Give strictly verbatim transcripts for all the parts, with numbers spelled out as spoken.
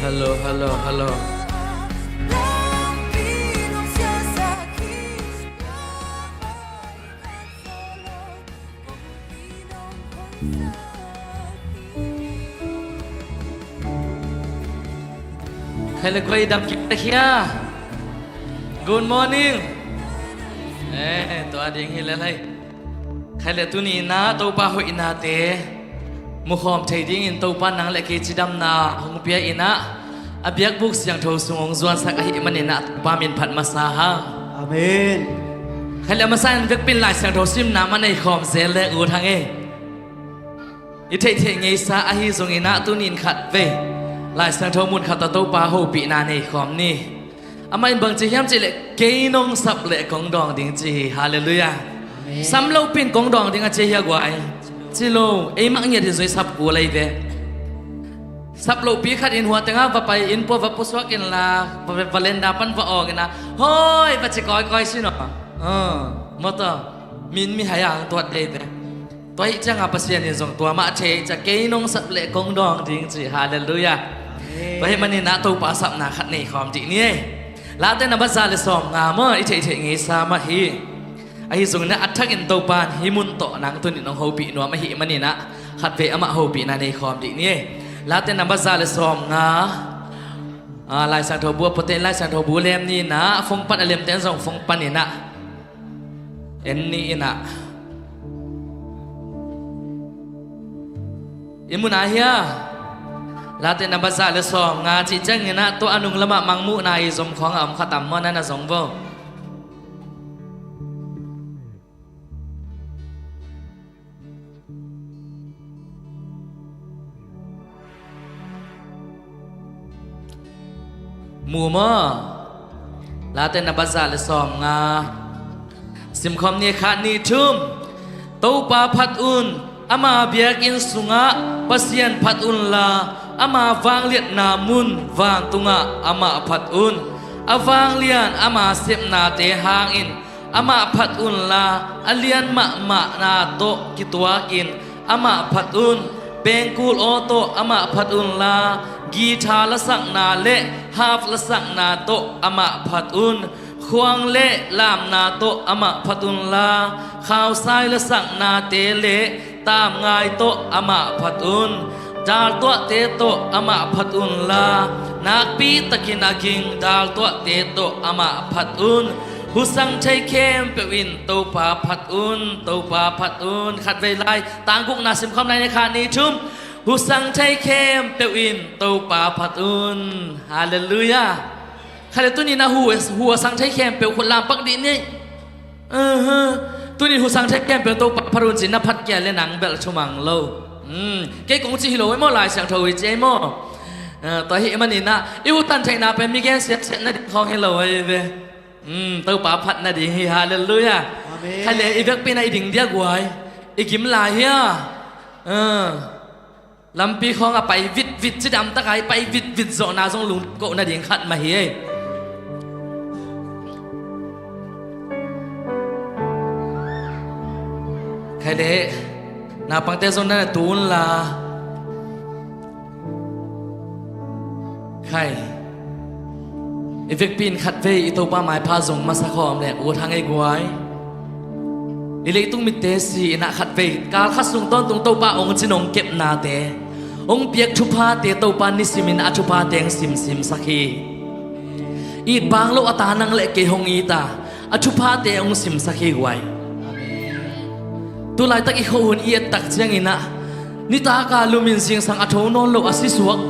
Hello, hello, hello. Khai le koi dam kik ta khia. Good morning. Eh, tua ding hi le lai. Khai le tuni na Topa hoihnate mukhawm thei dingin Topa nang le kei cidamna hong pia in ah, a biakbuk siangtho sung hong zuansak ahih manin ah Topa min phat masa hang. Amen. Khai le a masa in vekpi in Lai Siangtho simna mah nei khawm zel le ut hang e. I theihtheih ngeisa ahi zongin ah tunin khat vei Lai Siangtho mun khat ah Topa hopihna nei khawm ni. Amah in bang ci hiam cih leh, "Kei nong sap leh kong dawng ding," ci hi. Halleluiah. Amen. Sam lopi in kong dawng ding a ci hi a guai. Ci lo, eimah ngiat in zong i sap kul ahi ve. Sap lohpi khat in hua tengah va pai in pua va pusuak inla, va, va lenda pan va awng inla, "Hoi," va ci kawikawi sin aw. Ah, mawtaw. Min mihai a hong tuat dei ve. Tua ahih ciangin Pasian in zong tua mah a thei ciang, "Kei nong sap leh kong dawng ding," ci. Halleluiah. Amen. Tua ahih manin ah Topa sapna khat nei khawm dih ni ei. Late nambat za le sawmnga maw, i theihtheih ngeisa mah hi. Ahi zongin ah a thakin Topa in hih mun tawh nang tunin hong hopih nuam ahih manin ah khat vei amah hopihna nei khawm dih ni ei. Late nambat za le sawmnga. Ah, Lai Siangtho bu a puate in Lai Siangtho bu lem ni in ah, a phone pan a lemte in zong phone pan in ah en ni in ah. I mu na hia? Late nambat za le sawmnga cih ciangin ah tua a nung lamah Mangmuhna i zom khawngah om kha tam maw, na na zong vo. Mu maw? Late nambat za le sawmnga. Simkhawm ni, khat, nih, thum. Topa phat un, ama biakinn sungah Pasian phat unla, ama vangliatna mun vantungah amah phat un. A vanglian ama sepnate hangin amah phat unla, a lian mahmahna tawh kituakin amah phat un. Pengkul aw tawh amah phat unla, guitar lasakna le harp lasakna tawh amah phat un. Khuang le lamna tawh amah phat unla, khausai lasaknate le tamngai tawh amah phat un. Daltuahte tawh amah phat unla, nakpi takin a ging daltuahte tawh amah phat un. Husang thei khempeuh in Topa phat un, Topa phat un. Khat vei lai, tang gukna simkhawm lai ni, khat, nih, thum. Husang thei khempeuh in Topa phat un. Halleluiah. Khat le tuni in ah hu, hu a sang thei khempeuh khut lam pak dih ni. Aha. Tuni hu sang thei khempeuh Topa phat un ci, na phat kei le nang bel thumang lo. Hmm. Kei kong ci hi lo ei maw, Lai Siangtho i ci ei maw. Ah, tua ahih manin ah i utan theihna pen mi gen siatsiat nading khawng hi lo ei ve. Hmm, Topa phat nading hi, halleluiah. Amen. Khat le i vekpi in ah i ding dia guai. I gim lai hia? Ah. Lampi khawngah pai vitvit, cidam takin pai vitvit zawhna zong lungkoh nading khat mah hi ei. Khai le, naupangte zong na na tu unla. Khai. I vekpi in khat vei i Topa maipha zong masa khawm le ut hang ei guai. I leitung mitte si in ah khat vei kal khat sung tawntung Topa hong cin hong kepnate, hong piak thuphate Topa nisimin a thuphate hong simsimsak hi. It bang lo a ta nang le kei hong it a, a thuphate hong simsak hi guai. Tu laitak i khuahun i et tak ciangin ah, nitak a lumin zingsang a tho nawn lo a sisuak,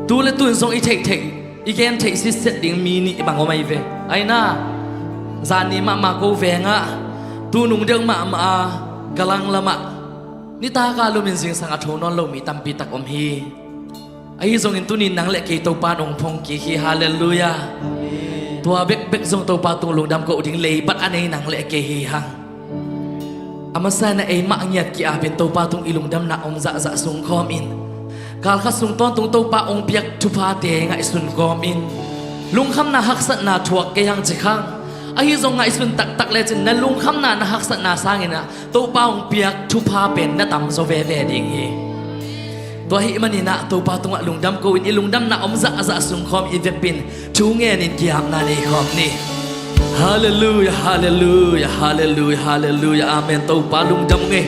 tu le tun zong i theihtheih, i gen theih sitset ding mi nih bang om ahi ve. Ahi na, zan ni mahmah ko vengah, tu nung deuh mahmah a Galang lamah Nitak a lumin zingsang a tho nawn lo mi tampi tak om hi. Ahi zongin tuni nang le kei Topa in hong phong kik hi. Halleluiah. Amen. Tua bekbek zong Topa tung lungdam ko ding leibat a nei nang le kei hi hang. A masa in ei mah ngiat ki-apin Topa tung i lungdamna om zahzah sungkhawm in, kalkhat sung tawntung Topa hong piak thuphate ngaihsun kawmin lungkhamna haksatna thuak kei hang ci khang. Ahi zong ngaihsun taktak lecin na lungkhamna na haksatna sangin ah Topa hong piak thupha pen na tamzaw veve ding hi. Tua ahih manin ah Topa tungah lungdam ko-in i lungdamna om zahzah sungkhawm i vekpin thu ngenin ki-apna nei khawm ni. Halleluiah, halleluiah, halleluiah, halleluiah. Amen. Topa lungdam ung ei.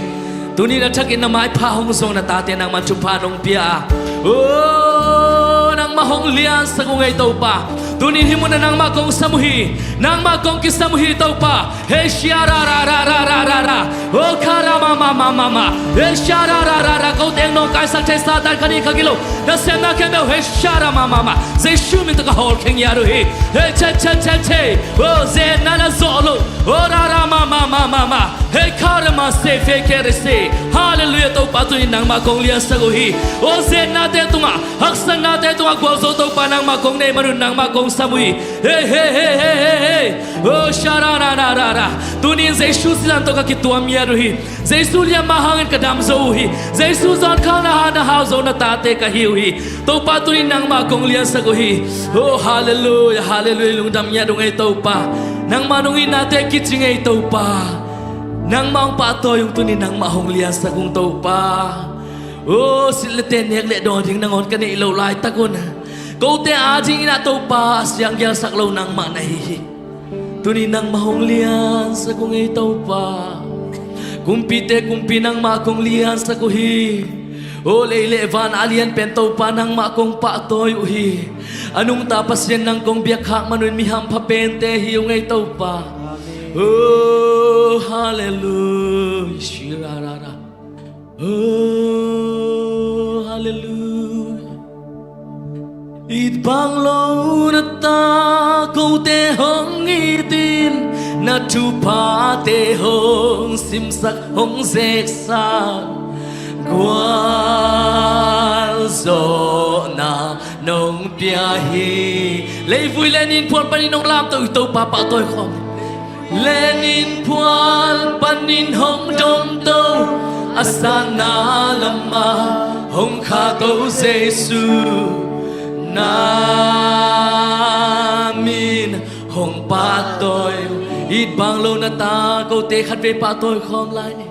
Tuni na thakin na maipha hong zong na tate nangman thupha nong pia a, oh, nangmah hong liansak ung ei Topa. Tuni hih munah nangmah kong sam uh hi. Nangmah kong kisam uh hi Topa. Hei shia ra ra ra ra ra ra ra. Oh kha ra ma ma ma ma ma. Hei shia ra ra ra ra. Ko teng nawngkaisak thei Satan kha nih kha gilo. Na semna khempeuh hei shia ra ma ma ma. Jesu min tawh ka hawlkhia ngiat uh hi. Hei che che che che. Oh zetna na zawh loh. Oh ra ra ma ma ma ma ma. Hei kha ra ma se fe ke re se. Halleluiah. Topa tuni nangmah kong liansak uh hi. Oh zetnate tungah, haksatnate tungah gualzo Topa nangmah kong neih man un nangmah kong sam uh hi. Hei hei hei hei hei hei. Oh shia ra ra ra ra ra. Tuni in Jesu sisan tawh ka kituam ngiat uh hi. Jesu liamma hangin ka damzo uh hi. Jesu zawnkhalna hangin na hauzo na tate ka hi uh hi. Topa tuni nangmah kong liansak uh hi. Oh halleluiah, halleluiah. Lungdam ngiat ung ei Topa. Nangmah nong itnate kicing ei Topa. Nangmah hong pahtawi ung, tuni nangmah hong liansak ung Topa. Oh silh le ten nek le dawn ding nangawn ka neih loh laitak un kote adingin ah Topa sianggelsak lo nangmah na hi hi. Tuni nangmah hong liansak ung ei Topa. Kumpite kumpi nangmah kong liansak uh hi. Oh lei le van a lian pen Topa nangmah kong pahtawi uh hi. A nungta Pasian nang kong biakkhak man un mi hampha pente hi ung ei Topa. Oh halleluiah. Shirarara. Oh halleluiah. It bang lo na ta kote hong itin, na thuphate hong simsak hong zeksak, gualzawhna nong pia hi. Leivui le nin phual panin hong lamto i Topa pahtawi khawm. Lenin phual panin hong domto, a satna lamah hong khahto Jesu, na min hong pahtawi. It bang lo na ta kote khatvei pahtawi khawm lai ni.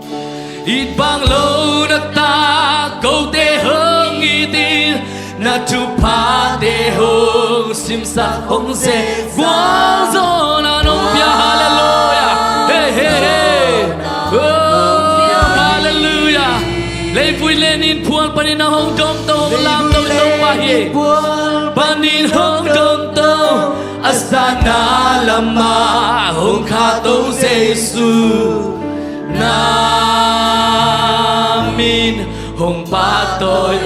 It bang lo na ta kote hong itin, na thuphate hong simsak hong ze, gualzawhna nong pia. Halleluiah. Hei hei hei. Oh halleluiah. Leivui lenin phual panin na hong domto hong lamto Topa hi. Panin hong domto, a satna lamah hong khahto Jesu, na min hong pahtawi uh.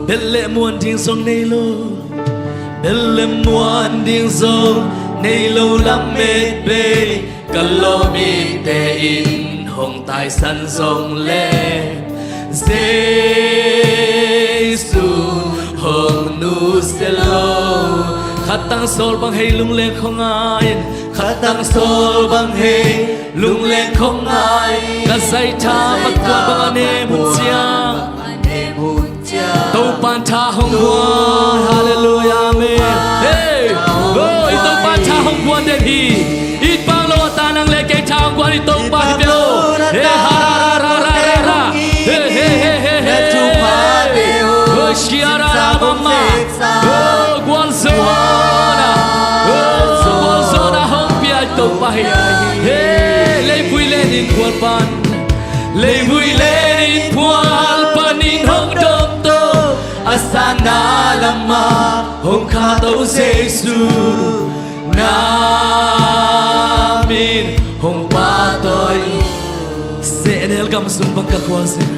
Bel le muan ding zong nei lo, bel le muan ding zong nei lo lamet bei, ka lawmite in hong taisan zong le Jesu hong nusia lo. Khatang sawl bang hei lungleng khong ngai in, khatang sawl bang hei lungleng khong ngai in, ka zaitha pakua bang a nem hun ciang Topa'n tha hong guan. Halleluiah. Amen. Hei. Oh i Topa'n tha hong guan den hi. It bang lo a ta nang le kei tha hong guan i Topa hi bia lo. Hei ha ra ra ra ra ra. Hei hei hei hei hei. Hei shia ra ra ma ma. Oh gualzawhna, oh gualzawhna hong pia i Topa hi. Hei leivui lenin phual pan, leivui lenin phual panin hong domto, a satna lamah hong khahto Jesu, na min hong pahtawi. Sehnel gam sung bang ka khualzin,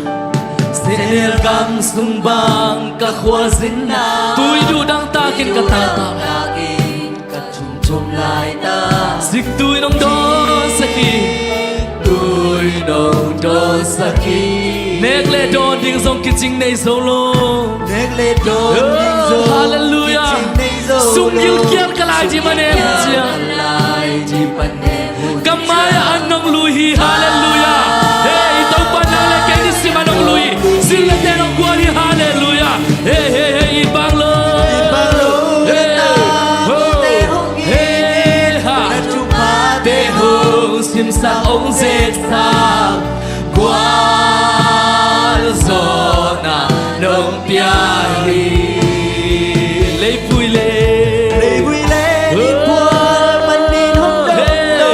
sehnel gam sung bang ka khualzin na, tui duh dang takin ka taitai. Ka thum thum lai ta. Siktui nong dawn sek hi. Tui Nong dawsak hi. Nek le dawn ding zong kicing nei zo lo. Nek le dawn ding zong, oh, hallelujah, kicing nei zo lo. Sunggil kial ka lai ding panem cia. Ka mai ah an nong lui hi, hallelujah. Hey, i Topa nang le kei nisim a nong lui. Zil le te nong guan hi, hallelujah. Hey, hey, hey, it bang lo. It bang lo. Hey, na ta, oh, te hong, hey, ha, na thuphate hong simsak hong zeksak gualzawhna nong pia hi. Leivui le, leivui le nitphual panin hong dong to,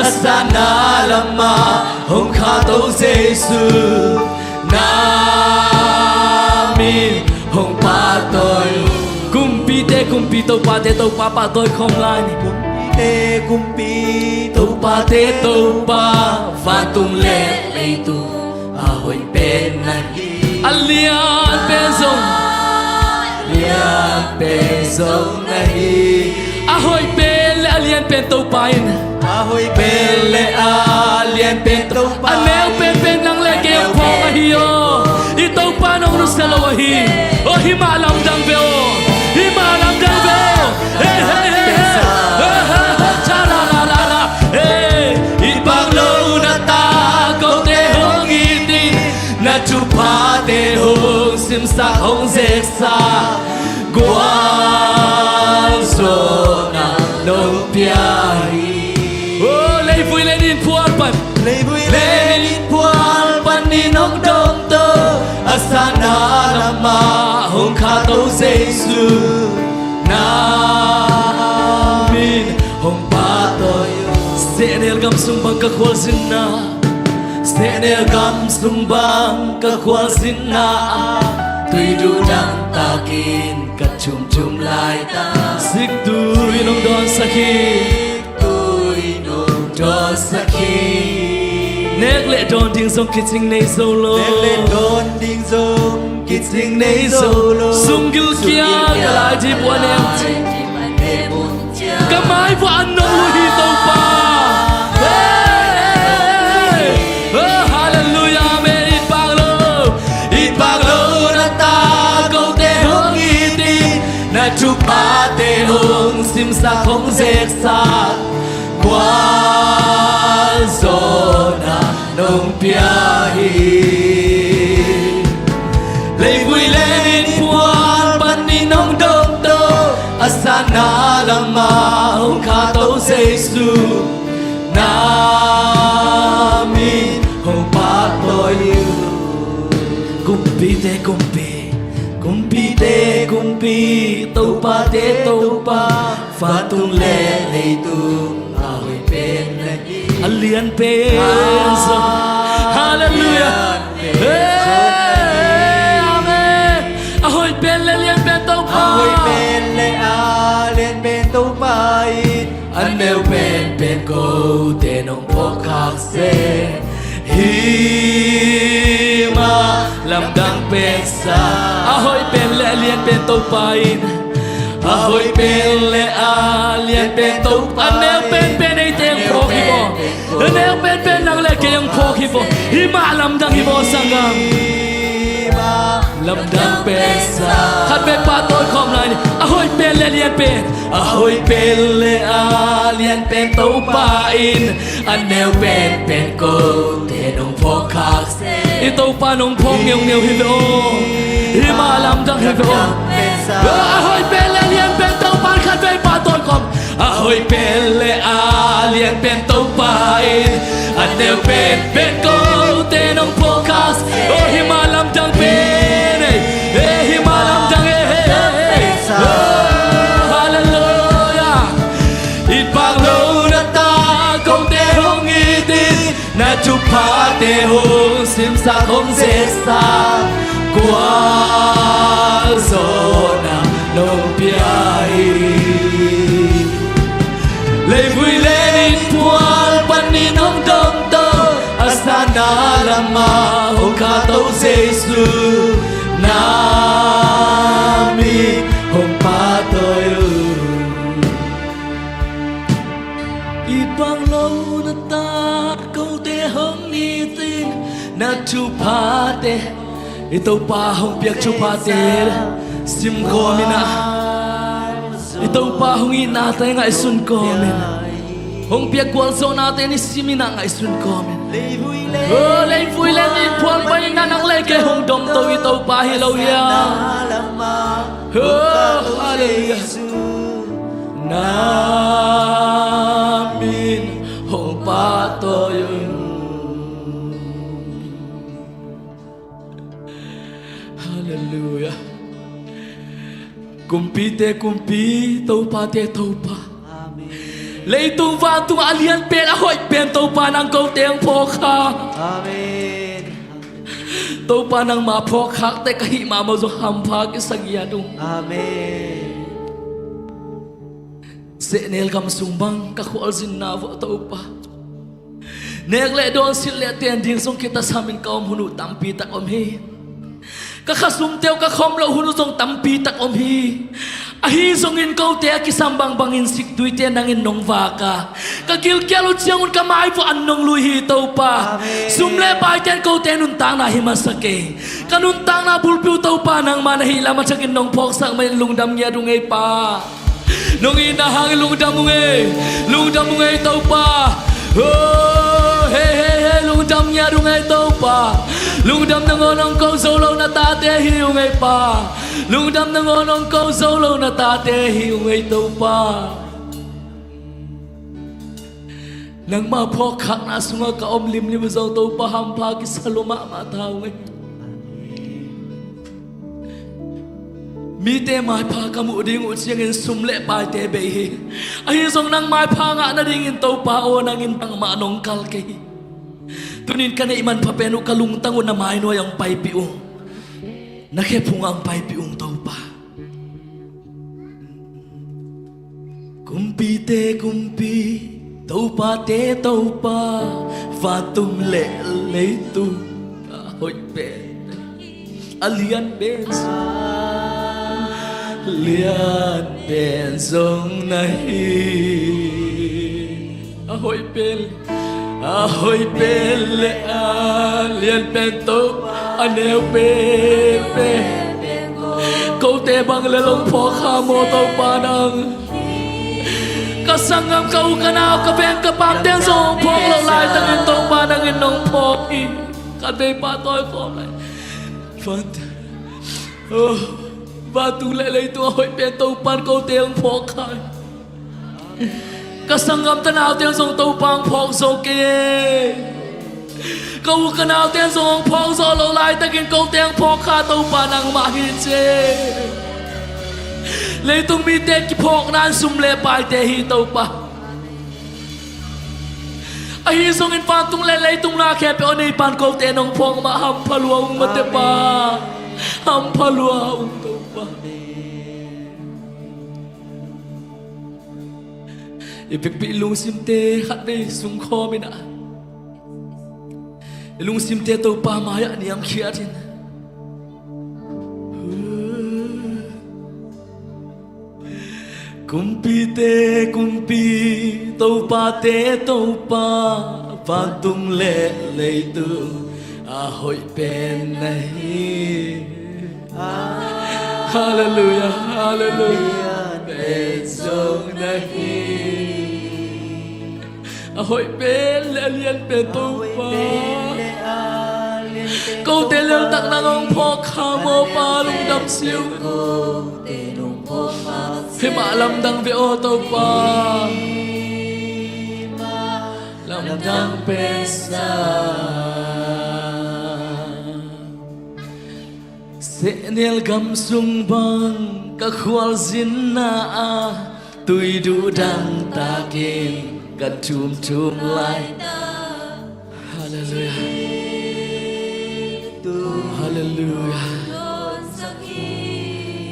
a sana lamah hong khahto Jesu, na min hong pahtawi. Kumpite kumpi, topate topa pahtawi khawm lai ni. Kumpite kumpi, topate topa, vantung le leitung a hoih pen na hi. A lian pen zong, a lian pen zong na hi. A hoih pen le a lian pen Topa in, a hoih pen le a lian pen Topa in, a neu penpen nang le kei hong phawk ahi aw. I Topa nong nusia lo ahi. Aw, hi mah lamdang ve aw. Hi mah lamdang ve aw. Hey, hey, hey, hey. Hey, hey, hey. Cha, la, la, la, la. Hey, it bang lo na ta, kote hong it in, na thuphate hong simsak hong zeksak gualzawhna nong pia hi. Oh, leivui le nitphual pan, leivui le nitphual panin hong dong to, a sana lamah hong khahto Jesu, na min hong pahtawi. Sehnel gam sung bang ka khualzinna, sehnel gam sung bang ka khualzinna ah, tuiduh dang takin ka thumthum lai ta. Siktui nong dawnsak hi. Siktui nong dawnsak hi. Nek le dawn ding zong kicing nei zo lo. Nek le dawn ding zong kicing nei zo lo. Sunggil kial ka lai ding bua nem. Ka mai vua an nong lui hi Topa. Hey! Oh, hallelujah, amen. It bang lo, it bang lo na ta, kote hong it in, na thuphate hong simsak hong zeksak gualzawhna nong pia hi. Leivui le nitphual panin hong dong to, a sana lamah hong khahto Jesu, na min hong pahtawi uh. Kumpite kumpi, kumpite kumpi, topate topa, vantung le leitung a hoih pen na hi. A lian pen zong. Hallelujah. Hey, amen. A hoih pen le lian pen Topa, a hoih pen le a lian pen Topa in, a neu penpen kote nong phawk khak seh. Hi mah lamdang pen sa. A hoih pen le a lian pen Topa in, a hoih pen le a lian pen Topa in, a neu penpen eite hong phawk hi baw. A neu penpen nang le kei hong phawk hi baw. Hi mah lamdang hi baw sanggam. Lamdang pen sa. Khat vei pahtawi khawm lai ni. A hoih pen le a lian pen, a hoih pen le a lian pen Topa in, a neu penpen kote nong phawk khak seh. I Topa nong phawk ngeungeu hi ve aw. Hi mah lamdang hi ve aw. A hoih pen le a lian pen Topa in, khat vei pahtawi khawm. A hoih pen le a lian pen Topa in, a neu penpen kote nong phawk khak seh. Oh, hi mah lamdang pen ei. Hey, hi mah lamdang ei, hey, hey, hey. Oh, hallelujah. It bang lo na ta, kote hong it in, na thuphate hong simsak hong zeksak gualzawhna nong pia hi. Leivui le nitphual panin hong dong to, a sana lamah hong khahto Jesu, na min hong pahtawi uh. It bang lo na ta, kote hong Thuphate, i Topa hong piak thuphate sim kawm in ah, i Topa hong itnate ngaihsun kawm in, hong piak gualzawhnate nisim in ah ngaihsun kawm in. O leivui le miphun panin ah nang le kei hong domto i Topa hi lo hiam? O halleluiah. Na min hong pahtawi un. Halleluiah. Kumpite kumpi, topate topa. Amen. Leitung vantung a lian pen a hoih pen Topa nang kote hong phawk kha. Amen. Topa nangma phawkkhakte ka hih mahmah zong hampha kisa ngiat ung. Amen. Sehnel gam sung bang ka khualzinna uh ah Topa, nek le dawn, silh le ten ding zong kitasam in ka om hun uh tampi tak om hi. Ka khasumte uh ka khawm loh hun uh zong tampi tak om hi. Ahi zongin kote a kisam bangbangin siktuite nang in nong vak a, ka gilkial uh ciangun ka mai vuah an nong lui hi Topa. Amen. Sum le paite in kote nuntakna hi masa kei. Ka nuntakna bulpi uh Topa nangma na hih lam a thakin nong phawksak manin lungdam ngiat ung ei Pa. Nong itna hangin lungdam ung ei, lungdam ung ei Topa. O, hei, hei, hei, lungdam ngiat ung ei Topa. Lungdam nangawn hong ko zo lo na tate hi ung ei Pa. Lungdam nangawn hong ko zo lo na tate hi ung ei Topa. Nangma phawkkhakna sungah ka om limlim uh zong Topa hampha kisa lua mahmah ta ung ei. Mite maipha ka muh ding uh ciangin sum le paite bei hi. Ahi zong nang maipha ngah nadingin Topa aw, nang in bangmah nong kal kei hi. Tunin ka neih manpha pen uh ka lungtang uh na mainuai ah hong paipih ung. Na khephung ah hong paipih ung Topa. Kumpite kumpi, topate topa, vantung le leitung a hoih pen, a lian pen zong, lian pen zong na hi. A hoih pen, a hoih pen le a lian pen Topa, a neu pen pen. Kote bang le hong phawk kha maw Topa nang? Ka sanggam, ka u ka nau, ka veng ka pamte zong hong phawk loh laitakin Topa nang in nong phawk hi. Ka vei pa tawi khawm lai. Van, oh, vantung le leitung a hoih pen Topa in kote hong phawk kha hi. Ka sanggam tanaute zong Topa hong phawk zo kei e. Ka u ka naute zong hong phawk zo loh laitakin kote hong phawk kha Topa nangmah hi ci e. Leitung mite kiphawkna in sum le paite hi Topa. Ahi zongin vantung le leitung na khempeuh a nei pan kote nong phawk mah hampha lua ung mate Pa. Hampha lua ung Topa. I vekpi i lungsimte khatvei sungkhawm in ah, i lungsimte Topa mai-ah niamkhiat in. Kumpite kumpi, topate Topa, vantung le leitung a hoih pen na hi. Halleluiah, halleluiah. Pen zong na hi. A hoih pen le a lian pen Topa. Kote liantak nang hong phawk kha maw Pa, lungdam si ung. Himah lamdang ve aw Topa. Lamdang pen sa. Sehnel gam sung bang ka khualzinna ah, tui duh dangtakin ka thumthum laitak. Halleluiah. Halleluiah.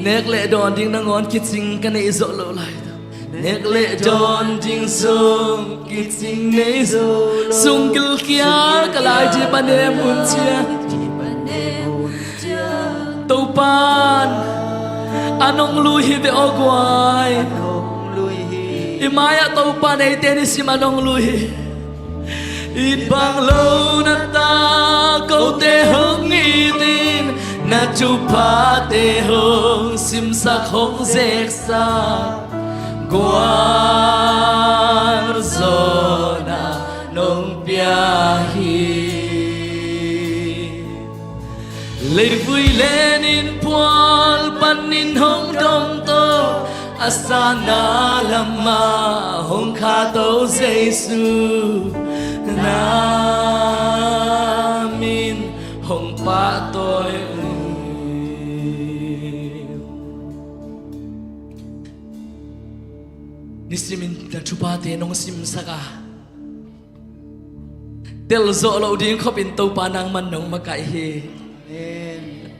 Nek le dawn ding nangawn kicing ka neih zawh loh lai. Nek le dawn ding zong kicing nei zo. Sung gilkial ka lai dip a nem hun ciang, Topan a nong lui hi ve aw guai. I mai-ah Topan eite nisim a nong lui hi. It bang lo na ta ko Tuphate hong simsak hong zeksa gualzawhna nong pia hi. Leivui lenin phual panin hong dong tawh a sana lamah hong khahto Jesu na min hong pahtawi un. Nisimin na thuphate nong simsak a, telzawh loh ding khopin Topa nangman nong makaih hi. Amen.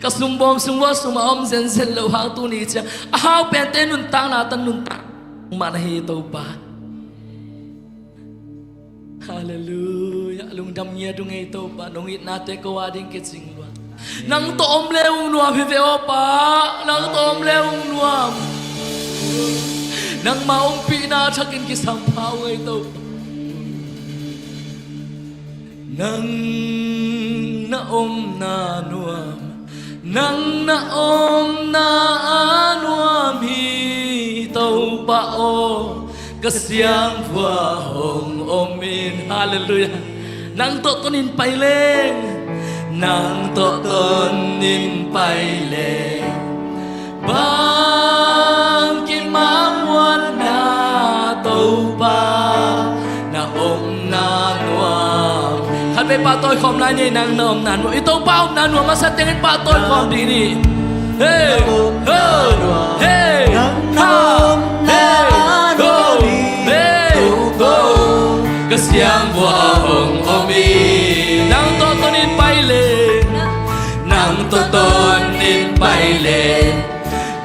Ka sumbawm sung vua sum a om zenzen loh hang tuni ciang a hau pente nuntakna tan nuntak man ahi Topa. Halleluiah. Lungdam ngiat ung ei Topa, nong itnate ko a ding kicing lua. Nang tawh om le ung nuam hi ve aw Pa, nang tawh om le ung nuam. Nangma ompihna thakin kisam pha ung ei Topa. Nang na omna nuam, nang na omna a nuam hi Topa aw, ka siangvua hong om in. Halleluiah. Nang tawh tonin pai leng, nang tawh tonin pai leng, bangkim a muanna Topa na omna nuam. Khatvei pahtawi khawm lai ni, nang na omna nuam. I Topa omna nuam a sa tengin pahtawi khawm dih ni. Hey, ho, hey, ha, hey, ho, hey, ho. Ka siangvua hong om hi. Nang tawh tonin pai leng, nang tawh tonin pai leng,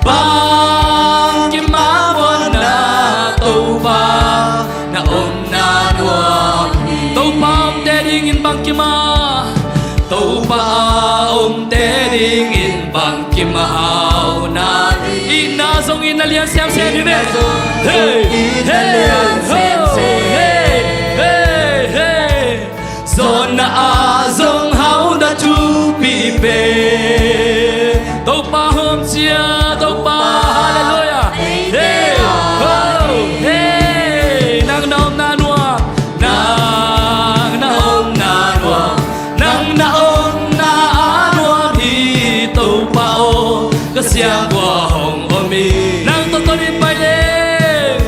bangkim a muanna Topa na omna nuam hi. Topa omte dingin bangkim a, Topa omte dingin bangkim a hau na. Itna zong itna lian semsem hi ve. Hey, hey, hey, hey, hey. Zawhna ah zong hau na thupi pen. Topa hawm cia, Topa, halleluiah. Hey, ho, hey, nang na omna nuam, nang na omna nuam, nang na omna a nuam hi Topa aw, ka siangvua hong om hi. Nang tawh tonin pai leng,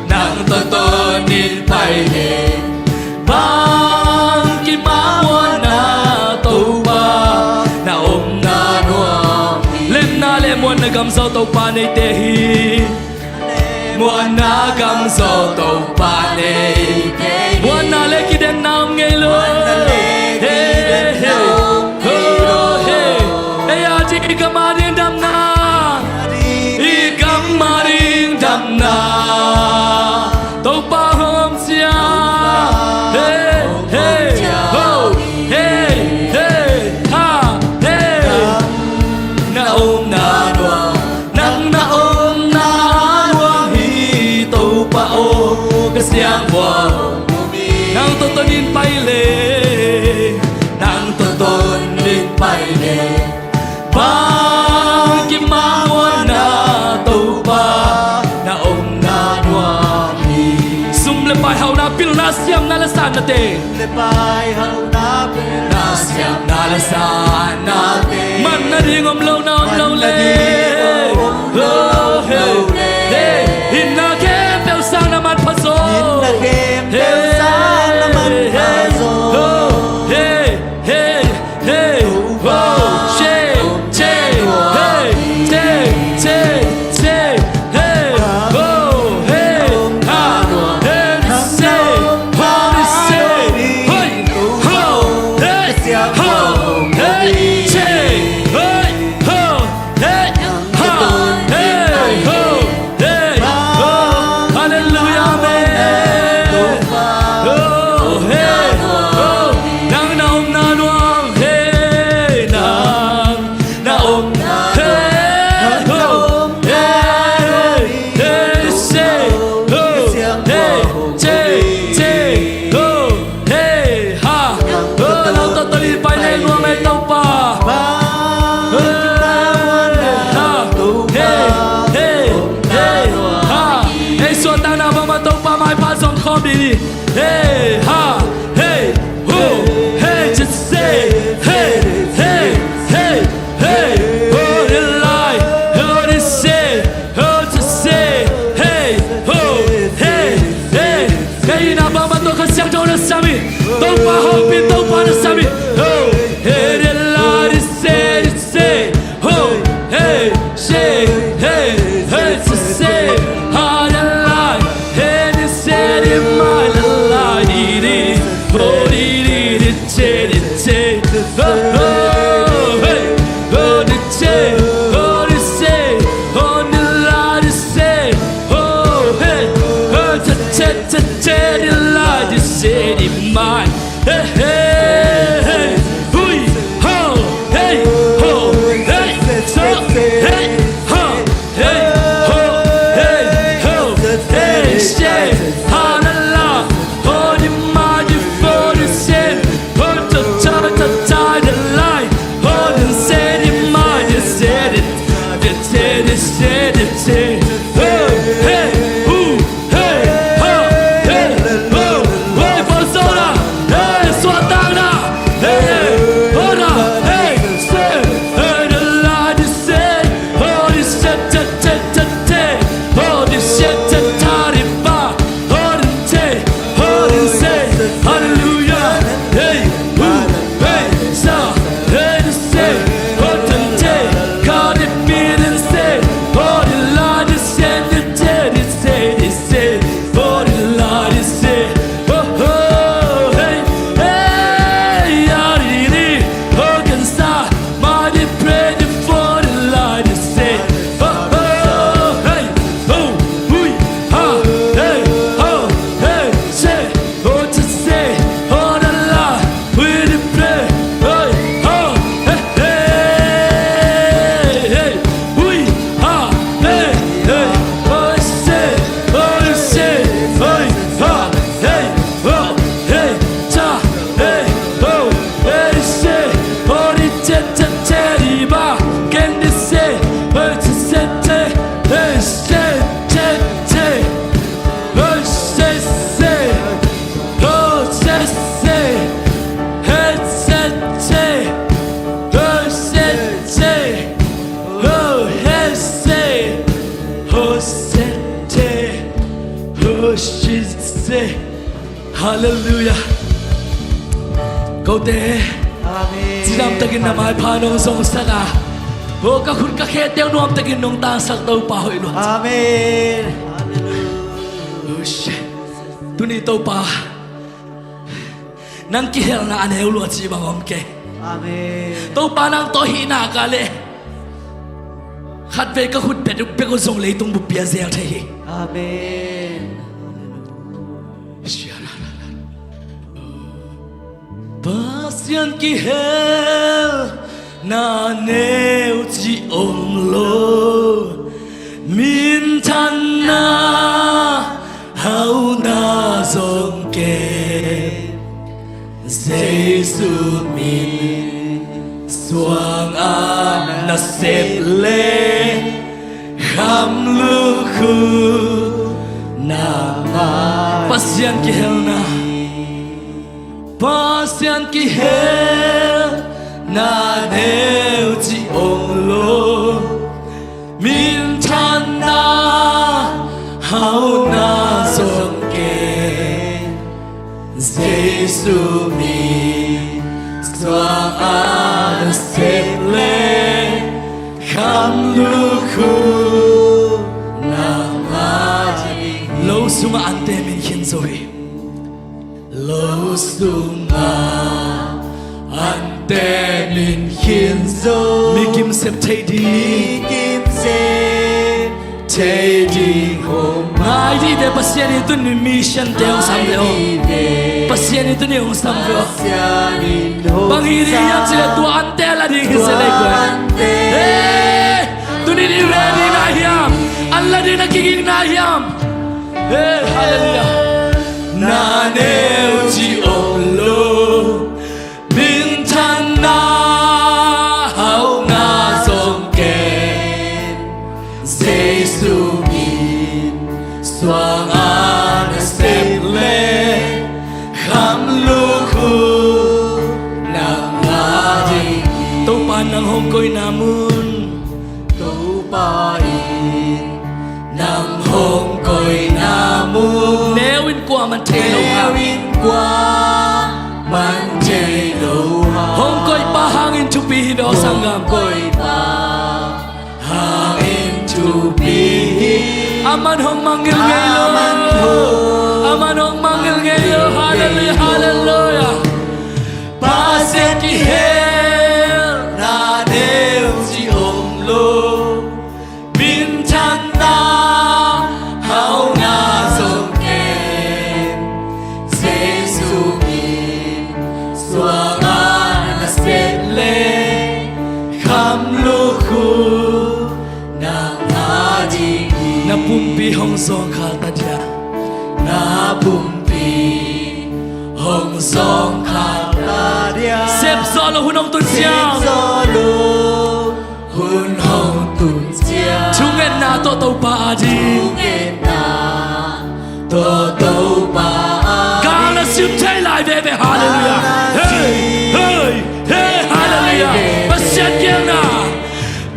nang tawh tonin pai leng, bangkim a muanna Topa na omna nuam hi. Lemna le muanna gam zaw Topa neite hi. Muanna gam zaw Topa neite hi. Muanna le kidemna om ngei lo. Muanna le kidemna om ngei lo. Hey, hey, hey. Ei a ding i gam a ding damna, i gam a ding damna, Topa hawm cia. Hey, hey, ho, hey, hey, ha, hey. Na omna nuam, nang na omna nuam hi Topa aw, ka siangvua hong om hi. Nang tawh tonin pai leng, nang tawh tonin pai leng, bangkim a muanna Topa na omna nuam hi. Sum le pai, hauhna, pilna, siamna, lasanna te. Sum le pai, hauhna, pilna, siamna, lasanna te. Manna ding om lo na om lo le. Manna ding om lo na om lo le. Hey, hey. Itna khempeuh sang na manpha zaw. Itna khempeuh sang na manpha zaw. Hey, hey. Hey, hey, ho, shake, shake, hey, shake, shake, shake, hey, ho, hey, ha, hey, shake, ho, shake, hey, ho, hey, ho, hey, shake, hey, ho, hey, ha, hey, ho. Hey, oh, halleluiah, amen. Oh, hey, oh, nang na omna nuam, hey, nang na omna, hey, oh, hey, hey, say, oh, hey, say, say, oh, hey, ha, oh, nang tawh tonin pai leng nuam ei Topa. Halleluiah. Kote, amen, cidam takin na maipha nong zongsak a, aw, ka khut ka khe teng nuam takin nong tangsak Topa hoih lua. Amen. Halleluiah. Tuni Topa, nang kihelna a neu lua cih bang om kei. Amen. Topa nang tawh hihna ka leh khatvei ka khut bek uh zong leitung bup pia zel thei hi. Amen. Pasian kihel na neu ci om lo, minthanna hauna zong ke. Jesu min suang a na sep le kham lukhu na ma. Pasian kihelna, Pasian kihel na neu ci om lo, minthanna hauna zong ke. Jesu min suang a na sep le kham lukhu na ma. Lo sungah ante min khin zo hi. Lo sungah ante min khin zo. Mi kim sep thei ding, mi kim sep thei ding. Ngai dih ve, Pasian in tuni mission te hong sam ve aw. Pasian in tuni hong sam ve aw. Bang hi ding hiam cih leh tua ante la ding hi se lei kua. Tuni in i ready na hiam? An la ding na kiging na hiam? Halleluiah. Na neu ci om lo, minthanna hauna zong ke. Jesu min suang a na sep le kham lukhu na ma ding. Topa nang hong koihna mun, Topa in nang hong koihna mun. Neu in kuaman thei lo hang. Neu in kuaman thei lo hang. Hong koihpa hangin thupi hi ve aw sanggam. Hong koihpa hangin thupi hi. Aman hong mangngilh ngei lo. Aman hong, aman hong mangngilh ngei lo. Halleluiah, halleluiah. Pasian kihel hong zawngkhal ta dia. Na pumpi hong zawngkhal ta dia. Sep zawh lo hun hong tun ciang. Sep zawh lo hun hong tun ciang. Thungetna tawh Topa a ding. Thungetna tawh Topa a ding. Gal a sim thei lai veve. Halleluiah. Gal a sim thei lai veve. Hei, hei, hei, halleluiah. Pasian kiangna.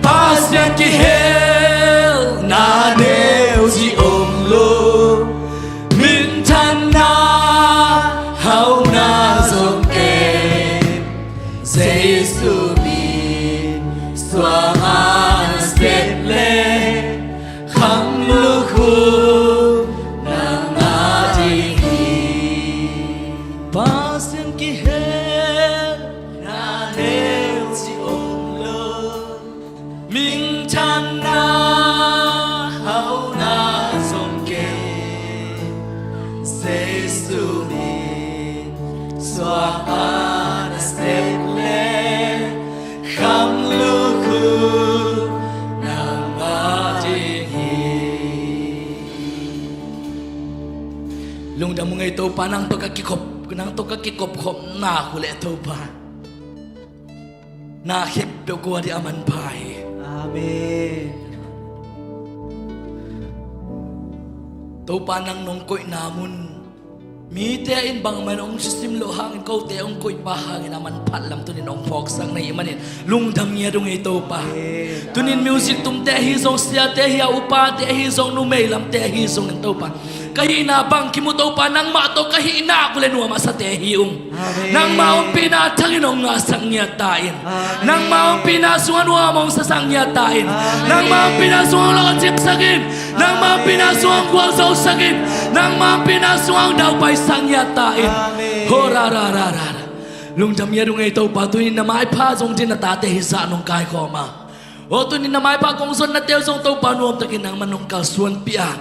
Pasian kihelna neu ci om lo. Minthanna hauna zong kem. Jesu min suang a na sep le kham lukhu nang a ding hi. Pasian kihelna neu ci om lo. Minthanna hauna zong kem. Jesu min suang a na sep le kham lukhu nang a ding hi. Lungdam ung ei Topa, nang tawh ka kikhop, nang tawh ka kikhop khopna uh leh Topa, na khempeuh ko a ding a manpha hi. Amen. Topa, nang nong koihna mun mite in bangmah in hong sisim loh hangin, kote hong koih pah hangin a manphat lam tunin hong phawksak na hih manin lungdam ngiat ung ei Topa. Amen. Tunin music tumte ahi zong, siate ahi a, upate ahi zong, numei lamte ahi zongin Topa, ka hihna bang kimu Topa, nangmah tawh ka hihna uh leh nuam a sate hi ung. Amen. Nangma ompihna thangin hong ngahsak ngiat ta in. Amen. Nangma ompihna sungah nuam hong sasak ngiat ta in. Amen. Nangma ompihna sungah hong lawhciksak in. Nangma ompihna sungah hong gualzosak in. Nangma ompihna sungah hong daupaisak ngiat ta in. Amen. Ho ra ra ra ra ra. Lungdam ngiat ung ei Topa, tunin na maipha zong ding na tate hizah nong kaikhawm a. Aw, tunin na maipha kong zonnate uh zong Topa nuamtakin nangman nong kalsuanpih a.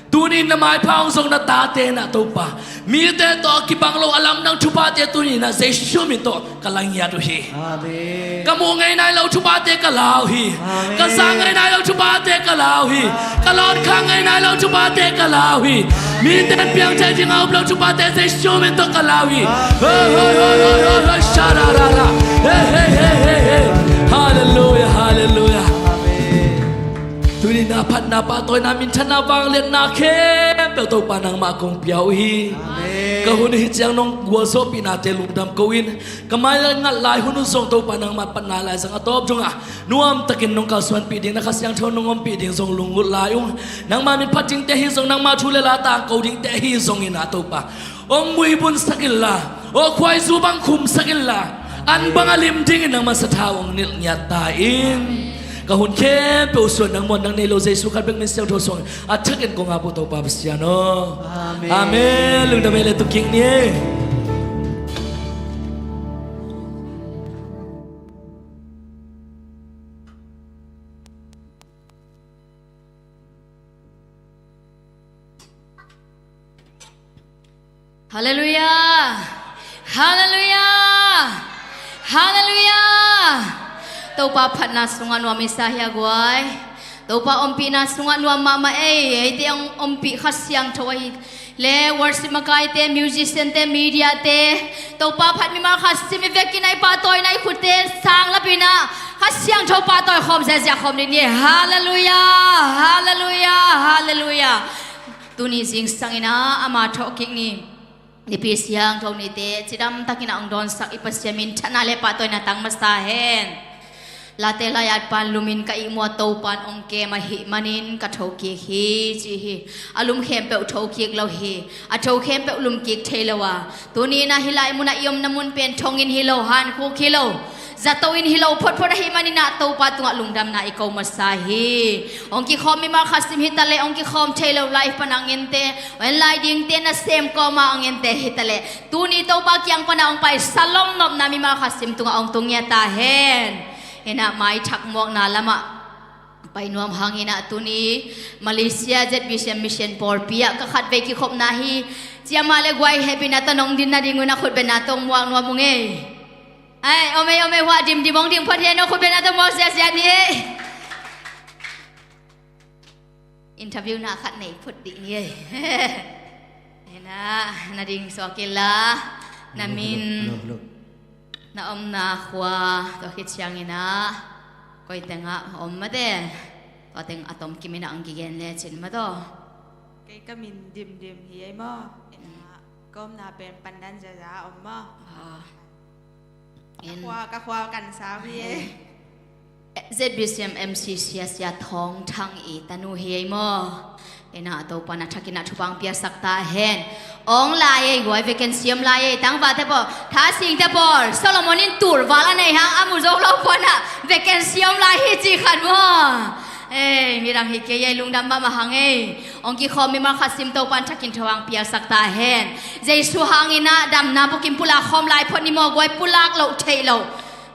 Tunin na maipha hong zong na tate in ah Topa, mite tawh a kibang lo a lamdang thuphate tunin ah Jesu min tawh ka la ngiat uh hi. Amen. Ka muh ngei nai lo thuphate ka la uh hi. Amen. Ka za ngei nai lo thuphate ka la uh hi. Amen. Ka lawn khak ngei nai lo thuphate ka la uh hi. Mite in piang thei ding a up lo thuphate Jesu min tawh ka la uh hi. Amen. Hoi, hoi, hoi, hoi, hoi, hoi, sha, ra, ra, ra. Hey, hey, hey, hey, hey. Halleluiah, halleluiah. Amen. Tuni na phatna, pahtawina, minthanna, vangliatna khempeuh Topa nangmah kong pia uh hi. Amen. Ka hun hi ciang nong gualzawhpihnate lungdam ko in, ka mai ngat lai hun uh zong Topa nangmah patna laizang a tawp dongah nuamtakin nong kalsuanpih ding, na Kha Siangtho nong ompih ding zong lungngut lai ung. Nangma min phat dingte ahi zong, nangma thu le la tangko dingte ahi zongin ah Topa, hong muibunsak inla, aw khuaizu bang khumsak inla, an bang a lim dingin nangma sathau hong nilh ngiat ta in. Ka hun khempeuh suan nang muan nang nei lo Jesu khat bek min siangtho suang a thakin kong ap uh Topa Pasian aw. Amen. Amen. Lungdam ei le tu kik ni ei. Halleluiah. Halleluiah. Halleluiah. Topa phatna sungah nuam i sa hia guai? Topa ompihna sungah nuam mahmah ei. Eite hong ompih Kha Siangtho ahi le worship makaite, musiciante, mediate, Topa phat mimal khat sim i vekin a i pahtawina i khutte sang lapin ah Kha Siangtho pahtawi khawm ziahziah khawm ding ni. Halleluiah. Halleluiah. Halleluiah. Tuni zingsangin ah ama thawhkik ni. Nipi siangtho nite cidamtakin a hong dawnsak i Pasian minthanna le pahtawina tang masa hen. Late lai-at pan lumin ka ihmu a, Topan hong kem ahih manin ka thokik hi ci hi. A lum khempeuh thokik lo hi. A tho khempeuh lumkik thei lo a, tuni in ah hih lai munah i omna mun pen thonginn hi lo, hankhuk hi lo, zato inn hi lo photphot ahih manin ah Topa tungah lungdamna i ko masa hi. Hong kikhawm mimal khat sim hi taleh hong kikhawm thei lo, live pan a ngente, online dingte nasem kawma a ngente hi taleh, tuni Topa kiang pana hong pai salom nopna mimal khat sim tungah hong tung ngiat ta hen. Inah maithak muakna lamah pai nuam hangin ah tuni Malaysia Z B C M Mission pawlpi ah ka khatvei kikhopna hi. Ciamah le guai hehpihna tawh nong din nadingun a khutbetna tawh muak nuam ung ei. Ai, om ei, om ei, huah dimdim hong ding phot hi ei, no khutbetna tawh muak ziahziah ni ei. Interview na khat nei phut dih ni ei. Ena, na ding suak inla, na min, na omna khua, tua khit ciangin ah koi tengah om mate, tua teng a tom kimin ah hong kigen lecin mataw. Kei ka min Dimdim hi ei maw. Ena, ka omna pen Pandan Zaza om maw. Ah. Ka khua, ka khua kan sau hi ei. ZBCM MCC a sia Thawng Thang i tanu hi ei maw. Ena, Topa'n a thakin ah thupha hong piaksak ta hen. Ong lai ei, guai vacancy om lai ei, tangvate pawl, thasingte pawl, Solomon in tulval a nei hang a mu zo lo pawl ah vacancy om lai hi ci khat maw. Ei, midang hi kei ei, lungdam mahmah hang ei. Ong kikhawm mimal khat sim Topa'n thakin thupha hong piaksak ta hen. Jesu hangin ah damna bukim pulak khawm lai phot ni maw, guai, pulak loh theih loh.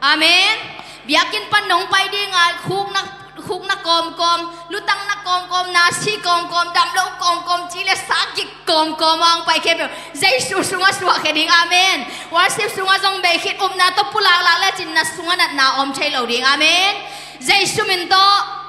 Amen. Biakinn pan nong pai ding a, khukna, khukna kawmkawm, lutangna kawmkawm, nasi kawmkawm, dam lo kawmkawm, ci le sa gik kawmkawm a hong pai khempeuh Jesu sungah suahkhia ding. Amen. Worship sungah zong bei khit, upna tawh pulak lak lecin na sungah natna om thei lo ding. Amen. Jesu min tawh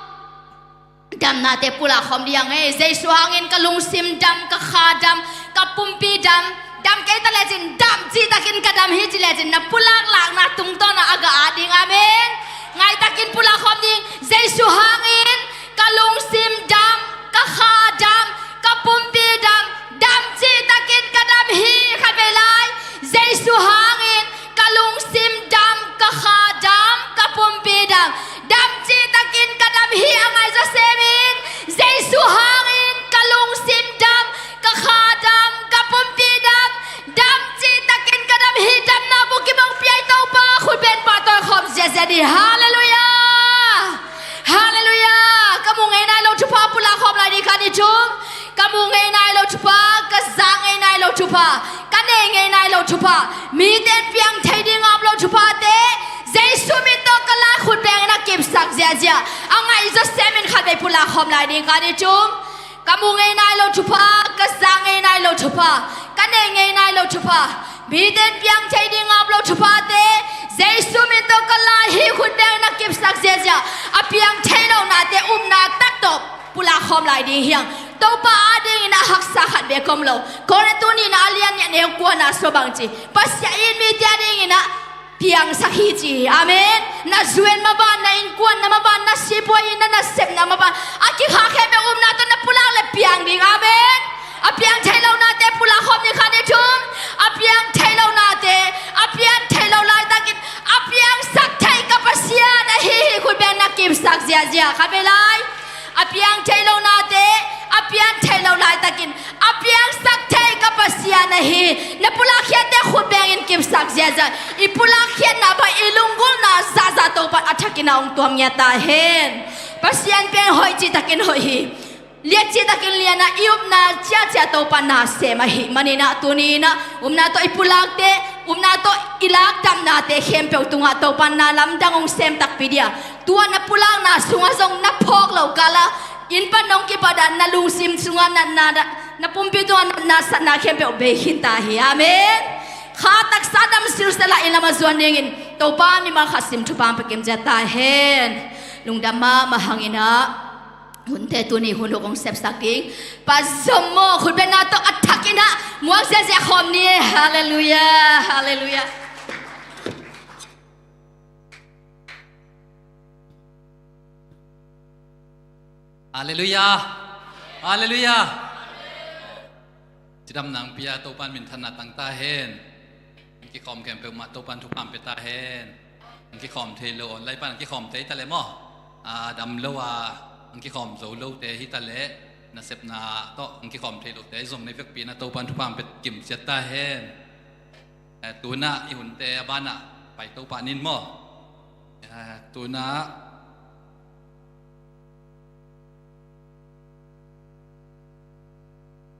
damnate pulak khawm ding ei. Jesu hangin ka lungsim dam, ka kha dam, ka pumpi dam, dam kei ta lecin dam, cihtakin ka dam hi ci lecin na pulak lakna tungtawn ah a gah at ding. Amen. Ngaihtakin pulak khawm ding. Jesu hangin ka lungsim dam, ka kha dam, ka pumpi dam, dam cihtakin ka dam hi. Khatvei lai. Jesu hangin ka lungsim dam, ka kha dam, ka pumpi dam, dam cihtakin ka dam hi. A ngai zawsem in, Jesu hangin ka lungsim dam, ka kha dam, ka pumpi dam, dam cihtakin ka dam hi. Damna bukim hong pia ei Topa, khut beng pahtawi khawm ziazia dih. Halleluiah. Halleluiah. Ka mu ngei nai lo thupha pulak khawm lai ding, khat, nih, thum. Ka mu ngei nai lo thupha, ka za ngei nai lo thupha, ka nei ngei nai lo thupha, mite in piang thei ding a om lo thuphate Jesu min tawh ka la khut bengin a kipsak ziazia. A ngai zawsem in khatvei pulak khawm lai ding, khat, nih, thum. Ka mu ngei nai lo thupha, ka za ngei nai lo thupha, ka nei ngei nai lo thupha, mite in piang thei ding a om lo thuphate Jesu min tawh ka la hi, khut bengin a kipsak ziazia. A piang thei lonate upna tak tawh pulak khawm lai ding hi hang. Topa adingin a haksa khat bek om lo. Korin tu nihna a lian nih a neu kuana sua bang ci, Pasian in mite adingin a piangsak hi ci hi. Amen. Na zu-en maban, na innkuan na maban, na sipuai inn, na nasepna maban, a kikhak khempeuh upna tawh na pulak le piang ding. Amen. A piang thei lonate pulak khawm ni, khat, nih, thum. A piang thei lonate, a piang thei lo laitakin, a piangsak thei ka Pasian ahi hi, khut bengin na kipsak ziazia. Khatvei lai. A piang thei lonate, a piang thei lo laitakin, a piangsak thei ka Pasian ahi. Na pulakkhiatte khut bengin kipsak ziazia. I pulakkhiatna bang, i lunggulhna zahzah Topa'n a thakin a hong tuam ngiat ta hen. Pasian pen hoih cihtakin hoih hi. Liat cihtakin lian a, i upna ciahciah Topa'n na sem ahih manin ah, tuni in ah upna tawh i pulakte, upna tawh i lak damnate khempeuh tungah Topa'n na lamdang hong sem takpi ding a, tua na pulakna sungah zong na phawk loh kal a, inn pan nong kipat a, na lungsim sungah natna, na pumpi tungah natna satna khempeuh bei khin ta hi. Amen. Kha taksa dam silsel a, inn lam a zuan dingin Topa'n mimal khat sim thupha hong pia kim ciat ta hen. Lungdam mahmah hang in ah, hunte tuni hun uk hong sepsak ding Pa Zom maw, khutbetna tawh a thakin ah muak ziahziah khawm ni. Halleluiah, halleluiah. Halleluiah. Halleluiah. Cidamna hong pia Topa'n minthanna tang ta hen. Hong kikhawm khempeuh mah Topa'n thupha hong pia ta hen. Hong kikhawm thei lo online pan hong kikhawm thei ta leh maw, a dam lo a hong kikhawm zo lote hi ta leh, nasepna tawh hong kikhawm thei lote zong na vekpi in ah Topa'n thupha hong pia kim ciat ta hen. Eh, tu-in ah i hunte a banah pai to pah ni maw. Eh, tu-in ah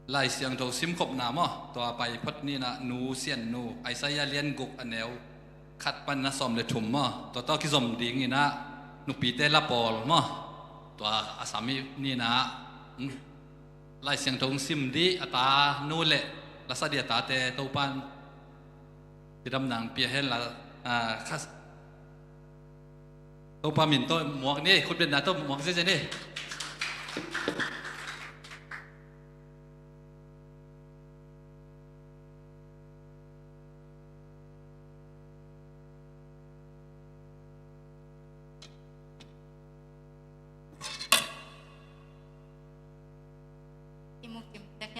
Lai Siangtho simkhopna maw, tua pai phot ni in ah, Nu Sian Nu, Isaiah lian guk a neu khat pan a sawm le thum maw, tua tawh kizom ding in ah, nupite la pawl maw, tua a sam ni in ah, hmm, Lai Siangtho hong sim ding a ta nu le la sa ding a tate Topa'n cidamna hong pia hen la, ah, kha Topa min tawh muak ni, khutbetna tawh muak ziahziah ni.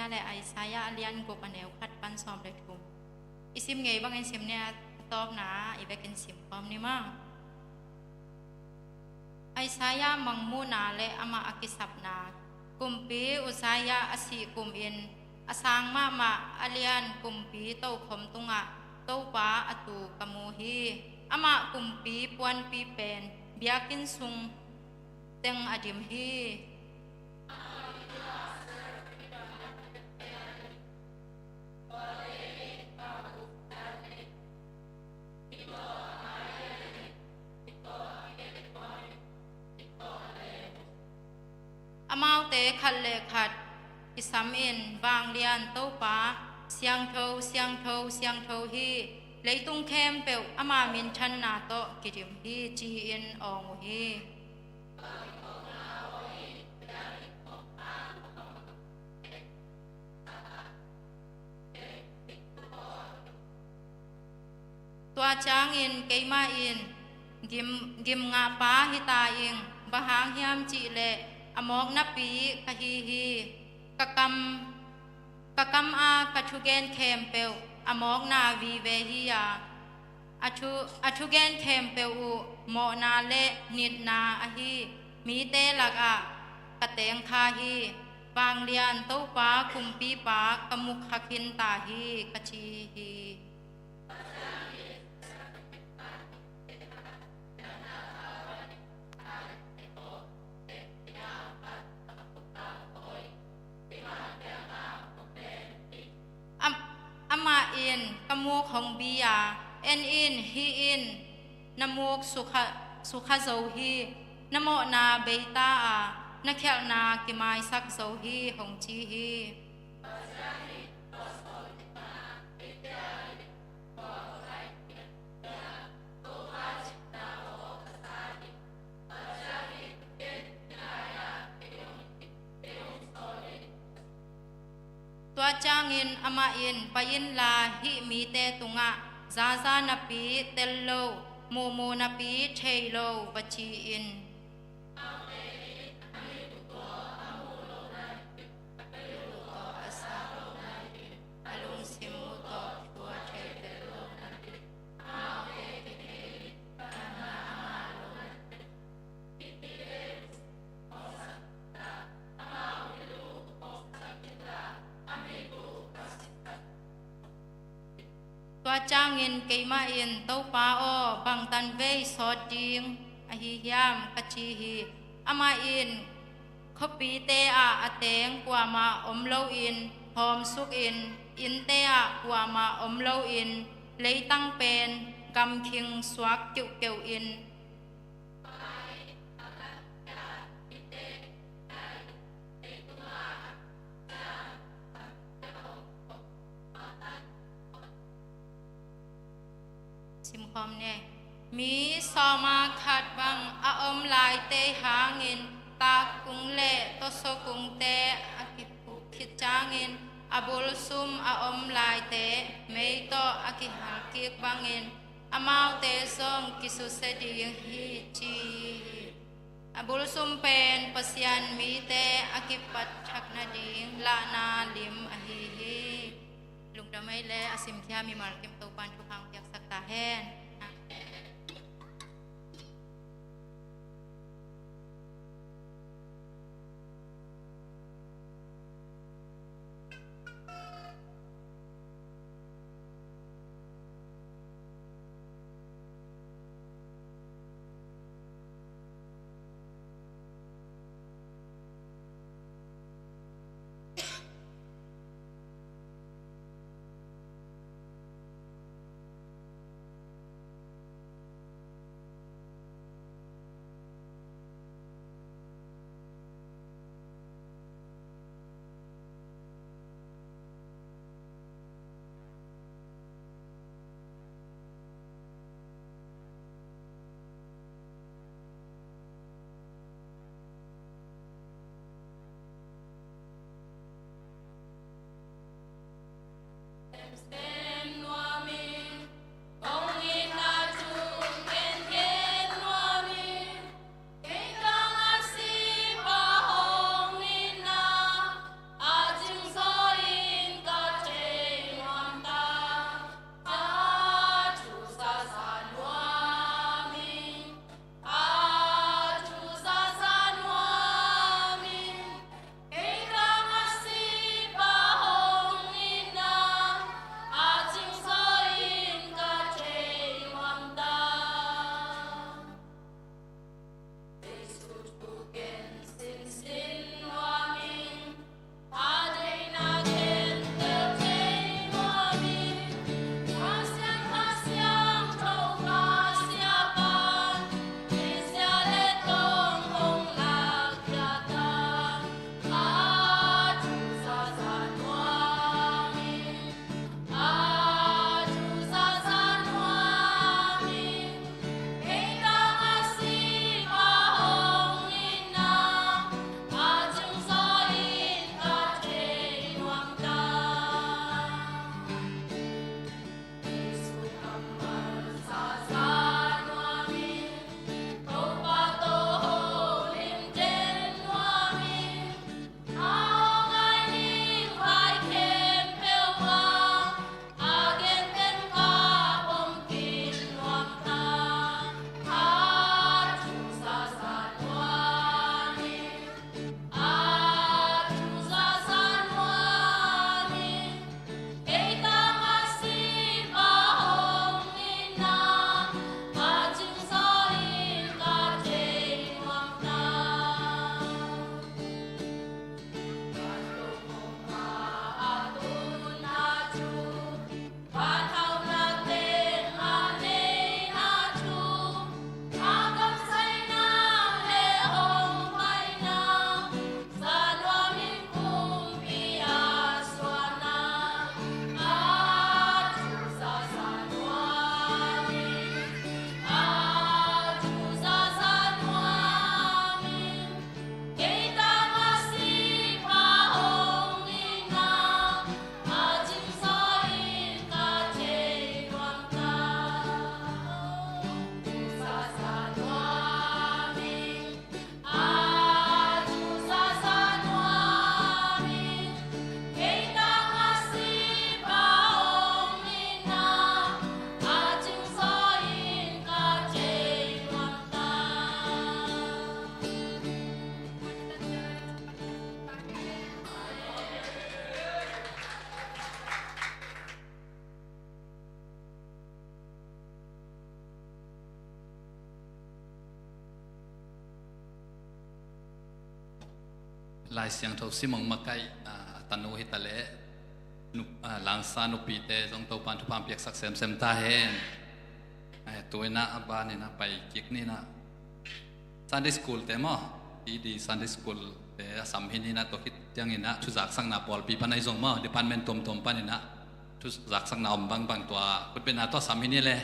Isaiah le Isaiah a lian guk a neu khat pan sawm le thum. I sim ngei bangin sim ni a, a tawpna i vekin sim khawm ni maw. Isaiah mangmuhna le amah a kisapna. Kumpi Uzziah a sih kumin a sang mahmah a lian kumpi tokhom tungah Topa a tu ka mu hi. Amah kumpi puanpi pen biakinn sung teng a dim hi. Amaute khat le khat kisam in, Vanglian Topa, siangtho, siangtho, siangtho hi. Leitung khempeuh ama minthanna tawh kidim hi, ci-in awng uh hi. Tua ciangin keimah in gim, gimngahpa hi ta ing, bang hang hiam cih leh a mawknapi ka hi hi. Ka kam, ka kam a ka thugen khempeuh a mawkna vive hi a, a thu, a thugen khempeuh uh mawhna le nitna ahi mite lakah ka teng kha hi. Vanglian Topa kumpipa ka mu kha khin ta hi, ka ci hi. Am-, amah in ka muk hong bi a, en in, hih in, na muk sukha, sukha zo hi, na mawhna bei ta a, na khialhna kimaisak zo hi, hong ci hi. Tua ciangin amah in, pai inla hih mite tungah zaza napi tel lo, muhmuh napi thei lo va ci in. Tua ciangin keimah in, Topa aw, bang tanvei sawt ding ahi hiam, ka ci hi. Amah in, khuapite ah a teng kuamah om loin hawmsuk in, innte ah kuamah om loin, leitang pen gamkhing suak keuhkeuh in, Simkhawm ne. Mi sawma khat bang a om laite hangin, takkung le tawsokungte a kiphuk khit ciangin, a bulsum a om laite mei tawh a kihalkik bangin, amaute zong kisusia ding hi, ci hi. A bulsum pen Pasian mite a kipat thak nading lahna lim ahi hi. Lungdam ei le a simkhia mimal kim Topan thupha piaksak ta hen. Lai Siangtho sim hong makaih, ah, tanu hi ta leh, nup-, ah, Langsa nupite zong Topa'n thupha piaksak semsem ta hen. Eh, tu in ah a ban in ah pai kik ni in ah. Sunday School te maw, i di Sunday School te a sam hi ni in ah, tua khit ciangin ah thuzaksakna pawlpi pan ahi zong maw, department tuamtuam pan in ah thuzaksakna om bangbang tua khutbetna tawh sam hi ni le.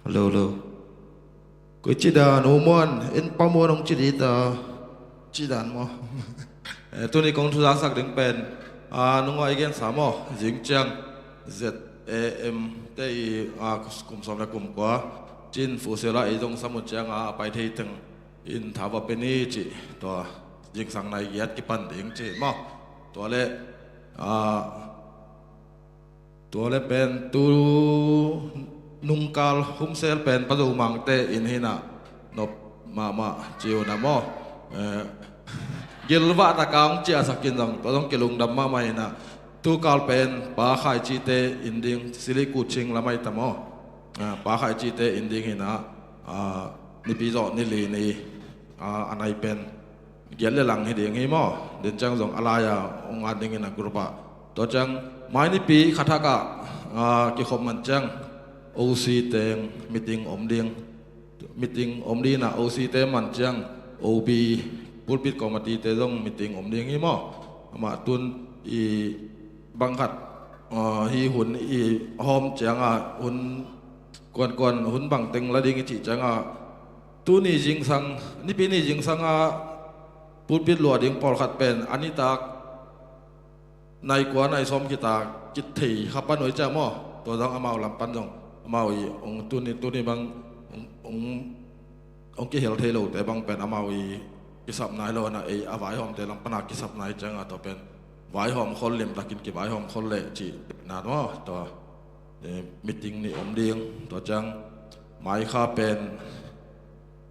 Lo, lo. Koi ci dan, U Muan, en Pa Muan hong ci dita. Ci dan maw? Eh, tuni kong thuzaksak ding pen, ah, nung a i gensa maw, zing ciang Z A M te i, ah, kum sawm le kum kua cin Fusial ah i zong sam uh ciang a, a pai thei teng in tha va pe ni ci. Tua zingsang nai giat kipan ding ci maw? Tua le, ah, tua le pen tu nungkal Humsel pen Pa Zo Mangte in hi na, nop mahmah ci uh na maw? Eh, gilvah taka hong ciahsak in zong, tua zong kilungdam mahmah hi na. Tu kal pen Pa Khai Cite in ding, Sili Kuching lam ahi ta maw? Ah, Pa Khai Cite in ding hi na, ah, Nipi zawh ni li ni, ah, a nai pen giat le lang hi ding hi maw? Den ciang zong a lai-a hong at dingin a group ah. Tua ciang mai nipi khat hak ah, ah, kikhop man ciang O C teng meeting om ding. Meeting om ding a, O C te man ciang O B, pulpit committee te zong meeting om ding hi maw? Amah tun i bang khat, ah, hi hun i hawm ciang a, hun kuankuan hun bang teng la ding i cih ciang a, tuni zingsang, nipi ni zingsang a pulpit luah ding pawlkhat pen a nitak nai kua nai sawm khita kithei kha pan uh hi ciang maw? Tua zong amau lam pan zong amau i hong tuni, tuni bang hong, hong, hong kihel thei lote bang pen amau i kisap nai lo na, ei a vaihawmte lam pan a kisap nai ciang a, tua pen vaihawm khol limtakin kivaihawm khol leh cih na maw? Tua, eh, meeting nih om ding. Tua ciang mai kha pen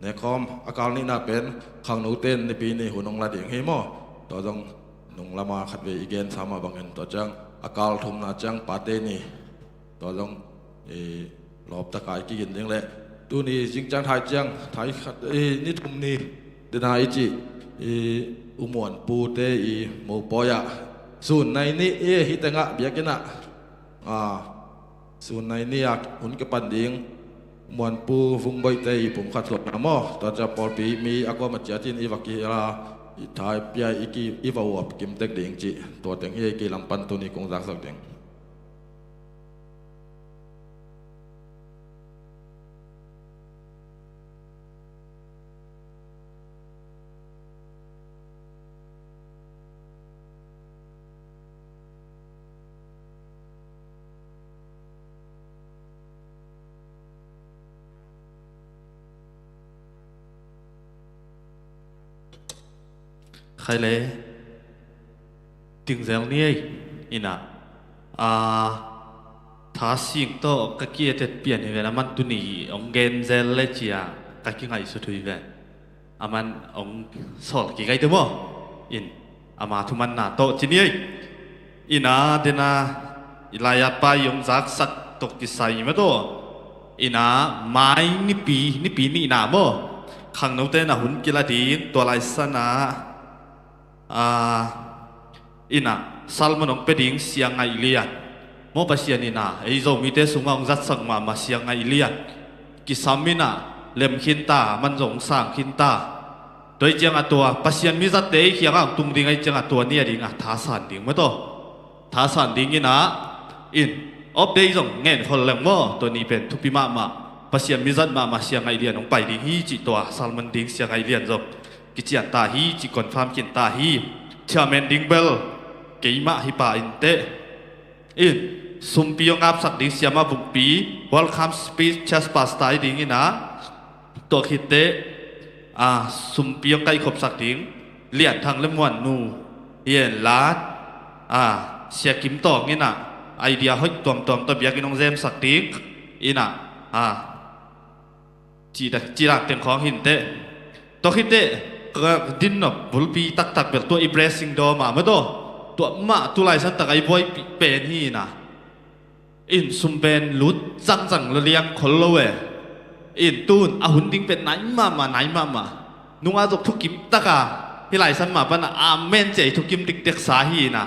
nekhawm a kal nihna pen khangnote in nipi ni hun hong la ding hi maw? Tua zong nung lama khatvei i gensa mah bangin, tua ciang a kal thumna ciang pate ni. Tua zong, eh, lawptaka i kigin ding leh tuni zing ciang thai ciang, thai khat, eh, ni thum ni dena i cih, eh, U Muan Pu te i mopawi ah sun nai ni, eh, hi tengah biakinn ah, ah, sun nai ni a hun kipan ding Muanpu Vungboih te i pum khat suahna maw? Tua ciang pawlpi mi a kuam a ciat in i va kihel a, i thai pia i ki, i va uap kim tek ding cih. Tua teng hi ei, kei lam pan tuni kong zaksak ding. Khai le, tingzel ni ei, ina, a, tha sing tawh ka kietet pian hi ven, a man tuni hong genzel le cia ka kingaihsut uh hi ven. A man hong sawl kik ai te maw? In, ama thumanna tawh ci ni ei. Ina, dena, i lai-at pa i hong zaksak tawh kisai mah tawh. Ina, mai nipi, nipi nihna maw? Khangnote na hun kila ding, tua lai sana, a, ina, sermon hong pia ding Sia Ngaih Lian. Maw Pasian ina, ei Zomite sungah hong zatsak mahmah Sia Ngaih Lian. Kisam ina, lem khin ta, man zong sang khin ta. Tua hi ciangah tua, Pasian mizatte ei kiangah hong tung ding ahi ciangah tua ni a dingah thasan ding mah tawh. Thasan ding ina, in, off day zong ngen khol leng maw, tua ni pen thupi mahmah. Pasian mizat mahmah Sia Ngaih Lian hong pai ding hi cih tua, sermon ding Sia Ngaih Lian zong kician ta hi, ci confirm khin ta hi. Chairman ding bel keimah hi pa inteh. In, sumpi hong apsak ding Siamah Vungpi, welcome speech, church pastor hi ding ina. Tua khitteh, a, sumpi hong kaihkhopsak ding Lian Thang le Muan Nu, Yen Lat, a, Sia Kim Tawng ina, idea hoih tuamtuam tawh biakinn hong zemsak ding ina, a, Ci da, ci dan teng khawng hi inteh. Tua khiteh, ka din nop bulpi taktak bel tua i blessing dawm ah mah tawh. Tua mah tu lai santak a i buaipih pen hi ina. In sum pen lut cangcang lo liang khol lo e. In tun a hun ding pen nai mahmah, nai mahmah. Nungah zok thukim taka hih lai san mah pana amen ci a i thukim dikdeksa hi ina.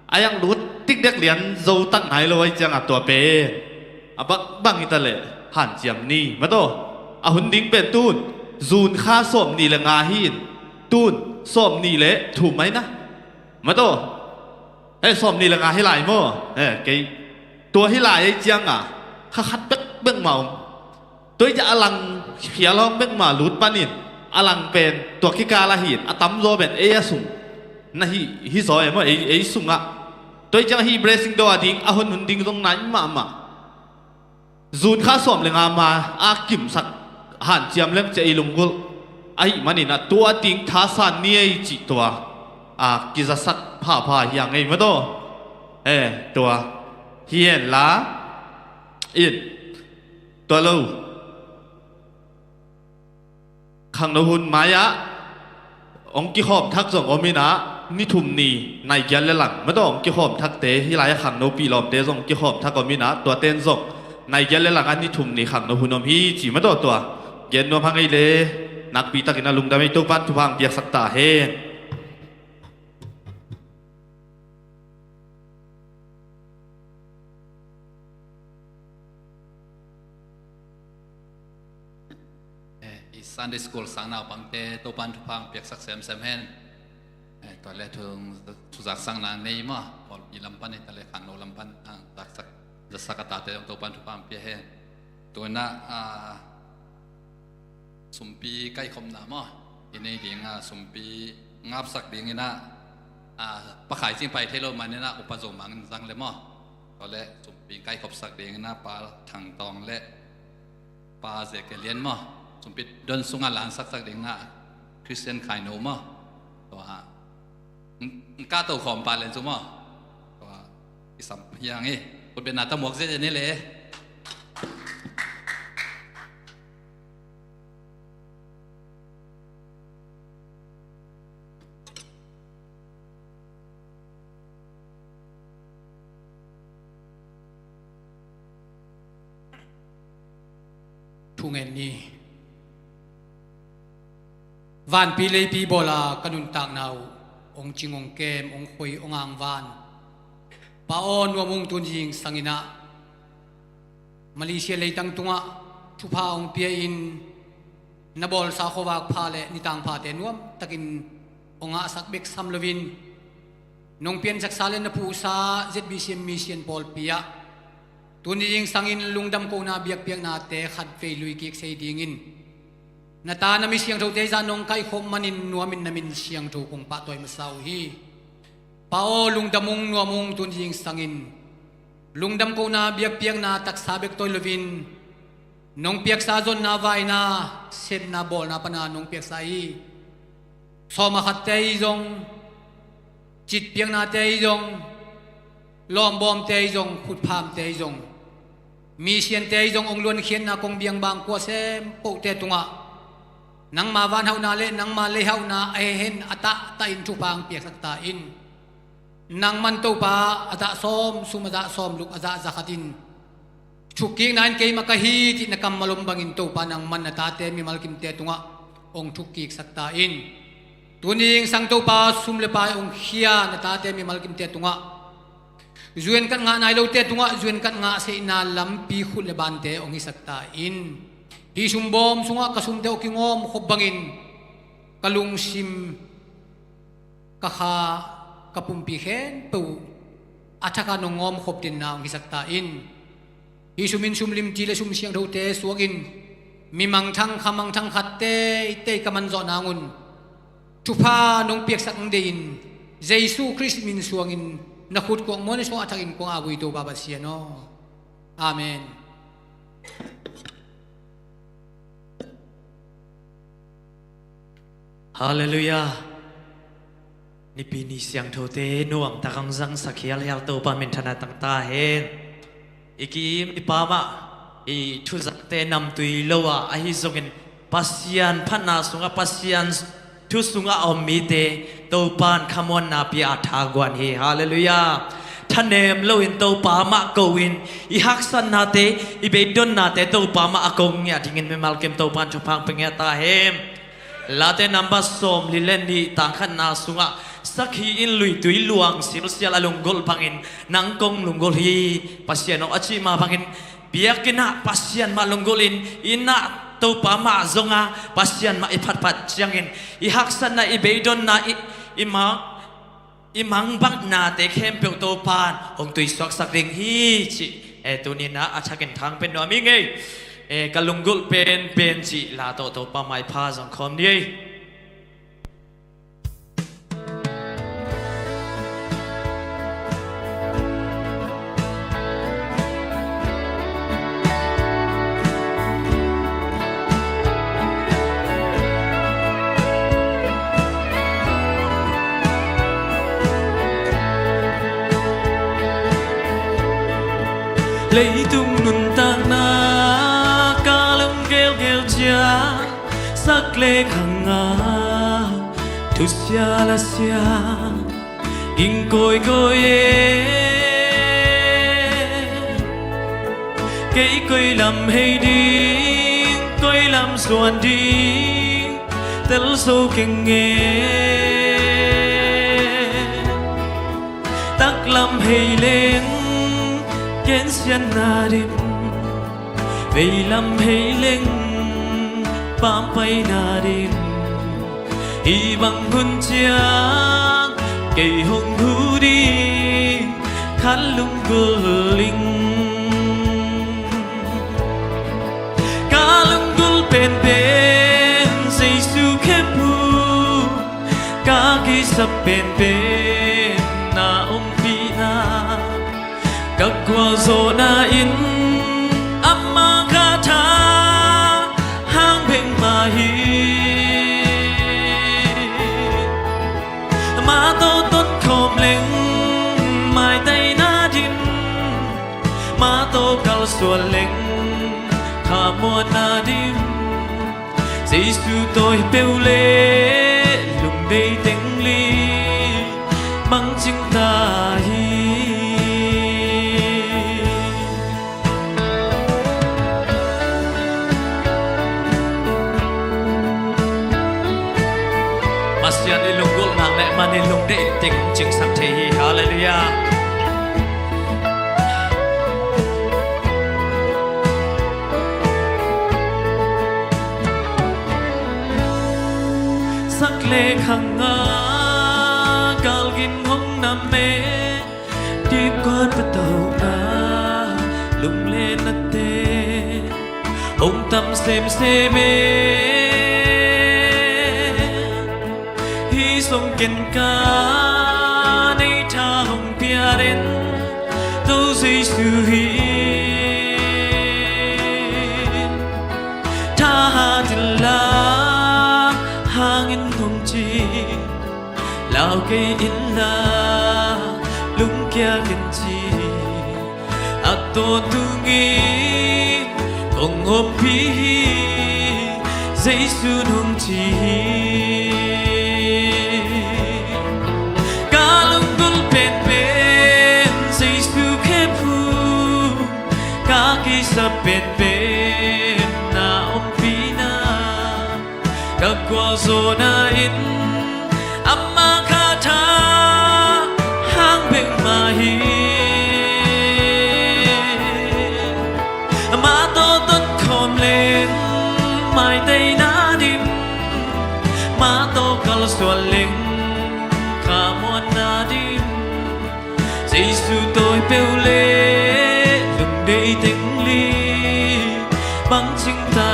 A yang lut dikdek lian zo tak nai lo ahi ciangah tua pen a bangbang hi ta leh hanciam ni mah tawh. A hun ding pen tun June kha sawm nih le nga hi in, tun sawm nih le thum ahi na mah tawh. He, sawm nih le nga hi lai maw? He, kei tua hi lai ahi ciangah kha khat bekbek mah om. Tua hi ciang a lang khial hong bek mah lut panin a lang pen tua kikal ahi in a tamzaw pen ei a sung na hi, hi zaw e maw, ei, ei sungah. Tua hi ciang hih blessing doh a ding a hun hun ding zong nai mahmah. Zun kha sawm le nga ma a kimsak hanciam leng ci ei lunggulh ahih manin ah tua ding thasan ni ei cih tua a kizasak phapha hi a ngei maw taw. E, tua hi hen la in tua lo. Khangno hun mai-ah hong kikhawm thak zong om in ah ni thum ni nai giat le lang maw taw hong kikhawm thakte hi lai-ah khangno pihlawmte zong hong kikhawm thak om in ah tuate in zong nai giat le lang ah ni thum ni khangno hun om hi ci maw taw tua. Gen nuam hang ei le nakpi takin a lungdam ei Topan thupha hong piaksak ta hen. Eh, i Sunday School sang naupangte Topan thupha hong piaksak semsem hen. Eh, tua le thu, thuzak sang na nei maw, pawlpi lam pan hi ta le khangno lam pan, ah, zaksak, zaksak a tate zong Topan thupha hong pia hen. Tua na, ah, sumpi kaikhopna maw, i nei ding a sumpi ngapsak ding in ah, ah, Pa Khai Cing pai thei lo man in ah Upa Zo Mang in zang le maw. Tua le sumpi kaikhopsak ding in ah Pa Thang Tawng le Pa Ze Ke Lian maw. Sumpi don sungah lansaksak ding ah Christian Khai No maw. Tua ah N-, n-, ka to khawm pa len cu maw? Tua, i sam hiang i. Kut bia na ta muak zia ni le. Thungen ni. Vanpi leipi bawla ka nuntakna uh hong cing, hong kem, hong khoi, hong angvan. Pa aw, nuam ung, tun zingsang in ah Malaysia leitang tungah thupha hong pia in na bawlsa khuavak pha le nitang phate nuam takin hong ngahsak bek sam loin nong piansaksa le na phuhsa Z B C M mission pawlpi ah tuni zingsangin lungdam kohna biakpiaknate khat vei lui kik sei dingin na ta na mi siangthote zah nong kaihkhop manin nuamin na min siangtho kong pahtawi masa uh hi. Pa aw, lungdam ung, nuam ung, tuni zingsangin lungdam kohna biakpiakna taksa bek tawi loin nong piaksa zonna vaina, sepna bawlna pana nong piaksa hi. Sawm a khatte hi zong, citpiaknate hi zong, lawmbawmte hi zong, khutphamte hi zong, misiante hi zong, hong luankhiatna kong biangbang kua sem pohte tungah nangma vanhauhna le nangma leihauhna a hehen a tahtah in thupha hong piaksak ta in. Nangman Topa a zah sawm, sum a zah sawm luk a zah zakhat in thukkikna in keimah ka hi cih na kammal om bangin Topa nangman na tate mimal kimte tungah hong thukkiksak ta in. Tuni zingsang Topa sum le pai hong khia na tate mimal kimte tungah zuenkat ngah nai lote tungah zuenkat ngah seihna lampi khut le bante hong hisak ta in. Hih sumbawm sungah ka sumte hong kingawm khop bangin ka lungsim ka kha, ka pumpi khempeuh a thakha nong ngawmkhop dinna hong hisak ta in. Hih sum in sum limci le sum siangthote suangin mi mangthang kha mangthang khat teitei ka man zawh nangun thupha nong piaksak hong dei in Jesu Khrist min suangin na khut kuang muan suang a thakin kuang a vui Topa Pasian aw. Amen. Halleluiah. Nipi ni siangthote nuamtak hong zangsak hialhial Topa minthanna tang ta hen. I kim i pamah i thuzakte namtui lo ah ahi zongin Pasian phatna sungah Pasian thu sungah a om mite Topa in khamuanna pia a thaguan hi. Halleluiah. Thanem loin Topa mah ko in i haksatnate i beidonnate Topa mah a ko ngiah dingin mimal kim Topa in thupha hong pia ngiat ta hen. Late number sawm li le nih tang khatna sungah sakhi in luitui luang silsial a lunggulh bangin nang kong lunggulh hi Pasian aw a cih mah bangin biakinn ah Pasian mah lunggulh in inn ah Topa mah zong a Pasian mah i phatphat ciangin i haksatna i beidonna i, i mang i mangbaknate khempeuh Topa in hong tuisuaksak ding hi cih, eh, tuni-in ah a thakin thang pia nuam ing ei. E, ka lunggulh penpen cih la tawh Topa maipha zong khawm ni ei. Leitung nuntakna ka lung gelgel ciang, sak le khang a thusia la sia ging kawikawi e. Kei koi lam hei ding, koi lam suan ding, tel so keng e. Taklam hei leng gensiatna dim, veilam hei leng pampaina dim. Hih bang hun ciang kei hong hu ding khat lunggulh ing. Ka lunggulh penpen Jesu khep uh, ka kisap penpen na ompihna. Ka gualzawhna in ama kha tha hang bek mah hi. Mah tawh ton khawm leng maitaina dim, mah tawh kalsuan leng khamuanna dim. Jesu tawi peuh le lungdei teng li bangcing ta hi. Pasian i lunggulhna le man i lungdei teng cingsak thei hi. Halleluiah. Sak le khang a galgin hong nam e, dipkuan patauhna lum le nate hong tam semsem e. Hih song ken ka nei tha hong piat in, Topa Jesu hi in. Thahat inla hang in hong ci, lau kei inla lungkia ken ci. A tawntungin kong ompih hi, Jesu nong ci hi. Ka lunggulh penpen Jesu khep uh, ka kisap penpen na ompihna. Ka gualzawhna in ama kha tha hang bek mah hi. Mah tawh ton khawm leng maitaina dim, mah tawh kalsuan leng khamuanna dim. Jesu tawi peuh le lungdei teng li bangcing ta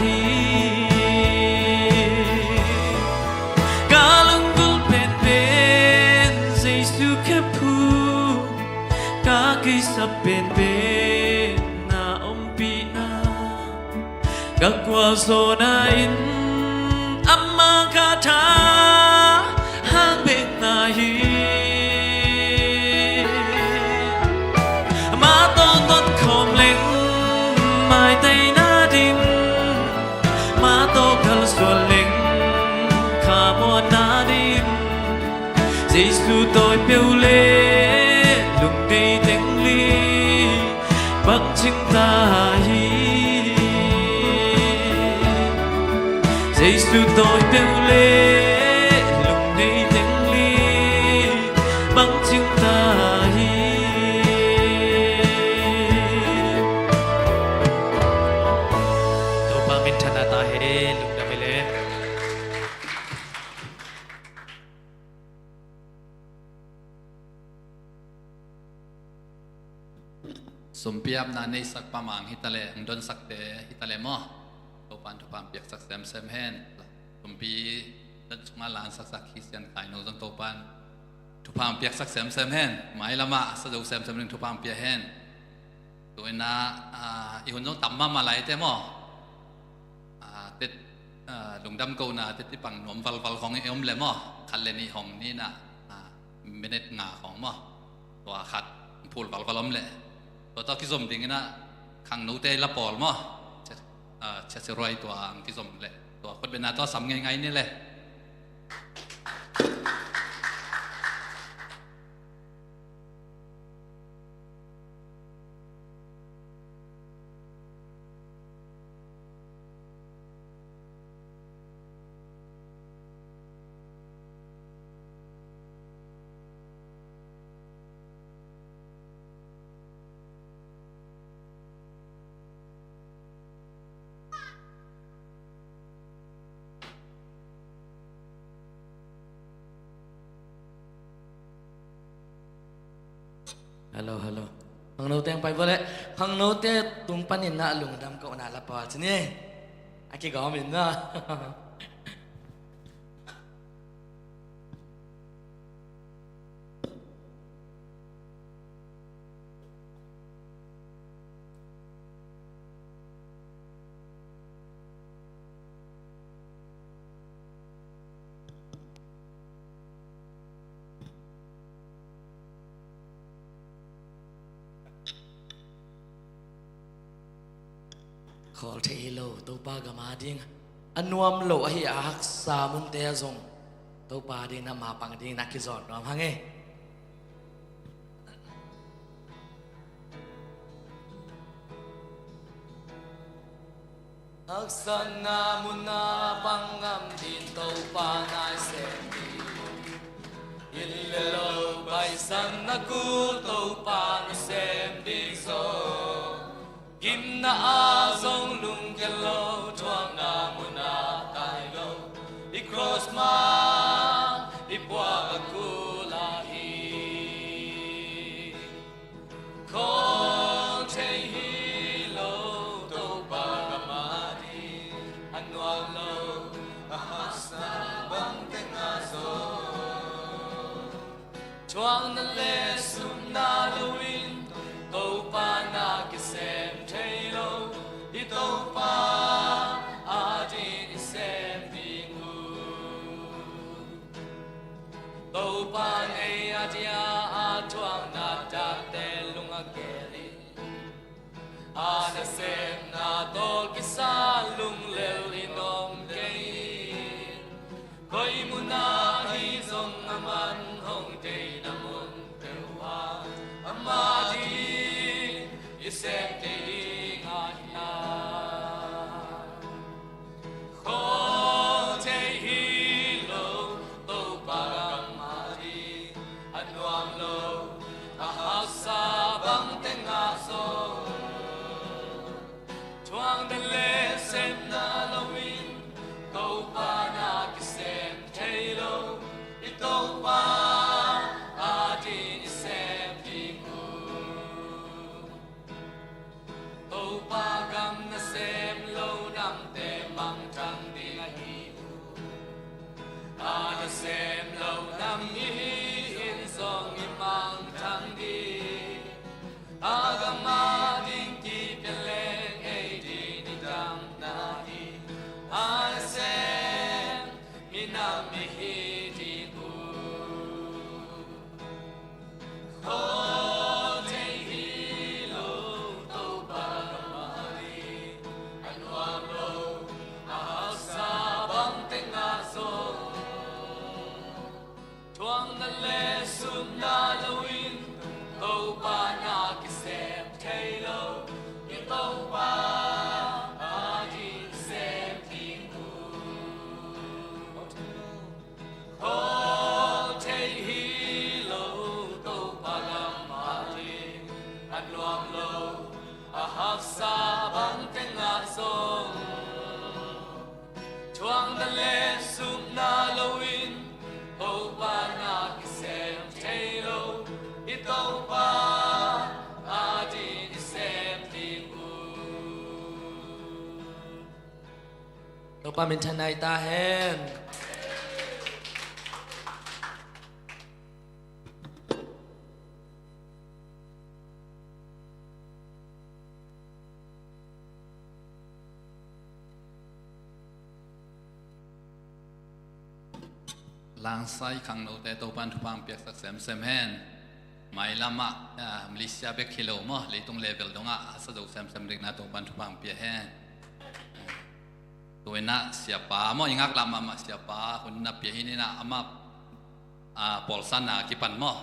hi. Ka lunggulh penpen Jesu khep uh, ka kisap penpen na ompihna. Ka gualzawhna in ama kha tha hang bek mah hi. Mah tawh ton khawm leng maitaina dim, mah tawh kalsuan leng khamuanna dim. Jesu tawi peuh le lungdei teng li bangcing ta hi. Jesu tawi peuh le lungdei teng li bangcing ta hi. Topa minthanna ta hen, lungdam hi le. Sumpi apna neisak pamang hitaleh, ang donsakte hitaleh maw, Topan thupha piaksak semsem hen. Sumpi dan sunga lansaksak hi sian khaino zong Topan thupha piaksak semsem hen. Mai lama sa zo semsem ding thupha pia hen. Tuina, ah, i hun zong tam mahmah lai te maw. Ah, tet, ah, lungdam kohna tet i pang nuam valval khong i om le maw. Khat le nih hong nina, ah, minute nga khong maw. Tua khat phul valval om le. Tua tua kizom dingina khangnote la pawl maw. Chia, ah, chia siruai tua ang kizom le. Tua khut bena tua sam ngeingai ni le. Hello, hello. Khangnote ang pai vua le. Khangnote tung panin na lungdam kohna la pawl cini. A kigawm in na. Khawl thei hi lo Topa gam ading a nuam lo ahi a haksa munte ah zong Topa ading na mapang ding na kizawn nuam hang e. Haksatna muna pang ngam ding Topa na i sem ding. Inn le lo paisakna kul Topa na sem ding zaw. Gimna ah zong lungkia lo thuakna muna tai lo. I cross ma i puak a kul ahi. Khawl thei hi lo Topa gam ading a nuam lo a haksa bang teng ah zong thuakna le supna loin Topa na kisem thei lo. I Topa ading i sem ding uh. Topa nei a dia a thuakna tate lung a gel in. A nasemna tawh kisa lunglel in om kei in. Koi mun ah hi zong a man hong deihna mun peuh ah ama ding i sem kei ding ahi a. Khawl thei hi lo Topa gam ading a nuam lo a haksa bang teng ah zong thuakna le sepna loin Topa na kisem thei lo. I Topa ading i sem ding uh. Topa gam nasem lo namte mangthang ding ahi uh. A nasem lo nam i hi in zong i mangthang ding. A gam ading kipia leng ei ding i damna hi. A nasem minam i hi ding uh. Khawl thei hi lo Topa gam ading a nuam lo a haksa bang teng ah zong thuakna le supna loin Topa na kisem thei lo. I Topa ading sem ding uh. Khawl thei hi lo Topa gam ading a nuam lo a haksa bang teng ah zong thuakna le supna loin Topa na kisem thei lo. Pa minthanna hi ta hen. Langsai khangnote Topan thupha hong piaksak semsem hen. Mailamah, ah, Malaysia bek hi lo maw, leitung level dongah a sa zo semsem dingin ah Topan thupha hong pia hen. Tu-in ah siapa maw, i ngaklah mahmah siapa hun na pia hi in ah amah, ah, pawlsanna kipan maw.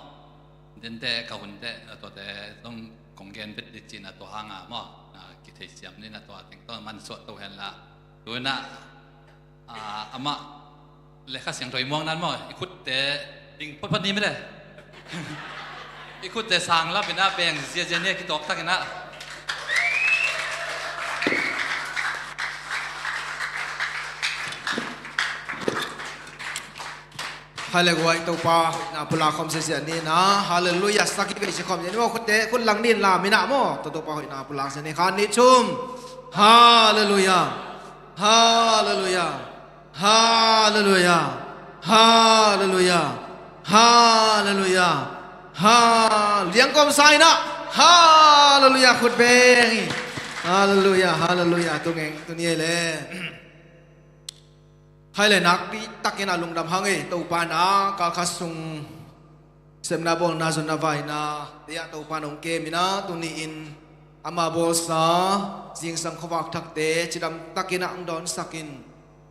Dente ka hunte, ah, tuate zong kong gen vet ding ci-in ah tua hang a maw, ah, kitheisiam ni in ah tua teng tawh mansuah to hen la. Tu-in ah, ah, amah lekha siangtho i muang nan maw, i khutte ding photphot ni mete. I khutte sang lap in ah beng ziazia ni a kitawk tak in ah. Hallelujah, Topa hoihna pulak khawm ziazia ni in ah. Hallelujah, sak hi vei ci khawm ziazia ni maw, khutte khut lang ni in lam in ah maw, tua Topa hoihna pulak ziazia ni. Khat, nih, thum. Hallelujah. Hallelujah. Hallelujah. Hallelujah. Hallelujah. Ha, liangkawm sa in ah. Hallelujah, khut beng hi. Hallelujah, hallelujah. Tu ngeng, tu ni le. Hai le, nakpi takin ah lungdam hang ei, Topa in ah kalkhat sung sepna bawlna zonna vaina te ah Topa in hong kem in ah, tuni in ama bawlsa zingsang khuavak thakte cidam takin ah hong dawnsak in,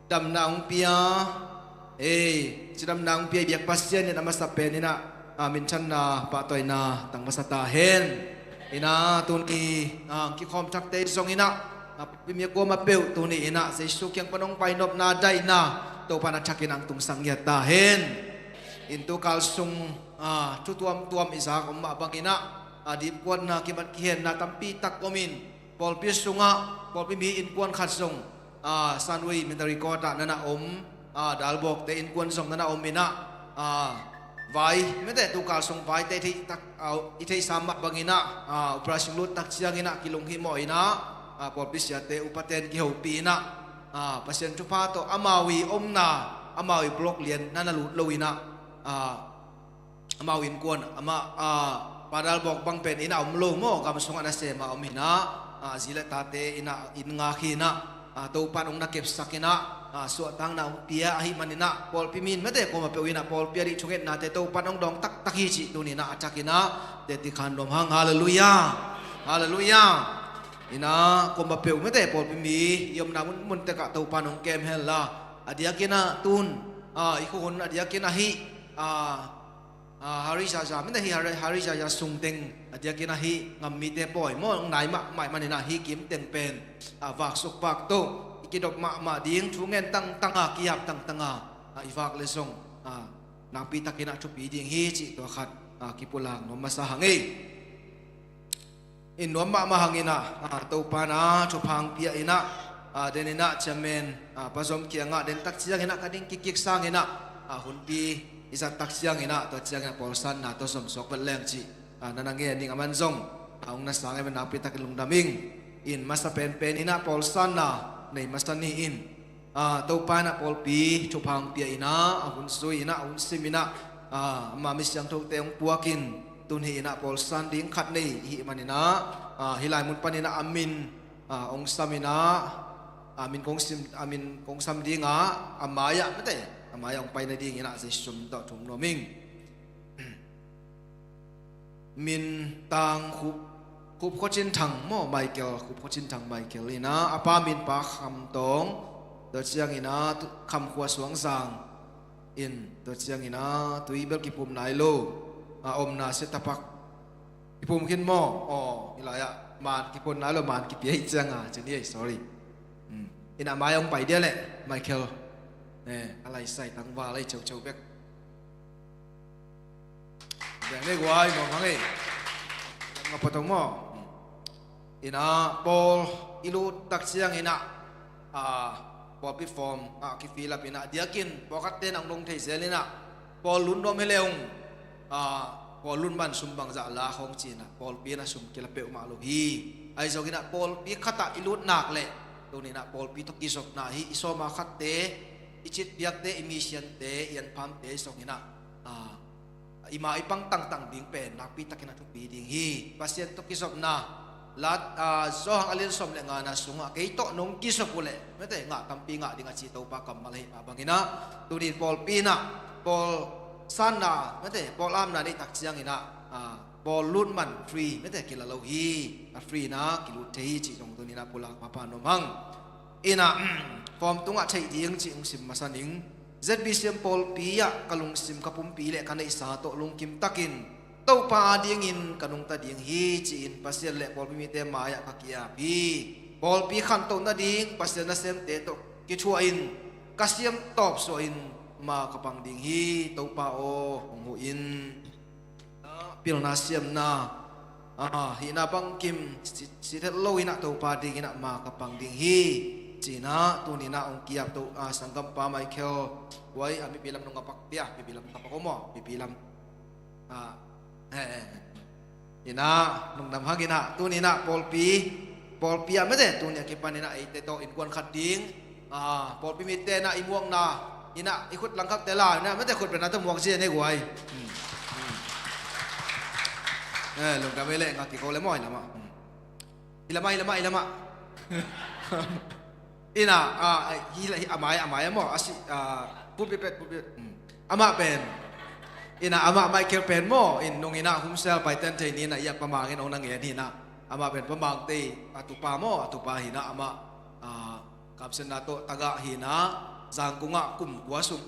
damna hong pia, ei, cidamna hong pia i biak Pasian in a masa pen in ah, ah, minthanna pahtawina tang masa ta hen. In ah tuni, ah, kikhawm thakte zong in ah, ah, pawlpi mi a kuamah peuh tuni in ah Jesu kiang pan hong pai nopna daihna Topa in a thak in ah hong tungsak ngiat ta hen. In tukal sung, ah, thu tuamtuam i zak om mah bang in ah, ah, dipkuatna, kimat kihenna tampi tak om in, pawlpi sungah pawlpi mi innkuan khat zong, ah, Sunway Missionary Court ah na na om, ah, Dalbawkte innkuan zong na na om in ah, ah, vai, mete tukal sung vaite i theih tak, ah, i theihsa mah bang in ah, ah, operation lut tak ciang in ah kilunghimawh in ah, ah, pawlpi siate upaten kihopih in ah, ah, Pasian thupha tawh amau i omna, amau i block lian na na lut lo in ah, ah, amau innkuan, amah, ah, Pa Dalbawk bang pen in ah om lo maw, gam sungah nasem a om hi in ah, ah, zi le tate in ah inn ngak hi in ah, ah, Topa in hong na kepsak in ah, ah, suahtakna hong pia ahih man in ah, pawlpi mi in mete kuamah peuh in ah pawlpi a dih thungetnate Topa in hong dawng taktak hi cih tuni in ah a thak in ah teci khan nuam hang. Hallelujah. Hallelujah. In ah kuamah peuh mete pawlpi mi i omna munmun tek ah Topa in hong kem hen la. A diakin ah tun, ah, i khuahun a diakin ah hih, ah, ah, Hari Zaza, mete hih Hari, Hari Zaza sung teng a diakin ah hih ngam mite pawi maw, hong nai mahmah ahih man in ah hih kim teng pen, ah, vak suk vak to i kidop mahmah ding, thu ngen tangtang a, ki-ap tangtang a, ah, i vak le zong, ah, nakpi takin ah thupi ding hi cih tua khat, ah, kipulak nuam masa hang ei. In nuam mahmah hang in ah, ah, Topa in ah thupha hong pia in ah, ah, den in ah chairman, ah, Pa Zom kiangah den tak ciang in ah ka ding kikkik sang in ah, ah, hunpi i zat tak ciang in ah, tua ciang in ah pawlsanna tawh zom suak vet leng cih, ah, na na ngen ding a man zong, ah, hong na sang e, nakpi takin lungdam ing. In masa penpen in ah pawlsanna nei masa ni in. Ah, Topa in ah pawlpi thupha hong pia in ah, a hun zui in ah, a hun sim in ah, ah, ama mi siangthote hong puak in, tun hih in ah pawlsan ding khat nei i hih man in ah, ah, hih lai mun pan in ah a min, ah, hong sam in ah, a min kong sim, a min kong sam ding ah, a mai-ah mete, a mai-ah hong pai nading in ah Jesu min tawh thum nuam ing. Min Tang Khup, Khup Khua Cin Thang maw, Michael, Khup Khua Cin Thang Michael in ah, a pa min Pa Kham Tawng, tua ciang in ah, tu, Kham Khua Suang Zang in, tua ciang in ah, tui bel kipum nai lo, a omna Setapak kipum khin maw, aw, hih lai-ah, man kipum nai lo, man kipia hih ciang a, ci ni ei, sorry. Hmm. In ah mai hong pai dia leh, Michael. Eh, a lai sai tangval ei, ceuceu bek. Beng le guai, nuam hang ei. Nga patong maw. In ah, pawl i lut tak ciang in ah, ah, pawlpi form ah kifill up in ah, diakin pawlkhatte in ah hong dong thei zel in ah, pawl lut nuam hi le hong, ah, pawl lut man sum bangzah la khawng ci in ah, pawlpi in ah sum kila peuhmah lo hi. Ahi zongin ah pawlpi khat ah i lut nak leh, Tuni-in ah pawlpi tawh kizopna hi, i sawma khatte, i citpiakte, i misiante, i anphamte zong in ah, ah, i ma i pang tangtang ding pen nakpi takin a thupi ding hi. Pasian tawh kizopna, lat, ah, Johan a lian sawm le ngana sungah kei tawh nong kizop uh leh, mete, ngah tampi ngah ding a ci Topa kammal ahi mah bangin ah, tuni-in pawlpi in ah, pawl sanna, mete, pawl amna neih tak ciangin ah, ah, pawl lut man free, mete, kila lo hi, a free in ah kilut thei hi cih zong tuni-in ah pulak pahpah nuam hang. In ah, form tungah theih ding cih hong sim masa ning. Z B C M pawlpi ah ka lungsim, ka pumpi le ka neihsa tawh lungkim takin Topa adingin ka nungta ding hi ci-in Pasian le pawlpi mite mai-ah ka ki-ap hi. Pawlpi khantoh nading Pasian nasemte tawh kithuahin ka siam tawp suahin ma ka pang ding hi. Topa aw, hong huh in. Pilna siamna, ah, hihna bangkim si, si tel lo-in ah Topa dingin ah ma ka pang ding hi. Ci-in ah tuni-in ah hong ki-ap Topa, ah, sanggampa Michael Huai, ah, mipi lam nong a pak dia, mipi lam ka pak om aw, mipi lam. Ah, eh, eh. In ah, lungdam hang in ah, tuni-in ah pawlpi, pawlpi ah mete, tuni a kipan in ah eite tawh innkuan khat ding, ah, pawlpi mite in ah i muakna in ah i khut langkhakte la in ah mete, khut bengna tawh muak ci-in ei guai. Hmm. Hmm. Eh, lungdam ei leh, ngak kiko le maw, i lamah. Hmm. I lamah, i lamah, i lamah. In ah, ah, hi, hi, a mai, a mai maw, a si, ah, pulpit pen, pulpit. Hmm. Amah pen. In ah, amah Michael pen maw, in nung in ah Home Cell paiten thei ni in ah, i a Pa Mang in hong na ngen hi in ah. Amah pen Pa Mang te a tupa maw, a tupa hi in ah, amah, ah, kamsiatna tawh tagah hi in ah, Zangkong ah kum kua sung,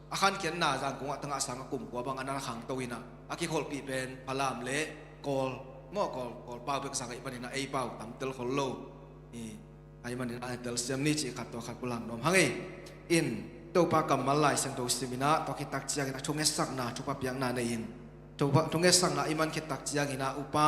a khankhiatna Zangkong ah tagah sang a kum kua bang a na khangto in ah, a kikholhpih pen Falam le Kawl maw, Kawl, Kawl pau bek zang ahih manin ah ei pau tam tel khol lo. I, ahih manin ah telsiam ni cih khat, tua khat pulak nuam hang ei. In, Topa kammal Lai Siangtho sim in ah, tua khit tak ciangin ah thungetsakna, thupha piakna nei in. Thupha, thungetsakna i man khit tak ciangin ah upa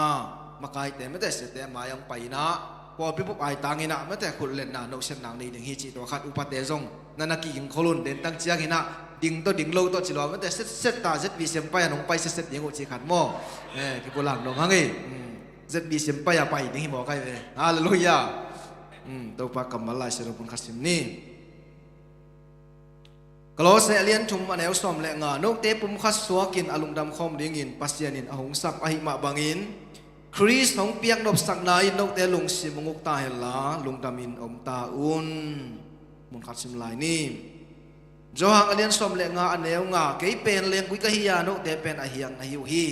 makaite, mete, siate mai-ah hong pai in ah, pawlpi bup aitang in ah mete, khut letna, nohsiatna nei ding hi cih tua khat, upate zong na na kiging khol un, den tak ciangin ah ding tawh ding lo tawh ci lo mete, setset ta, Z B C M pai-a nong pai setset ding uh cih khat maw. Eh, kipulak nuam hang ei. Hmm. Z B C M pai-a pai ding hi maw kai ve. Halleluiah. Hmm, Topa kammal Lai Siangtho mun khat sim ni. Kolose a lian thum a neu sawm le nga, note pumkhat suakin a lungdam khawm dingin Pasian in a hong sap ahih mah bangin, Khrist hong piaknopsakna in note lungsim hong uk ta henla, lungdamin om ta un. Mun khat sim lai ni. Johan a lian sawm le nga a neu nga, kei pen lenggui ka hi a, note pen a hiang na hi uh hi.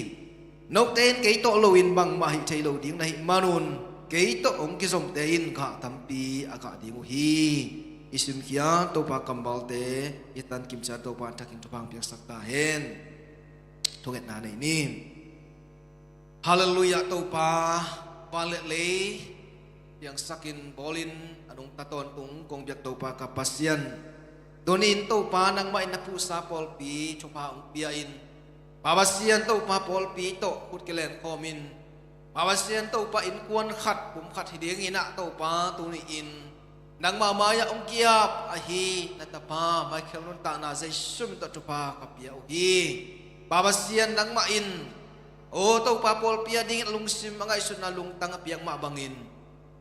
Note in kei tawh loin bangmah hih thei lo ding na hih manun, kei tawh hong kizomte in gah tampi a gah ding uh hi. I simkhia Topa kammalte i tan kimcia Topa in thakin thupha hong piaksak ta hen. Thungetna nei ni. Halleluiah. Topa, van le lei piangsakin bawlin a nungta tawntung kong biak Topa ka Pasian, tuni-in Topa nangmah in na phuhsa pawlpi thupha hong pia-in, Pa Pasian, Topa pawlpi tawh khut kilen khawmin, Pa Pasian, Topa innkuan khat, pum khat hi dingin ah Topa tuni-in nangmah mai-ah hong ki-ap ahi na tapa Michael nuntakna Jesu min tawh thupha ka pia uh hi. Pa Pasian, nangmah in, aw Topa, pawlpi a dingin a lungsim, a ngaihsutna, lungtang a piak mah bangin,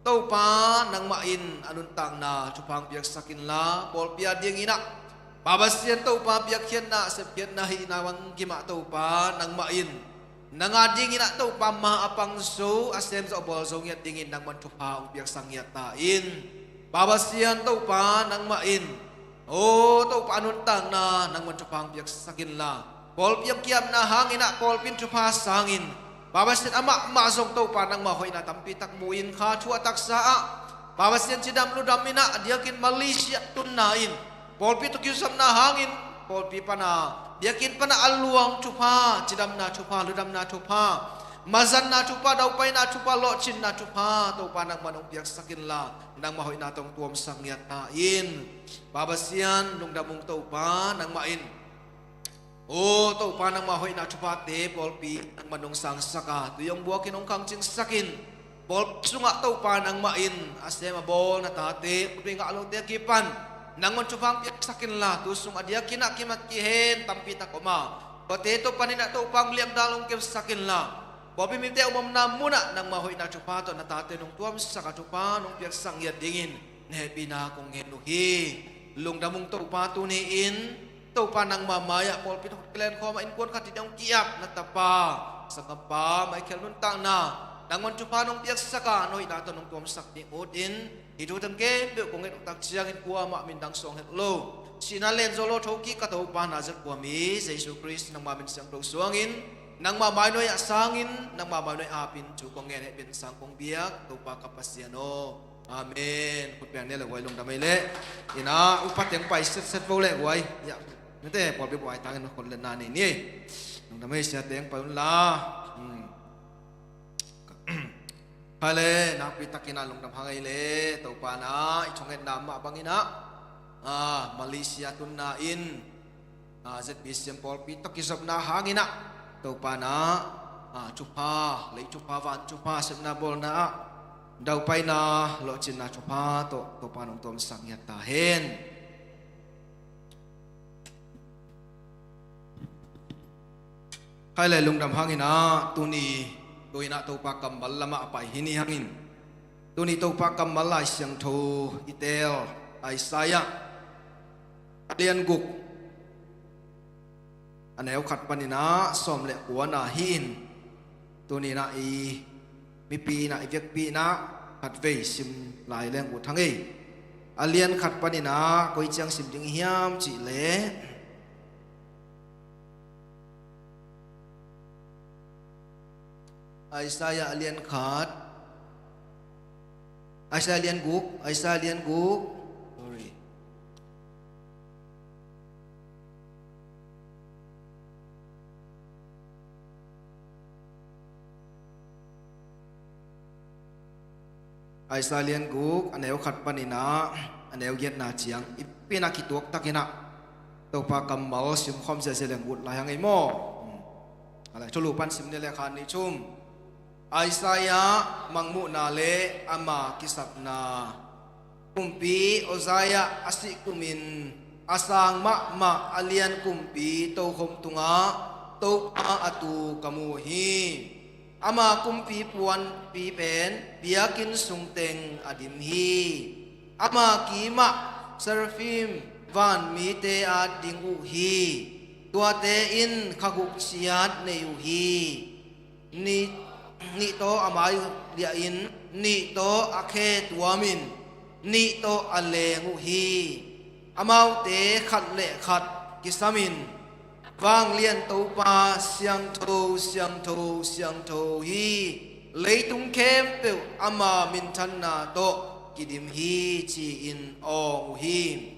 Topa, nangmah in a nuntakna thupha hong piaksak inla, pawlpi a dingin ah, Pa Pasian, Topa, biakpiakna, seppiakna hihna bangkim ah Topa, nangmah in nang a dingin ah Topa, ma a pang zo, a sem zo, a bawl zo ngiat dingin nangman thupha hong piaksak ngiat ta in. Pa Pasian, Topa, nangmah in, aw Topa, a nuntakna nangman thupha hong piaksak inla, pawlpi hong ki-apna hangin ah pawlpi in thupha sang in, Pa Pasian, amah mah zong Topa, nangma hoihna tampi tak mu in, kha thu a taksa ah, Pa Pasian, cidam ludam in ah, a diakin Malaysia tunna in, pawlpi tawh kizopna hangin, pawlpi pana, biakinn pana a luang thupha, cidamna thupha, ludamna thupha, mazanna thupha, daupaina thupha, lawhcinna thupha, Topa, nangman hong piaksak inla, nangma hoihna tawh hong tuamsak ngiat ta in. Pa Pasian, lungdam ung Topa, nangmah in, aw Topa, nangma hoihna thuphate pawlpi nangman hong sangsak a, tui hong buakin hong khangcingsakin, pawlpi sungah Topa, nangmah in a sem a bawl na tate, pawlpi ngah lote a kipan nangman thupha hong piaksak inla, tu sung a diakin ah kimat kihen tampi tak om a, tuate tawh panin ah Topa, hong liamdal hong kepsak inla, pawlpi mite om omna munah nangma hoihna thupha tawh na tate nong tuamsak a, thupha nong piaksak ngiat dingin hehpihna kong ngen uh hi. Lungdam ung Topa, tuni-in Topa nangma mai-ah pawlpi tawh kilen khawm a innkuan khat in hong ki-ap na tapa sanggampa Michael nuntakna nangman thupha nong piaksak a, na hoihna tawh nong tuamsak ding ut in, hih thu teng khempeuh kong nget uh tak ciangin kuamah min dang suang het lo, sihna len zo lo thokik ka Topa Nazareth khuami Jesu Khrist nangma min siangtho suangin, nangma mai nuai-ah sangin, nangma mai nuai-ah apin thu kong ngen, hehpihna sang kong biak Topa ka Pasian aw. Amen. Khut beng ni le guai, lungdam ei le. Ina upa teng pai setset vo le guai. Ya, nate pawlpi buai tangin khut le na ni ni. Lungdam ei, sia teng pai un la. Hmm. Hai le, nakpi takin a lungdam hang ei le, Topa na i thungetna mah bangin a, ah, Malaysia tunna in, ah, Z B C M pawlpi tawh kizopna hangin a, Topa na, ah, thupha, lei thupha, van thupha, sepna bawlna ah daupaina, lawhcinna thupha tawh Topa nong tuamsak ngiat ta hen. Khai le lungdam hangin a, tuni tu-in a Topa kammal lamah a pai hi ni hangin, tuni Topa kammal Lai Siangtho i teel Isaiah a lian guk, a neu khat panin a sawm le kua na hi-in, tuni-in a i mipi in a i vekpi in a khatvei sim lai leng ut hang ei. A lian khat panin a koi ciang sim ding hiam cih leh, Isaiah a lian khat, Isaiah a lian guk, Isaiah a lian guk. Sorry. Isaiah a lian guk, a neu khat panin a, a neu giatna ciang i pi in a kituak takin a Topa kammal simkhawm ziahziah leng ut lai hang ei maw. Hmm. A lai thulu pan sim ni le khan ni thum. Isaiah mangmuhna le ama kisapna. Kumpi Uzziah a sih kumin a sang mahmah a lian kumpi tokhom tungah Topa a tu ka mu hi. Ama kumpi puanpi pen biakinn sungteng a dim hi. Ama kimah seraphim vanmite at ding uh hi. Tuate in kha guk ciat nei uh hi. Nih, nih tawh a mai liahin, nih tawh a khe tuamin, nih tawh a leng uh hi. Amaute khat le khat kisamin, Vanglian Topa siangtho, siangtho, siangtho hi. Leitung khempeuh ama minthanna tawh kidim hi, ci-in awng uh hi.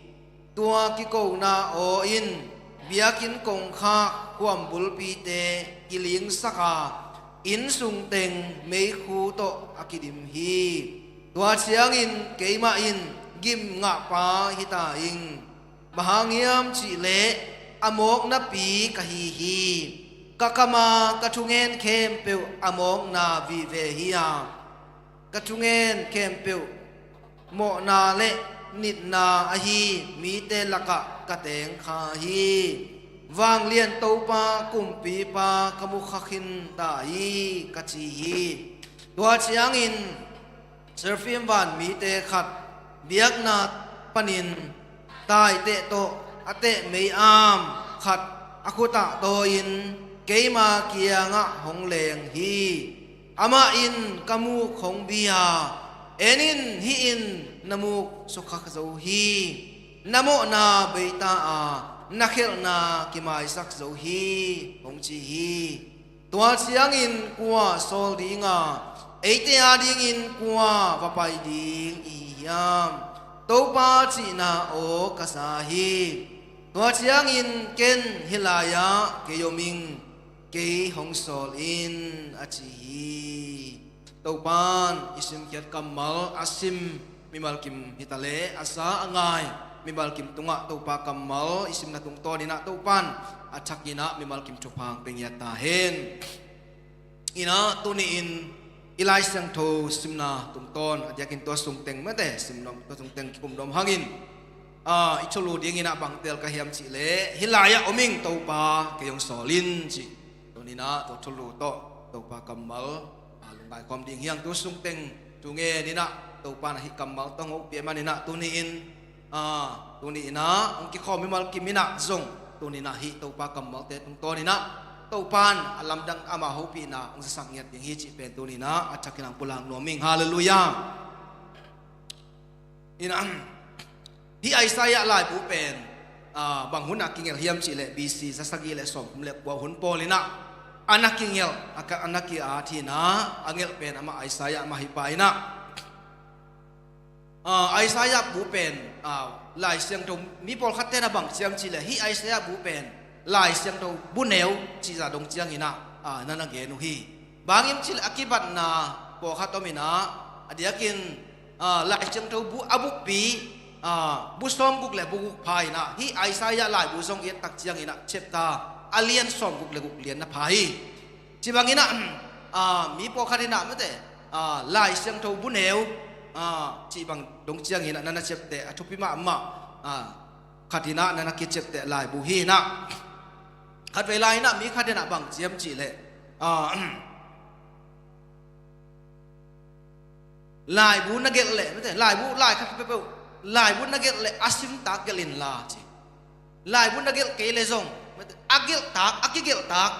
Tua kikona aw in biakinn kongkhak khuam bulpite kilingsak a, inn sungteng meikhu tawh a kidim hi. Tua ciangin keimah in gim ngahpa hi ta ing. Bang hang hiam cih leh a mawknapi ka hi hi. Ka kam a ka thungen khempeuh a mawkna vive hi a, ka thungen khempeuh mawhna le nitna ahi mite lakah ka teng kha hi. Vanglian Topa Kumpipa ka mu kha khin ta hi, ka ci hi. Tua ciangin seraphim vanmite khat biakna panin taiteh tawh a teh mei-am khat a khutah tawi-in keima kiangah hong leng hi. Amah in ka muk hong bi a, "En in, hih in na muk sukha zo hi. Na mawhna beita a, na khelhna kimaisak zo hi," hong ci hi. Tua ciangin kua sawl ding a, eite adingin kua va pai ding i hi hiam? Topa cihna aw ka za hi. Tua ciangin ken hih lai-ah kei om ing, kei hong sawl in, a ci hi. Topan i simkhiat kammal a sim mimal kim hi ta leh a za a ngai mimal kim tungah Topa kammal i simna tungtawn in ah Topan a thakin ah mimal kim thupha hong pia ngiat ta hen. In ah tuni-in i Lai Siangtho simna tungtawn a diakin tua sungteng mate simnuam, tua sungteng kikum nuam hangin, ah, i thulu dingin ah bang teel ka hiam cih leh, "Hih lai-ah om ing Topa, kei hong sawl in," ci. Tuni-in ah tua thulu tawh Topa kammal, ah, lungngai khawm ding hi hang. Tu sungteng thu ngen in ah Topa in ah hih kammal tawh hong hopih ahih manin ah tuni-in, ah, tuni-in ah hong kikhawm mimal kim in ah zong tuni-in ah hih Topa kammalte tungtawn in ah Topa in a lamdang ama hopihna hong zasak ngiat ding hi cih pen tuni-in ah a thakin ah pulak nuam ing. Halleluiah. In ah, hih Isaiah laibu pen, ah, bang hun ah kigelh hiam cih leh B C za sagih le sawmthum le kua hun pawl in ah a na kigelh, a ka, a na ki-at hi in ah, a gelh pen amah Isaiah amah hi pah in ah. Ah, Isaiah bu pen, ah, Lai Siangtho, mi pawlkhatte na bang ci hiam cih leh hih Isaiah bu pen Lai Siangtho bu neu cihzah dong ciangin ah, ah, na na gen uh hi. Bang hiam cih leh a kibatna pawlkhat om in ah, a diakin, ah, Lai Siangtho bu a bukpi, ah, bu sawmguk le bu guk pha in ah, hih Isaiah laibu zong i et tak ciangin ah chapter a lian sawmguk le guk lian na pha hi. Ci bangin ah, ah, mi pawlkhat in ah mate, ah, Lai Siangtho bu neu, ah, cih bang dong ciangin ah na na ciapteh a thupi mahmah, ah, khat in ah na na kiciapteh laibu hi in ah. Khatvei lai in ah mi khat in ah bang ci hiam cih leh, ah, laibu na gelh leh, mate, laibu, lai khat peuhpeuh, laibu na gelh leh a simtak gelh inla ci. Laibu na gelh kei leh zong, mate, a gelhtak, a kigelhtak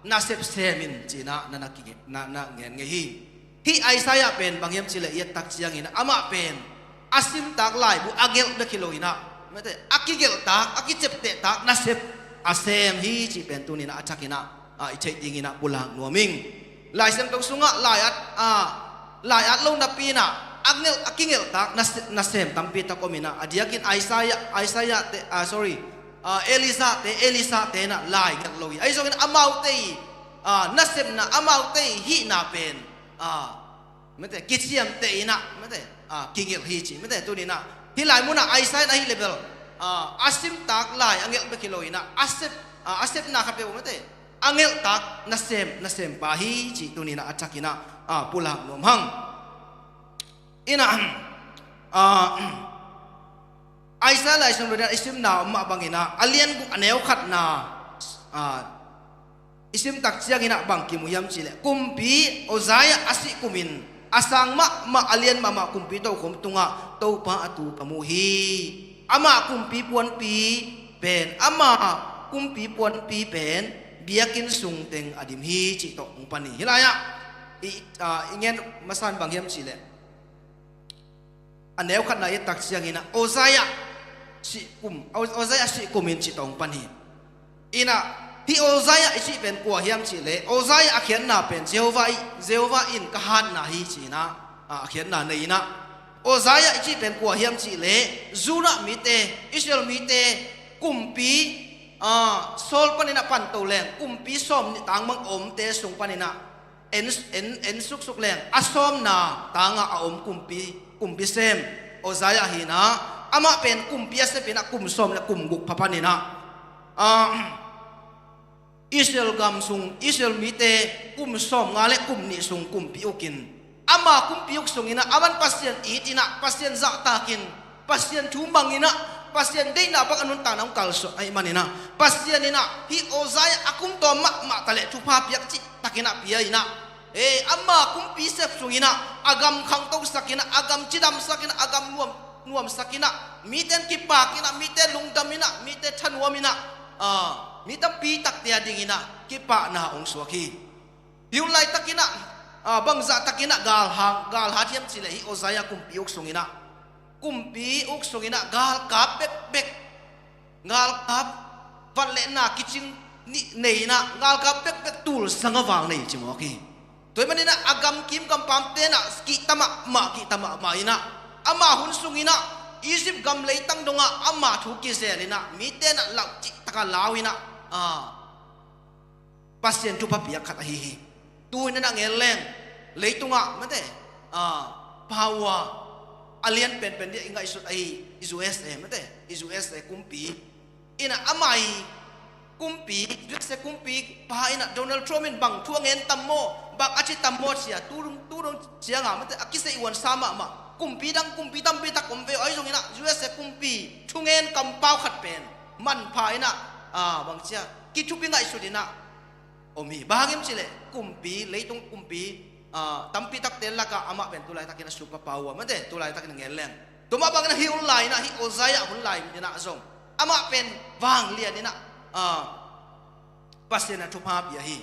nasep sem in ci in ah na na kige-, na, na gen ngei hi. Hih Isaiah pen bang hiam cih leh i et tak ciangin ah amah pen a simtak laibu a gelh bek hi lo in ah, mate, a kigelhtak, a kiciaptehtak nasep a sem hi cih pen tuni-in ah a thakin ah, ah, i theih dingin ah pulak nuam ing. Lai Siangtho sungah lai-at, ah, lai-at lo napi in ah a gelh, a kigelhtak na se-, nasem tampi tak om in ah, a diakin Isaiah, Isaiah te, ah, sorry, ah, Elijah te, Elisha te in ah lai gelh lo hi. Ahi zongin amaute i, ah, nasepna, amaute i hihna pen, ah, mate, kiciamteh in ah, mate, ah, kigelh hi ci, mate, tuni-in ah hih lai mun ah Isaiah in ahih leh bel, ah, a simtak lai a gelh bek hi lo in ah a sep, ah, a sepna khat peuh, mate, a gelhtak nasem, nasem pa hi cih tuni-in ah a thakin ah, ah, pulak nuam hang. In ah, ah, Isaiah Lai Siangtho i simna om mah bangin ah a lian guk a neu khatna, ah, i sim tak ciangin ah bang kimu hiam cih leh, Kumpi Uzziah a sih kumin a sang mahmah, a lian mahmah kumpi tokhom tungah Topa a tu ka mu hi. Amah kumpi puanpi pen, amah kumpi puanpi pen biakinn sung teng a dim hi cih tawh hong pan hi. Hih lai-ah i, ah, i gen masa in bang hiam cih leh, a neu khatna i et tak ciangin ah Uzziah sih kum, Uzziah sih kumin cih tawh hong pan hi. In ah hih Uzziah i cih pen kua hiam cih leh, Uzziah a khiatna pen Jehovah i, Jehovah in ka hatna hi ci in ah, ah, a khiatna nei in ah. Uzziah i cih pen kua hiam cih leh Judah mite, Israel mite kumpi, ah, Saul panin ah panto leng kumpi sawm nih tang bang a omte sung panin ah en, en, en suksuk leng a sawmna tangah a om kumpi, kumpi sem Uzziah hi in ah, amah pen kumpi a sep in ah kum sawm le kum guk pha panin ah, ah, Israel gam sung, Israel mite kum sawmnga le kum nih sung kumpi uk in, ama kumpi uk sungin ah aman Pasian it in ah, Pasian zahtak in, Pasian thu mang in ah, Pasian deihna bang a nuntakna hong kalsuah ahih manin ah, Pasian in ah hih Uzziah a kum tawm mahmah ta leh thupha piak cih takin ah pia in ah, eh, ama kumpi sep sungin ah a gam khangtosak in ah, a gam cidamsak in ah, a gam nuam, nuamsak in ah, mite in kipak in ah, mite lungdam in ah, mite thanuam in ah, ah, mi tampi takte a dingin ah kipahna hong suak hi. Hih hun laitakin ah, ah, bangzah takin ah galhang, galhat hiam cih leh hih Uzziah kumpi uk sungin ah, kumpi uk sungin ah galkap bekbek, galkap vat le na kicing nih nei in ah, galkap bekbek tulsa nga vang nei ci mawk hi. Tua ahih manin ah a gamkim gampamte in ah kihta mahmah, kihta mahmah in ah, ama hun sungin ah Egypt gam leitang dongah ama thu kizel in ah, mite in ah lau cihtak a lau in ah, ah, Pasian thupha piak khat ahi hi. Tu in ah na gen leng, leitungah mate, ah, power a lian penpen ding i ngaihsut ahi U S A mate, U S A kumpi in ah, ama i kumpi, U S A kumpipa in ah Donald Trump in bang thu a gen tam maw, bang a ci tam maw ci a, tu dong, tu dong ciangah mate, a kiseih huansa mahmah. Kumpi dang, kumpi tampi tak om ve uh, ahi zongin ah U S A kumpi thungen kampau khat pen manpha in ah, ah, bang ci a, kithupi ngaihsut in ah om hi. Bang hang hiam cih leh kumpi, leitung kumpi, ah, tampi takte lakah amah pen tu laitakin a superpower mate, tu laitakin a ngen leng. Tua mah bangin a hih hun lai-in ah, hih Uzziah hun lai-in ah zong amah pen vanglian in ah, ah, Pasian a thupha pia hi.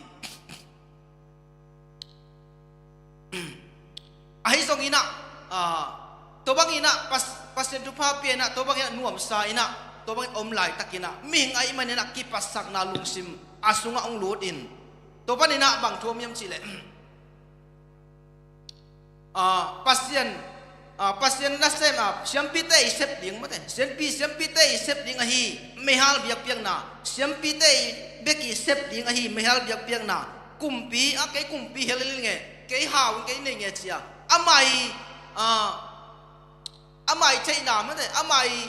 Ahi zongin ah, ah, tua bangin ah Pas-, Pasian thupha pia in ah, tua bangin ah nuamsa in ah, tua bangin om laitakin ah mihing ahih manin ah kipatsakna lungsim a sungah hong lut in, tua panin ah bang thu om hiam cih leh, ah, Pasian, ah, Pasian nasem, ah, siampite i sep ding mate, siampi, siampite i sep ding ahi meihal biakpiakna, siampite i bek i sep ding ahi meihal biakpiakna, kumpi, ah, kei kumpi hel ing e, kei hau ing, kei nei ing e ci-a amah i, ah, amah i theihna mate, amah i,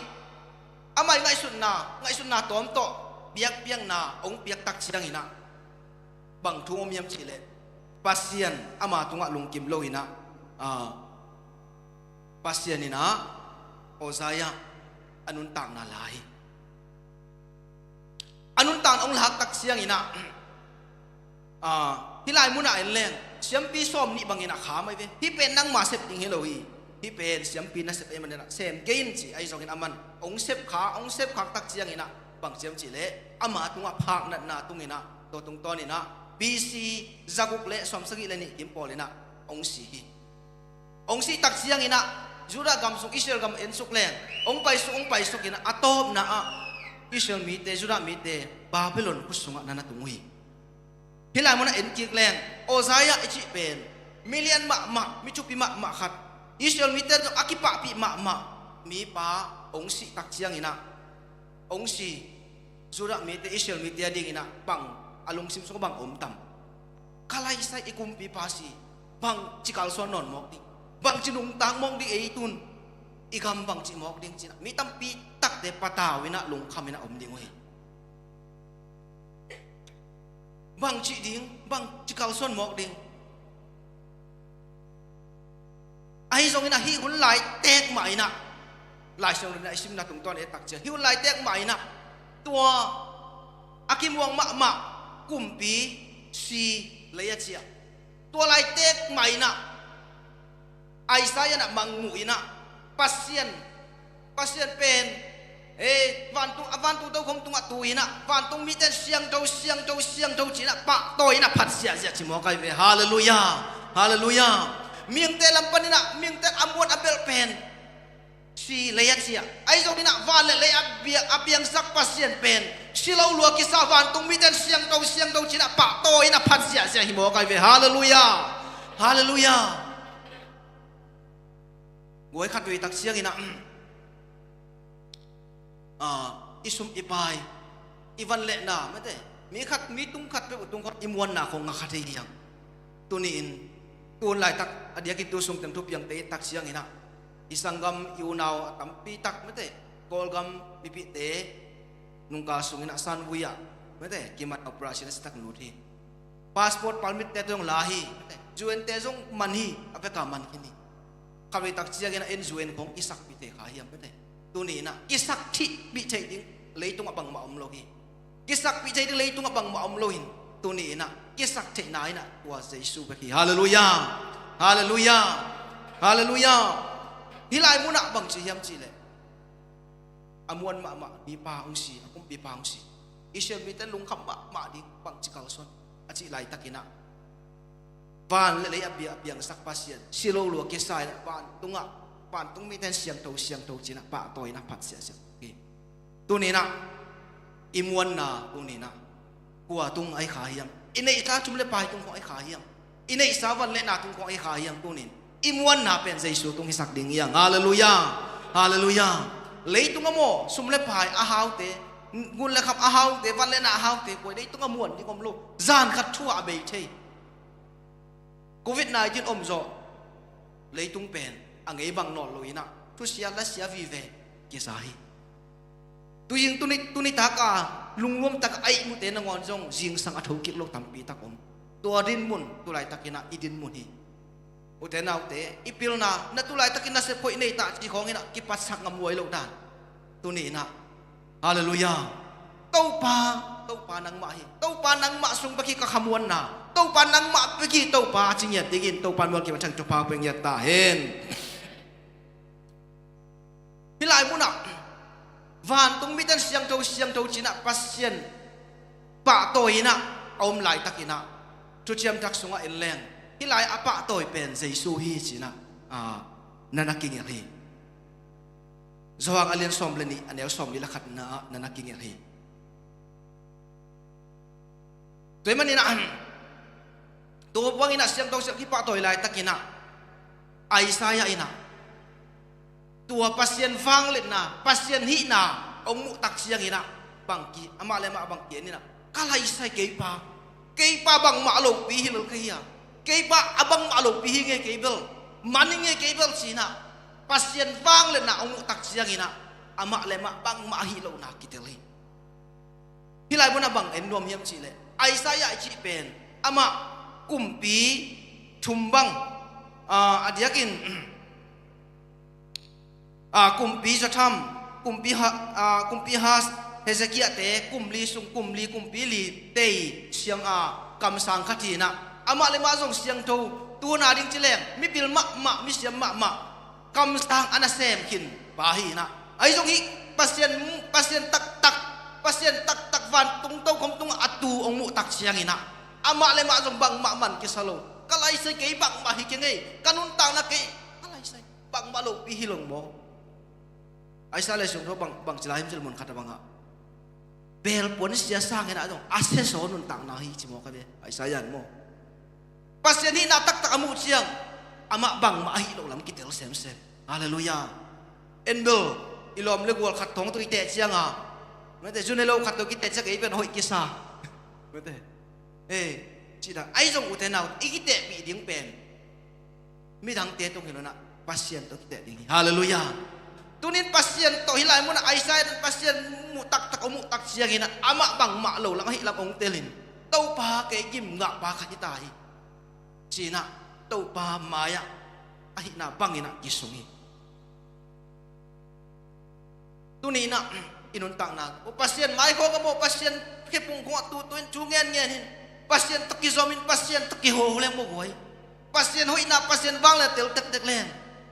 amah i ngaihsutna, ngaihsutna tawm tawh biakpiakna hong piak tak ciangin ah bang thu om hiam cih leh, Pasian ama tungah lungkim lo in ah, ah, Pasian in ah Uzziah a nuntakna la hi. A nuntakna hong lak tak ciangin ah, ah, hih lai munah en leng siampi sawm nih bangin a kham ahi ve. Hih pen nangma sep ding hi lo hi. Hih pen siampi nasep ahih manin ah sem kei in ci, ahi zongin aman hong sep kha, hong sep khak tak ciangin ah bang ci hiam cih leh, ama tungah phaknatna tung in ah, tua tungtawn in ah B C zaguk le sawmsagih le nih kim pawl in ah hong si hi. Hong sih tak ciangin ah Judah gam sung, Israel gam en suk leng, hong paisuk, hong paisuk in ah a tawpna ah Israel mite, Judah mite Babylon khut sungah na na tung uh hi. Hih lai munah en kik leng, Uzziah i cih pen mi lian mahmah, mi thupi mahmah khat, Israel mite zong a kipahpih mahmah mipa hong sih tak ciangin ah, hong si, Judah mite, Israel mite a dingin ah bang a lungsim sungah bang om tam? Ka laisai i kumpipa si, bangci kalsuan nawn mawk ding, bangci nungta mawk ding ei tun, i gam bangci mawk ding ci-in ah mi tampi takte patau in ah lungkham in ah om ding uh hi. Bangci ding, bangci kalsuan mawk ding. Ahi zongin ah hih hun lai tek mah in ah, Lai Siangtho in ah i simna tungtawn et tak ciang, hih hun lai tek mah in ah tua a kimuang mahmah kumpi si lei a ciah. Tua lai tek mah in ah Isaiah in ah mangmuh in ah, Pasian, Pasian pen, eh, vantung, a vantung tokhom tungah tu in ah, vantung mite in siangtho, siangtho, siangtho ci-in ah pahtawi in ah phat ziahziah ci mawk ahi ve. Halleluiah. Halleluiah. Mihingte lam panin ah, mihingte a muan a belh pen si lei a ciah. Ahi zongin ah van le lei a bia-, a piangsak Pasian pen si lo lua kisa, vantung mite in siangtho, siangtho ci-in ah pahtawi in ah phat ziahziah hi mawk ahi ve. Halleluiah. Halleluiah. Guai khat vei tak ciangin ah, ah, i sum i pai, i van le na mate, mi khat, mi tung khat peuh tung khat i muanna khong nga kha thei hi hang. Tuni-in, tu hun laitak a diakin tu sung teng thupiangte i tak ciangin ah, i sanggam, i unau a tampi tak mate, Kawlgam mipite nungkal sungin ah Sanvui ah mate, kimat operation a si tak lut hi. Passport permit te zong la hi. U N te zong man hi, a veka man khin hi. Kha vei tak ciangin ah en U N khong kisakpih thei kha hiam mate. Tuni in ah kisakpih thei ding leitungah bangmah om lo hi. Kisakpih thei ding leitungah bangmah om lo hin, tuni in ah kisak theihna in ah tua Jesu bek hi. Halleluiah. Halleluiah. Halleluiah. Hih lai munah bang ci hiam cih leh, a muan mahmah mipa hong si, a kumpipa hong si, Israel mite lungkham mahmah ding, bangci kalsuan a cih laitakin ah, van le lei a bia, a piangsak Pasian si lo lua kisa in ah, vantungah, vantung mite in siangtho, siangtho ci-in ah pahtawi in ah phat ziahziah hi. Tuni in ah i muanna, tuni in ah kua tung ahi kha hiam? I neihsa sum le pai tung khong ahi kha hiam? I neihsa van le na tung khong ahi kha hiam? Tuni in i muanna pen Jesu tung hisak ding hi hang. Halleluiah. Halleluiah. Leitung a maw, sum le pai a haute, ngun le khap a haute, van le na a haute, koi leitung a muan ding om lo. Zan khat thu-ah a bei thei. Covid nineteen om zawh, leitung pen a ngei bang nawn lo in ah, thusia lasia vive kisa hi. Tuzing tuni, tuni taka lungnuam taka a ihmute nangawn zong zingsang a thokik lo tampi tak om. Tua dinmun tu laitakin ah i dinmun hi. Ute naute, i pilna, na tu laitakin nasep hoih nei ta ci khawng in ah kipatsak ngam huai loh dan. Tuni in ah, halleluiah, Topa, Topa nangmah hi. Topa nangmah sung bek hi ka khamuanna. Topa nangmah bek hi Topa a ci ngiat dingin Topa mualkim a thang thupha pia ngiat ta hen. Hih lai munah vantung miten siangtho siangtho cinah Pasian pahtawi inah a om laitakinah Thuciam Thak sungah en leng hih lai a pahtawi pen Jesu hi cinah, ah, na na kingelh hi. Johan a lian sawm le nih a neu sawm nih le khatna ah na na kingelh hi. Tua hi maninah tua buanginah siangtho siangtho kipahtawi laitakinah Isaiah inah tua Pasian vangliatna, Pasian hihna hong muhtak cianginah bangki amah le amah bangki eninah ka laisai keipa, keipa bangmah lopi hi lo ka hi a, keipa a bangmah lopi hi nge kei bel, man hi nge kei bel cinah Pasian vangliatna hong muhtak cianginah amah le amah bangmah hi lohna kitel hi. Hih lai munah bang en nuam hiam cihleh Isaiah i cih pen amah kumpi thum bang, ah, a diakin, ah, kumpi Jotham, kumpi ha, ah, kumpi Ahaz, Hezekiah te kum li sung kum li kumpi li tei siang a kamsang khat hinah amah le amah zong siangtho, tu na ding ci leng mipil mahmah, misiam mahmah kamsang a nasem khin pa hinah. Ahi zong hih Pasian, Pasian taktak, Pasian taktak vantung tokhom tungah a tu hong muhtak cianginah amah le amah zong bangmah man kisa lo. Ka laisai kei bangmah hi kei ngei, ka nuntakna kei ka laisai bangmah lopi hi lo maw? Isaiah le siangtho bang, bang ci lai hiam cih leh mun khat a bangah belpuan sia sanginah zong a sesaw nuntakna hi ci maw ka ve? Isaiah in maw? Pasian hihna taktak a muh ciang amah bangmah ahi lo lam kitel semsem. Halleluiah. En bel i lawm le gual khat thawng tawh i teh cianga mete, zun helo khat tawh kiteh ciang ei pen hoih kisa mete, eh, cihna ahi zong ute nau i kitehpih ding pen midangte tung hi lo inah Pasian tawh kiteh ding hi. Halleluiah. Tunin Pasian tawh hih lai munah Isaiah in Pasian muh taktak, hong muhtak cianginah amah bangmah lo lam ahi lam hong telin Topa kei gim ngahpa khat hi ta hi cinah Topa mai-ah a hihna banginah kisung hi. Tuni inah i nuntakna, o Pasian mai khawng a maw, Pasian khepung khawngah tutu in thu ngenngen hin, Pasian tawh kizomin, Pasian tawh kiho leng maw guai. Pasian hoihna, Pasian vangliatna tel tektek leng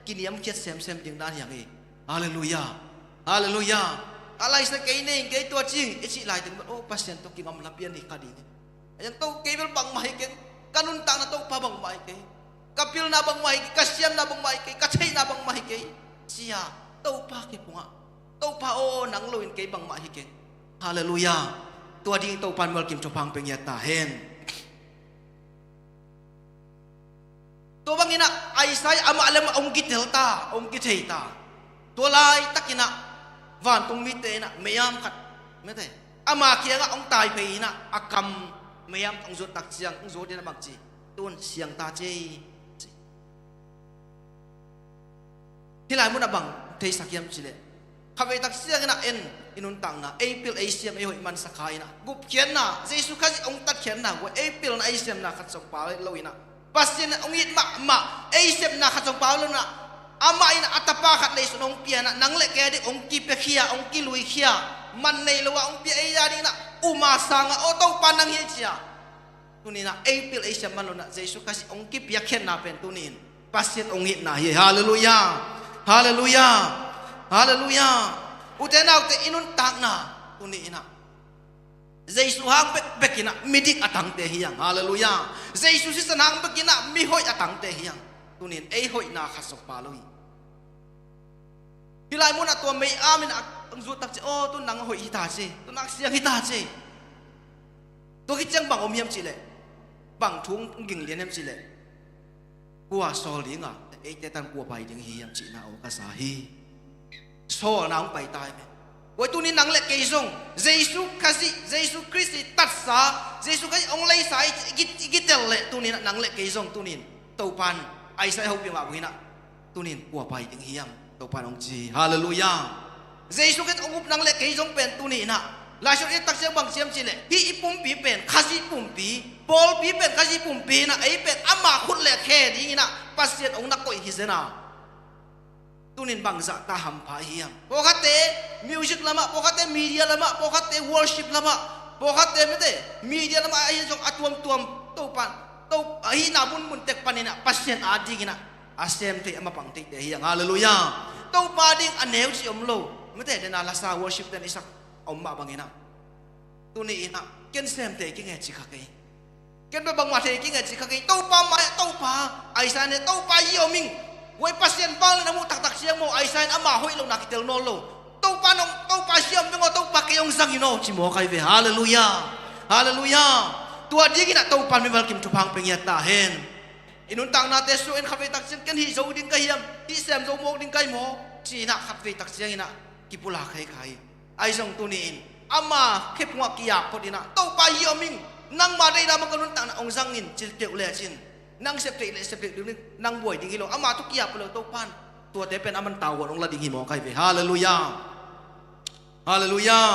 kiniamkhiat semsem ding dan hiang hi. Halleluiah. Halleluiah. A laisa kei nei ing, kei tua ci ing i cih lai teng bel, o Pasian tawh kingamla pian hi kha ding hi. Ayan to kei bel bangmah hi keng, ka nuntakna Topa bangmah hi kei, ka pilna bangmah hi kei, ka siamna bangmah hi kei, ka theihna bangmah hi kei. Sia, Topa kipungah, Topa aw, nang loin kei bangmah hi keng. Halleluiah. Tua ding Topa in mualkim thupha pia ngiat ta hen. Tua banginah Isaiah amah le amah hong kitel ta, hong kithei ta. Tua laitakinah vantung mite inah meiam khat mete, ama kiangah hong taiphei inah a kam meiam hong zut tak ciang hong zut inah bang ci, tun siang ta ci. Hih lai munah bang theisak hiam cileh, khatveitak sianginah en i nuntakna, ei pil ei siam ei hoih mansa kha inah gupkhiatna, Jesu Khazih hong tatkhiatna, gua ei pilna ei siamna khat zong pau lo inah, Pasian hong it mahmah ei sepna khat zong pau lo inah, amah inah a tapa khat leisun hong pia inah nang le kei a dik hong kipiakhia, hong kiluikhia, man nei lo ah hong pia ei a ding inah uma sangah aw Topa nang hi cia. Tuni inah ei pil ei siam man lo inah Jesu Khazih hong kipiakkhiatna pen tuni in Pasian hong itna hi. Halleluiah. Halleluiah. Halleluiah. Ute naute i nuntakna tuni inah Jesu hang bekbek inah midik a tangte hi ang. Halleluiah. Jesu sisan hang bek inah mihoih a tangte hi ang. Tuni in ei hoihna khat zong pau lo hi. Hih lai munah tua meiam inah hong zut tak ciang aw tun nang hoih hi ta ci, tun nang siang hi ta ci. Tua khit ciang bang om hiam cihleh, bang thu hong ging lian hiam cihleh, kua sawl ding a, eite tan kua pai ding hi hiam cihna aw ka sa hi. Sawlna hong pai ta hi ve. Tua tuni nang le kei zong Jesu Khazih, Jesu Khazih tatsa, Jesu Khazih hong leisa i, i, i kitel leh tuni inah nang le kei zong tuni in Topan Isaiah hopih mah bang inah tuni in kua pai ding hiam? Topan hong ci. Halleluiah. Jesu Khazih hong up nang le kei zong pen tuni inah Laisiangtho i et tak ciang bang ci hiam cihleh, hih i pumpi pen Khazih pumpi, pawlpi pen Khazih pumpi inah ei pen ama khut le khe ding inah Pasian hong na koih hi zen a. Tuni in bangzah ta hampha i hiam? Pawlkhatte music lamah, pawlkhatte media lamah, pawlkhatte worship lamah Pawlkhatte mite, media lamah ahi zong a tuamtuam Topa, to, ahihna munmun tek panin ah Pasian adingin ah a sem thei, a mapang theite hi hang. Halleluiah. Topa ding a neu cih om lo. Mite, dena lasa worship ten i sak a om mah bangin ah, tuni in ah ken sem thei kinge ci kha kei. Ken bel bangmah thei kinge ci kha kei. Topa mai, Topa, Isaiah ne, Topa hi om ing. Voi Pasian bang le na muh taktak ciang maw, Isaiah in ama hoih lo na kitel nawn lo. Topa nong, Topa hi om beng aw, Topa kei hong zangin aw, ci maw kai ve. Halleluiah. Halleluiah. Tua dingin ah Topa mimal kim thupha hong pia ngiat ta hen. I nuntaknate sung en khatvei tak ciang ken hih zo ding ka hiam, hih sem zo mawk ding kai maw, ci-in ah khatvei tak ciangin ah kipulak kha hi. Ahi zong tuni in ama khephungah ki-ap phot in ah, Topa hi om ing, nangma deihna bang ka nuntakna hong zangin, ci keuh lecin, nang sep theih le sep theih ding, nang buai ding hi lo, ama tawh ki-ap phot le Topa in tuate pen aman tau hong la ding hi maw kai ve. Halleluiah. Halleluiah.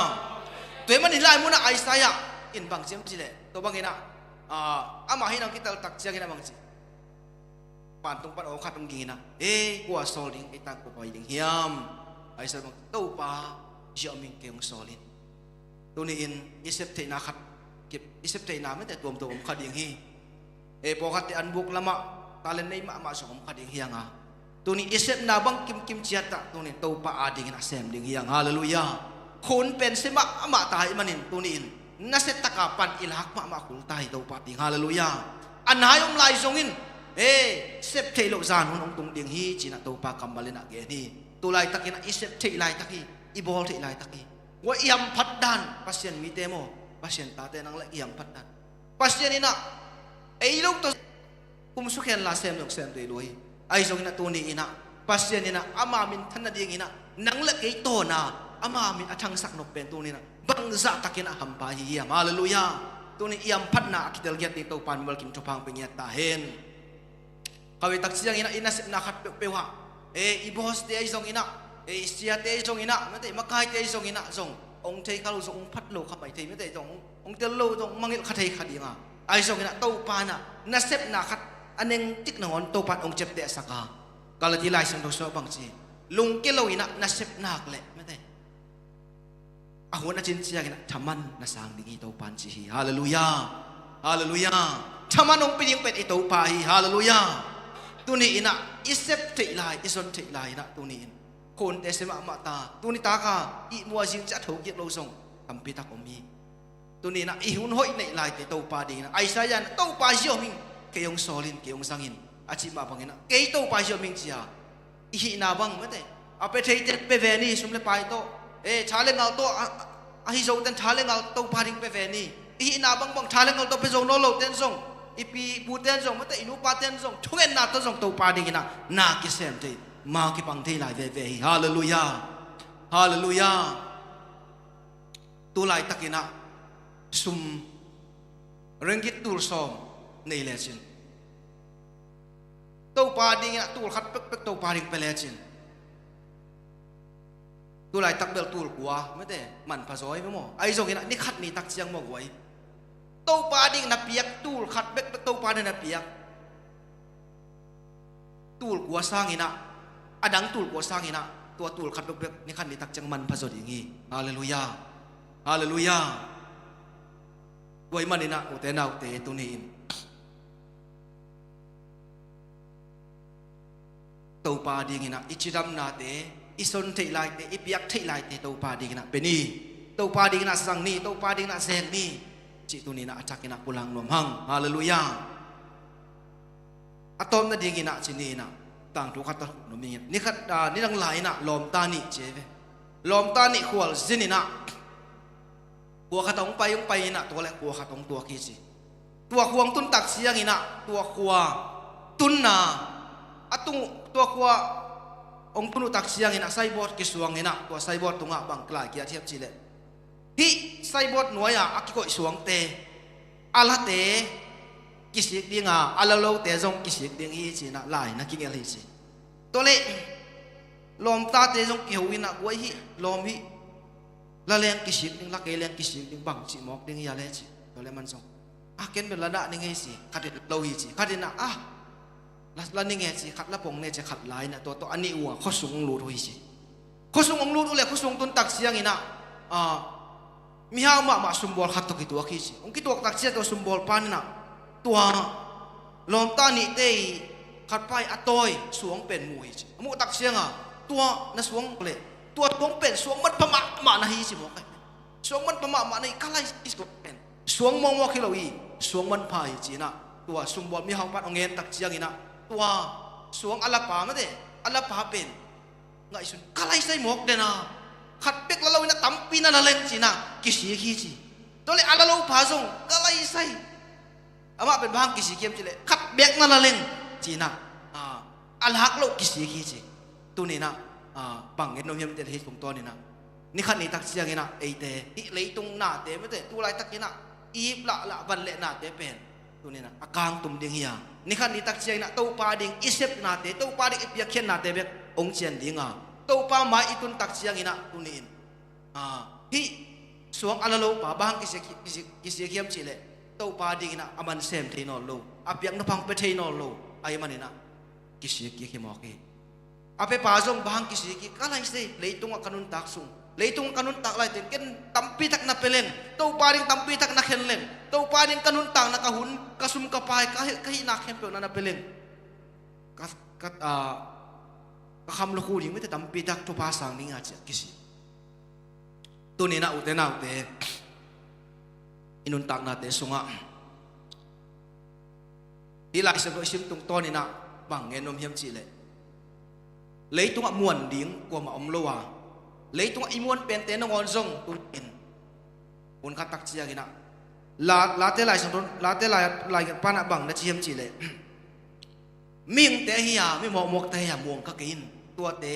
Tua ahih manin lai munah Isaiah in bang ci hiam cih leh, tua bangin ah, ah, ama hih nang kitel tak ciangin ah bang ci, vantung pan aw khat hong ging in ah, ei, kua sawl ding, ei, tangko pai ding hiam? Isaiah bang, Topa hi om ing, kei hong sawl in. Tuni in i sep theihna khat, kip, i sep theihna mite tuamtuam om kha ding hi. Ei, pawlkhatte an buk lamah talent nei mahmah zong om kha ding hi hang a, tuni i sepna bang kimkim ciat ah tuni Topa adingin a sem ding hi hang. Halleluiah. Khun pen sem mahmah ta ahih manin tuni in nasia taka pan i lak mahmah kul ta hi Topa ding. Halleluiah. A nai om lai zongin, ei, sep theih loh zan hun hong tung ding hi, ci-in ah Topa kammal in ah gen hi. Tu laitakin ah i sep theih laitak hi, i bawl theih laitak hi. Tua i hamphat dan, Pasian mite maw, Pasian tate nang le i hamphat dan, Pasian in ah ei lo tawh kum sukhen la sem zong sem thei lo hi. Ahi zongin ah tuni in ah Pasian in ah ama minthan nadingin ah nang le kei tawna ama min a thangsak nop pen tuni in ah bangzah takin ah hampha hi hiam? Halleluiah. Tuni i hamphatna a kitel ngiat ding Topa in mimal kim thupha hong pia ngiat ta hen. Khatvei tak ciangin ah i nasepna khat peuhpeuh ah, e, i boss te ahi zongin ah, e, i siate ahi zongin ah, mate, makaite ahi zongin ah zong hong thei kha lo zong, hong phat lo kha mai thei, mate, zong hong, hong tel lo zong mangngilh kha thei kha ding a. Ahi zongin ah Topa in ah nasepna khat a neng tik nangawn Topa in hong ciaptehsak a. Galati Lai Siangtho sungah bang ci, lungkia lo in ah na sep nak leh, mate, a hun a cin ciangin ah thaman na sang ding hi, Topa in ci hi. Halleluiah. Halleluiah. Thaman hong pia ding pen i Topa hi. Halleluiah. Tuni in ah i sep theih lai, i zon theih lai in ah tuni in khunte sem mahmah ta. Tuni taka ihmu a zing ciang a thokik lo zong tampi tak om hi. Tuni in ah i hun hoih neih laite Topa dingin ah, Isaiah in ah, Topa hi om ing, kei hong sawl in, kei hong zang in, a cih mah bangin ah, kei Topa hi om ing, ci a, i hihna bang, mate, a pia theite pia ve ni, sum le pai tawh, e, tha le ngal tawh, a, a, a hi zoten tha le ngal Topa ding pia ve ni. I hihna bangbang tha le ngal tawh pia zo nawn loten zong, i pi i puten zong, mate, i nupaten zong, thungetna tawh zong Topa dingin ah na kisem thei, ma kipang thei lai veve hi. Halleluiah. Halleluiah. Tu laitakin ah sum, ringgit tul sawm nei lecin, Topa dingin ah tul khat pekpek Topa ding pia lecin, tu laitak bel tul kua, mate, manpha zaw hi ve maw? Ahi zongin ah ni khat ni tak ciang maw guai, Topa ding na piak, tul khat bekbek Topa ding na piak, tul kua sangin ah, a dang tul kua sangin ah, tua tul khat bekbek ni khat ni tak ciang manpha zaw ding hi. Halleluiah. Halleluiah. Tua ahih manin ah, ute naute, tuni in Topa dingin ah i cidamnate, i son theih laite, i piak theih laite Topa dingin ah pia ni. Topa dingin ah zang ni, Topa dingin ah zek ni, cih tuni in ah a thakin ah pulak nuam hang. Halleluiah. A tawpna dingin ah ci ni in ah, tangthu khat tawh nuam ing. Ni khat, ah, ni dang lai in ah lawmta nih ci ve. Lawmta nih khualzin in ah, khua khat hong pai, hong pai in ah, tua leh khua khat hong tuak hi ci. Tua khua hong tun tak ciangin ah, tua khua tunna, a tung, tua khua hong tun uh tak ciangin ah, saibawt kisuang in ah, tua saibawt tungah bang kilai kiat hiam cih leh, hih saibawt nuai-a a kikoih suangte, a late kisik ding a, a la lote zong kisik ding hi ci in ah lai na kingelh hi ci. Tua leh lawmtate zong kiho in ah, guai hih, lawm hih, la leng kisik ding, la kei leng kisik ding, bang cih mawk ding hi a le ci. Tua leh aman zong, a, ken bel la dah ning ei ci, khat in lo hi ci, khat in ah, a, la, la ning ei ci, khat la pong ne ci, khat la in ah, tua tawh a nih uh a khuasung hong lut uh hi ci. Khuasung hong lut uh leh khuasung tun tak ciangin ah, a, Mihau mahmah sumbawl khat tawh kituak hi ci. Hong kituak tak ciang tua sumbawl pa in ah tua lawmta nihte i khat pa i a tawi suang pen mu hi ci. A muh tak ciang a tua na suang leh tua suang pen suang manpha mahmah na hi ci mawk ai. Suang manpha mahmah na hi, ka lai hi suang pen. Suang mawkmawk hi lo hi, suang manpha hi ci-in ah tua sumbawl mihau pan hong ngen tak ciangin ah tua suang a lapa mate, a lapa pen ngaihsun, ka lai sai mawk den a, khat bek la lo in ah tampi na la leng ci-in ah kisik hi ci. Tua leh a la lo pa zong ka lai sai. Amah pen bang kisik hiam cih leh khat bek na la leng ci-in ah, ah, a lak loh kisik hi ci. Tuni-in ah, ah, bang ngen nuam hiam cih leh hih tungtawnin ah ni khat ni tak ciangin ah eite hih leitung nate mate, tu laitakin ah i ip lahlah van le nate pen tuni-in ah a kangtum ding hi a, ni khat ni tak ciangin ah Topa ding i sep nate, Topa ding i piakkhiat nate bek hong cian ding a, Topa mai i tun tak ciangin ah tuni-in, ah, hih suang a la lo pa bang kisik, kisik, kisik hiam cih leh Topa dingin ah a man sem thei nawn lo, a piakna pan pia thei nawn lo ahih manin ah kisik kik hi mawk hi. A pia pa zong bang kisik hi, ka lai sai, leitungah ka nuntak sung, leitungah ka nuntak laitakin ken tampi tak na pia leng, Topa ding tampi tak na khen leng, Topa ding ka nuntakna, ka hun, ka sum, ka pai, ka hih, ka hihna khempeuh na na pia leng, ka, ka, ah, ka kham lukhu ding mate, tampi tak thupha sang ding a ci-a kisik. Tuni-in ah ute naute, i nuntaknate sungah hih Lai Siangtho i sim tungtawnin ah bang ngen nuam hiam cih leh leitungah muan ding kuamah om lo a, leitungah i muan pente nangawn zong tuni-in hun khat tak ciangin ah La, Late Lai Siangtho, Late Lai, Lai pan ah bang na ci hiam cih leh mihingte hi a, mi mawkmawkte hi a, muang kha kei in, tuate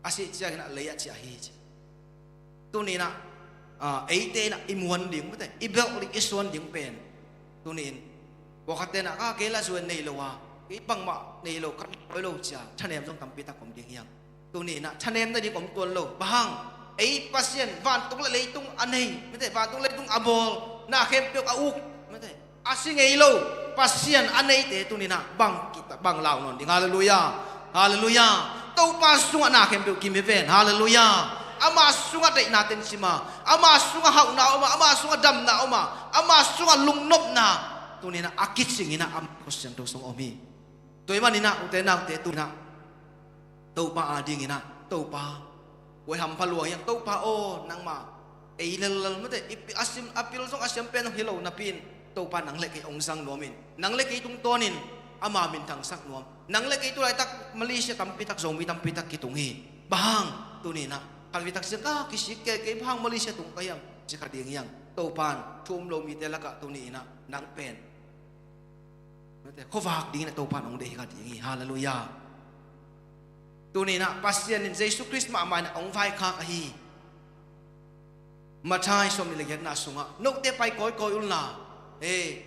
a sih ciangin ah lei ah ciah hi ci. Tuni-in ah, ah, eite in ah i muan ding mate, i belh ding, i suan ding pen tuni-in pawlkhatte in ah ka kei la zuan nei lo a, kei bangmah nei lo, ka koi lo ci-a thanem zong tampi tak om ding hi hang. Tuni-in ah thanem nading om tuan lo. Bang hang? Ei Pasian vantung le leitung a nei mate, vantung leitung a bawl, na khempeuh a uk mate, a si ngei lo Pasian a neite tuni-in ah bang kita, bang lau nawn ding. Halleluiah. Halleluiah. Topa sungah na khempeuh kim hi ven. Halleluiah. Ama sungah deihna teng sim a, ama sungah hauhna om a, ama sungah damna om a, ama sungah lungnopna tuni-in ah a kicingin ah a Kha Siangtho sungah om hi. Tua ahih manin ah ute naute, tuni-in ah Topa adingin ah, Topa, kua i hampha lua hiam, Topa aw, nangma ei lellel mate, i pi-, a sim, a pil zong a siam pen hi lo napi-in Topa nang le kei hong zang nuam in, nang le kei tungtawnin ama minthangsak nuam. Nang le kei tu laitak Malaysia tampi tak, Zomi tampi tak kitung hi. Bang hang? Tuni-in ah khat ni tak ciang ka kisik kei, kei bang hang Malaysia tung ka hiam ci kha ding hi hang. Topa in thu um lo mite lakah tuni-in ah nang pen mate, khuavak dingin ah Topa in hong deih hi kha ding hi. Halleluiah. Tuni-in ah Pasian in Jesu Khrist mahmah in ah hong vaikhak ahi. Matthai sawmnih le giatna sungah, note pai kawikawi unla, e,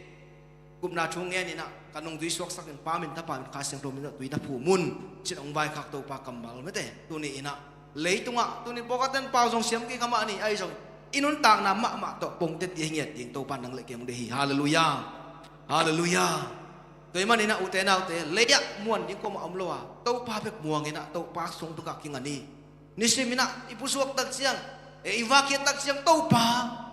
gupna thu ngenin ah, ka nungzui suaksakin Pa min, Tapa min, Kha Siangtho min tawh tui na phum un, ci-in hong vaikhak Topa kammal mate. Tuni-in ah leitungah tuni pawlkhat ten pau zong siam kei kha mah ni, ahi zong i nuntakna mahmah tawh pongte ti hi ngiat ding Topa in nang le kei hong deih hi. Halleluiah. Halleluiah. Tua ahih manin ah ute naute, lei-ah muan ding kuamah om lo a, Topa bek muangin ah Topa sung tukah kinga ni. Nisimin ah i pusuak tak ciang, e, i vakkhiat tak ciang, Topa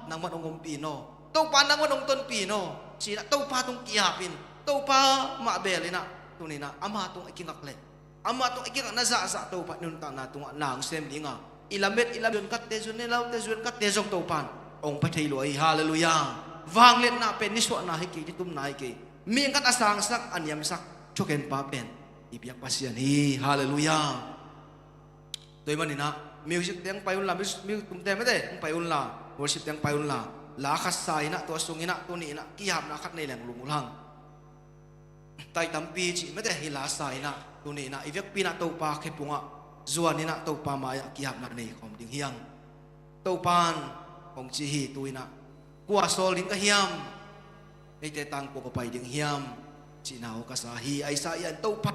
nangman hong ompih in aw, Topa nangman hong tonpih in aw, ci-in ah Topa tung ki-apin, Topa mah belin ah tuni-in ah ama tung i kingak leh, ama tung i kingakna zahzah Topa i nuntakna tungah na hong sem ding a, i lamet, i lamet zuan khatte, zuan nei laute zuan khatte zong Topa in hong pia thei lua hi. Halleluiah. Vangliatna pen nisuahna hi kei, nitumna hi kei. Mihing khat a sangsak, a niamsak thukhenpa pen i biak Pasian hi. Halleluiah. Tua ahih manin ah music teng pai unla, music, music tumte mate hong pai unla, worship teng pai unla, la khat sa-in ah, tua sungin ah tuni-in ah kihapna khat nei leng lungul hang. Tai tampi cih mate hi la sa-in ah, tuni-in ah i vekpi-in ah Topa khe pungah zuanin ah Topa mai-ah kihapna nei khawm ding hi hang. Topa in hong ci hi, tu-in ah kua sawl ding ka hiam? Eite tangkua kua pai ding hiam? Cihna aw ka sa hi. Isaiah in, Topa,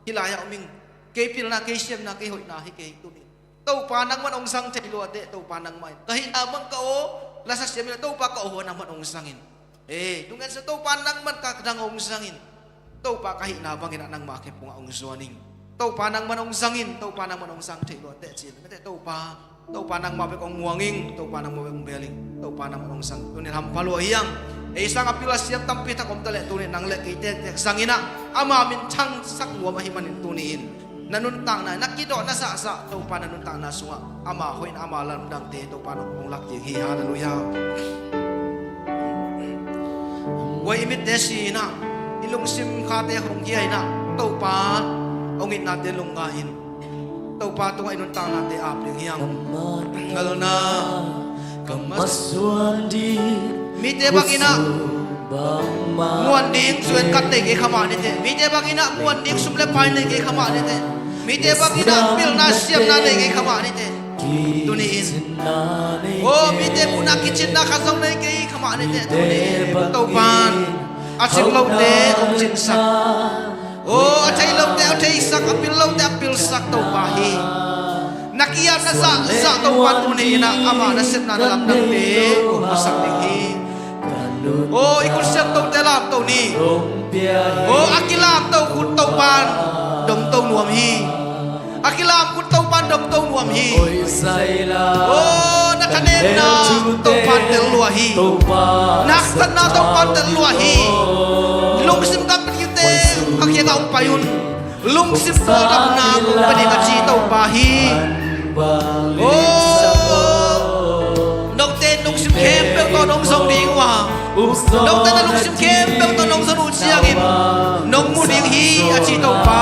hih lai-ah om ing, kei pilna, kei siamna, kei hoihna hi kei, tuni-in Topa nangman hong zang thei lua teh, Topa nangmah in ka hihna bang ka aw, lasa siam in ah Topa ka aw hua nangman hong zang in. E, tungah sa Topa nangman ka dang hong zang in. Topa ka hihna bangin ah nangma khe pungah hong zuan ing. Topa nangman hong zang in, Topa nangman hong zang thei lua teh ci-in, mate, Topa Topa nangmah bek hong muang ing, Topa nangmah bek hong bel ing, Topa nangmah hong sang. Tuni in hampha lua hi hang. Ei sang a pil a siam tampi tak om ta leh tuni in nang le kei tektek sang in ah ama min thangsak nuam ahih manin tuni in na nuntakna, na kidawh na sahsah Topa na nuntakna sungah ama hoih in ama lamdangte Topa nang hong lak ding hi. Halleluiah. Tua i mitte si in ah, i lungsim khate hong hia in ah, Topa hong itnate lungngai in Topa tungah i nuntaknate ap ding hi hang. Ngalna ka masuan ding. Mite bangin ah muan ding zuan kat nei kei kha mah ni teh. Mite bangin ah muan ding sum le pai nei kei kha mah ni teh. Mite bangin ah pilna siamna nei kei kha mah ni teh. Tuni in, oh, mite muhna kicinna khat zong nei kei kha mah ni teh. Tuni in Topa in a cing lote hong cinsak, oh, a thei lote a theisak, a pil lote a pilsak Topa hi. Na ki-apna zahzah Topa tuni in ah ama nasepna na lamdangte hong musak ding hi. Oh, i khut siangthote lamto ni. Oh, a kilamto khut Topa in domto nuam hi. A kilam khut Topa in domto nuam hi. Oh, na thanemna Topa in tel lua hi. Na haksatna Topa in tel lua hi. Lungsim gam kiute a kiangah hong pai un. Lungsim pawldamna kong pia ding a ci Topa hi. Oh, note in lungsim khempeuh tawh nong zong ding uh a, note in a lungsim khempeuh tawh nong zon uh ciangin nong mu ding hi a ci Topa.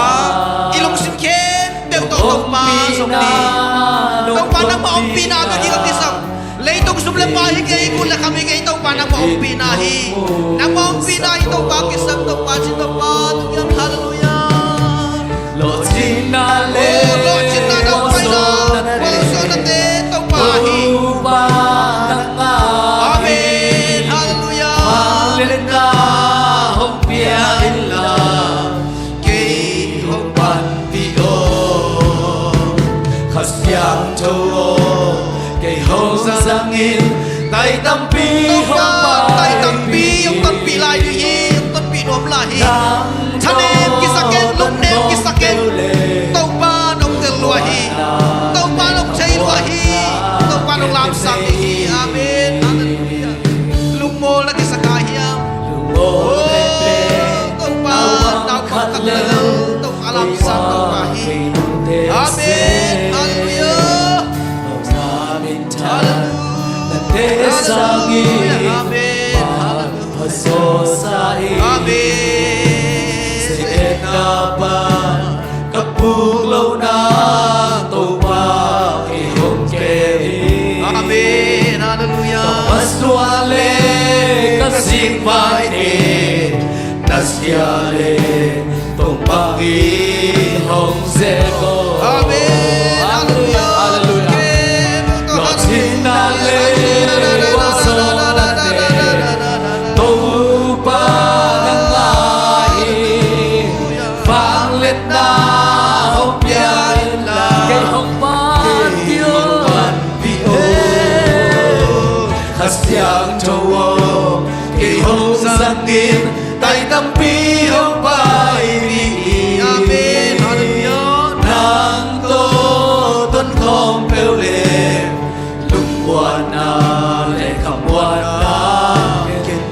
I lungsim khempeuh tawh Topa zong ding. Topa nangmah ompihna bek hi ka kisam. Leitung sum le pai hi kei, gun le kham hi kei, Topa nangmah ompihna hi. Nangmah ompihna hi Topa, kisam Topa, ci Topa, tung hiam, halleluiah. Lawhcinna le, oh, lawhcinna, nang paina, puansuahnate Topa hi. Amen, halleluiah. Vangliatna hong pia inla. Kei hong panpih aw, Kha Siangtho aw, kei hong zangin tai tampi hong pai. Tai tampi hong tonpih lai ding hi, hong tonpih nuam lai hi. Thanem kisa ken, lungnem kisa ken. Topa nong tel lua hi. Topa nong thei lua hi. Topa nong lamsang ding hi. Amen. Halleluiah. Lungmuang na kisa kha hiam? Oh, Topa, naupang khat lel, Topa lamsang Topa hi. Amen. Halleluiah. Halleluiah. Amen. Halleluiah. Amen. Ka puk lohna Topa kei hong kem hi. Amen. Halleluiah. Ka masuan le ka singvai in, na sia le Topa in hong zek aw. Amen. Halleluiah. Halleluiah. Lawhcinna le puansuahnate Topa nang ahi. Vangliatna hong pia inla, kei hong panpih aw. Kei hong panpih aw. Kha Siangtho aw, kei hong zangin tai tampi hong pai ding hi. Amen. Halleluiah. Nang tawh tonkhawm peuh le lungmuanna le khamuanna.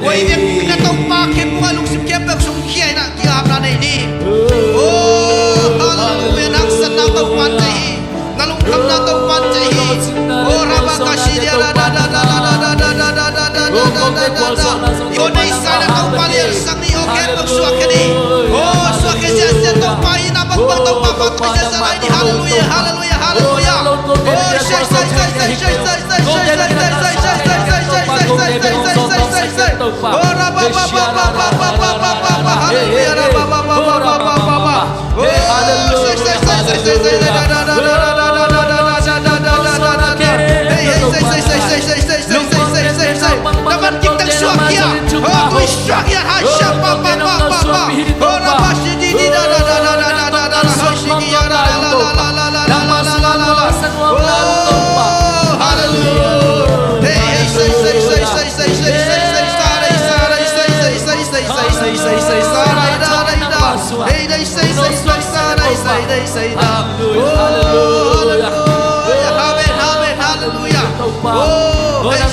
Tua hi vek na Topa khempeuh a lungsim khempeuh sung khia in ah ki-apna nei ni. Oh, halleluiah, na haksatna Topa in thei hi. Na lungkhamna Topa in thei hi. Oh, rabakashidia da da da. I aw neihsa in ah Topa liansak ni, aw khempeuh suahkhia ni. Oh, suahkhia ziahziah Topa in ah bangmah Topa phat pai ziahziah lai ni. Halleluiah, halleluiah, halleluiah. Oh, shai, shai, shai.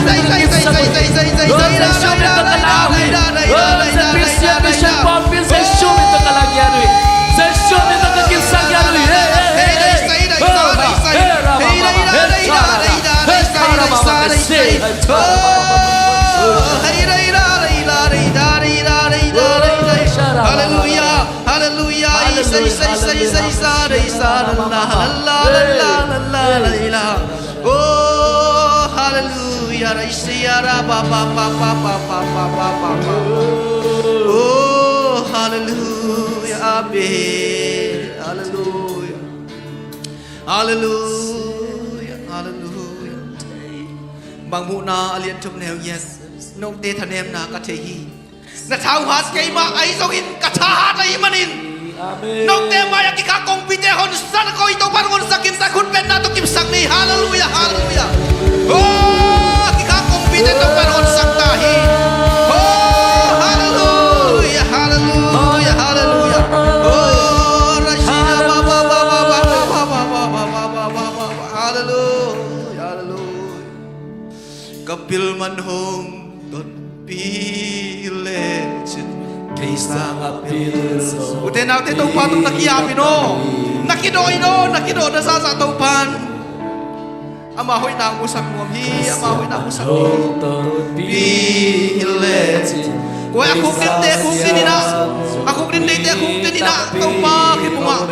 Jesuh min tawh ka kipsak ngiat uh hi. Jesuh min tawh ka kipsak ngiat uh hi. Jesuh min tawh ka kipsak ngiat uh hi. Hey, hey, hey. Hallelujah. Hallelujah. Isa, isa, isa, isa, isa, isa, la, la, la, la, la, la, la, la, la. Oh, hallelujah. Isa, ya, ra, ba, ba, ba. Oh, hallelujah. Amen. Hallelujah. Hallelujah. Hallelujah. Mangmuhna a lian thum neu ngiat. Note thanemna ka thei hi. Na thau hat keimah ahi zongin ka thahat ahih manin. Amen. Note mai-ah kikhak kongpite honsak ko, i Topa hong honsak kimta, khut bengna tawh kipsak ni. Hallelujah, hallelujah. Oh, kikha Te Topa hong honsak ta hi. Oh, hallelujah, hallelujah, hallelujah. Oh, Rashina ba ba ba ba ba ba ba ba ba ba ba ba ba ba. Hallelujah, hallelujah. Ka pil man hong tonpih lecin kei sangah pil zo. Ute naute Topa tung na ki-ap in aw. Na kidawh in aw, na kidawh na zahzah Topan. Ama hoihna musak nuam hi, ama hoihna musak nuam hi. Kua a khuk dinte khuk din inah, a khuk din deite khuk din inah Topa khempeuh ah.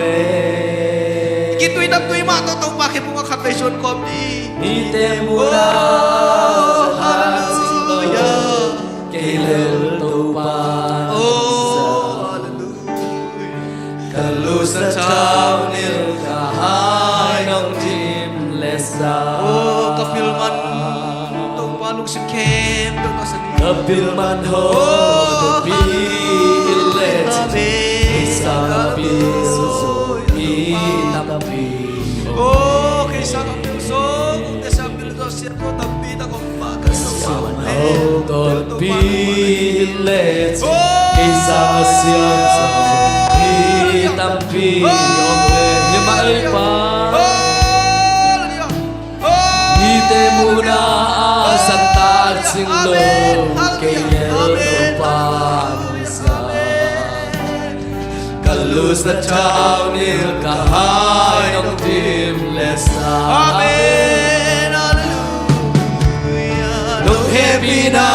Kitui namtui mah tawh Topa khempeuh ah khat vei suan kawm dih. Mite muna hallelujah. Kei lel Topa. Oh, hallelujah. Ka lusa thau nil ka hai nong dim le sa. Oh, ka pil man Topa lungsim khempeuh ka sa ni. Ka pil man ho Topa pil le sa. Kei sa pil zo hi tampi. Oh, kei sa pil zo, kei sa pil zo. Siam lo tampi tak om pah ka siam lo. Tonpih le kei sang siam zo hi tampi om le hi mah ei pa. Mite muna a zat tak sing lo kei le Topa. Ka lusa thau nil ka hai nong dim le sa. Amen. Hallelujah. Nong hehpihna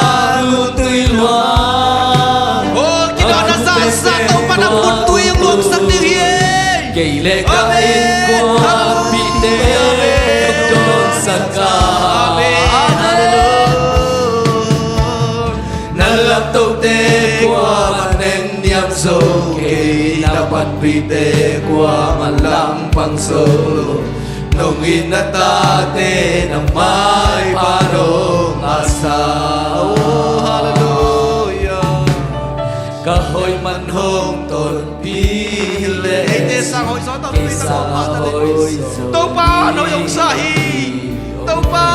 gun tui luang. Oh, kidawhna zahzah Topa na gun tui hong luangsak ding hi. Kei le ka innkuanpihte nong dawnsak a. Amen. Hallelujah. Na lamtote kuamah neng niam zo kei, na panpihte kuamah langpang zo lo. Nong it na tate na maipha nong ngahsa. Oh, hallelujah. Ka hoih man hong tonpih le. Eite sang hoih zaw tonpih na kong mah ta le. Topa nong hoih hong sa hi. Topa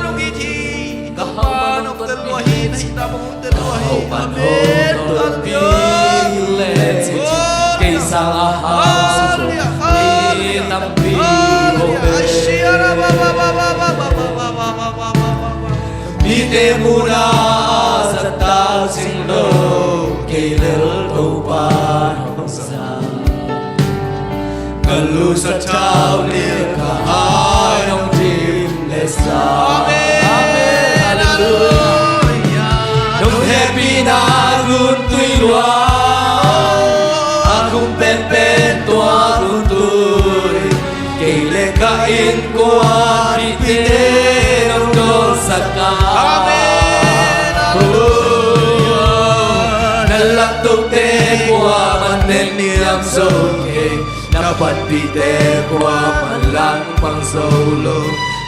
nong it hi. Topa nong tel lua hi. Na hihna bang hong tel lua hi. Amen. Hallelujah. Kei sang a hau. Hallelujah. Hallelujah. Hallelujah. Mite muna a zat tak sing lo kei lel Topa hong sa. Ka lusa thau nil ka hai nong dim le sa. Amen. Hallelujah. Nong hehpihna gun tui luang, a khum penpen tua gun tui. Kei le ka innkuanpihte nong dawnsak a. Amen. Hallelujah. Na lamtote kuamah neng niam zo kei, na panpihte kuamah langpang zo lo.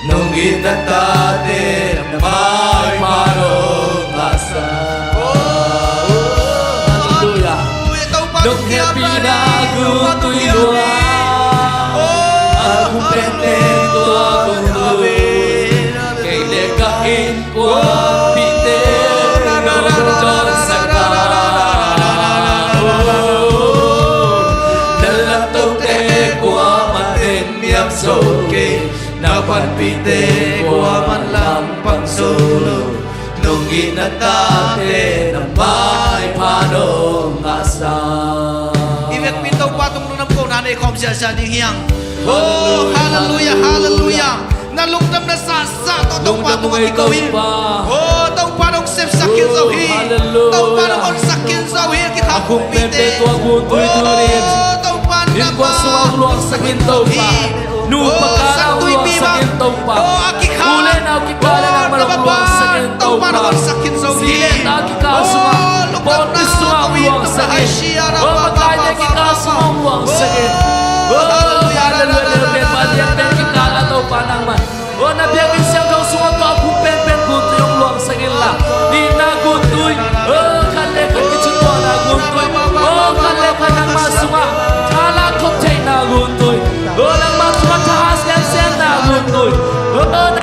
Nong it na tate na maipha nong ngahsa. Oh, hallelujah. Nong hehpihna gun tui luang, a khum penpen tua gun tui. Kei le ka innkuanpihte nong dawnsak a. Na lamtote kuamah neng niam zo kei, na panpihte kuamah langpang zo lo. Nong it na tate na maipha nong ngahsa. I vekpi Topa tung lungdam kohna nei khawm siasia ding hi hang. Oh, hallelujah, hallelujah. Na lungdamna sahsah tawh Topa tungah kiko in. Oh, Topa nong sepsak khin zo hi. Topa nong honsak khin zo hi. Kikha kumpite. Oh, Topa na ma luangsak in Topa. Nupa kikal ah hong luangsak in Topa. U le nau kikal ah nangmah hong luangsak in Topa. Si le ta kikal sungah, pawlpi sungah hong luangsak in. O makaite kikal sungah hong luangsak in. O hallelujah, lianlianpen kikal ah Topa nangmah. O na biakinn siangtho sungah tua a khum penpen gun tui hong luangsak inla, itna gun tui, o khat le khat kicingtuahna gun tui, o khat le khat nangmah sungah tha lakhop theihna gun tui, o nangmah sungah tha semsemna gun tui, o na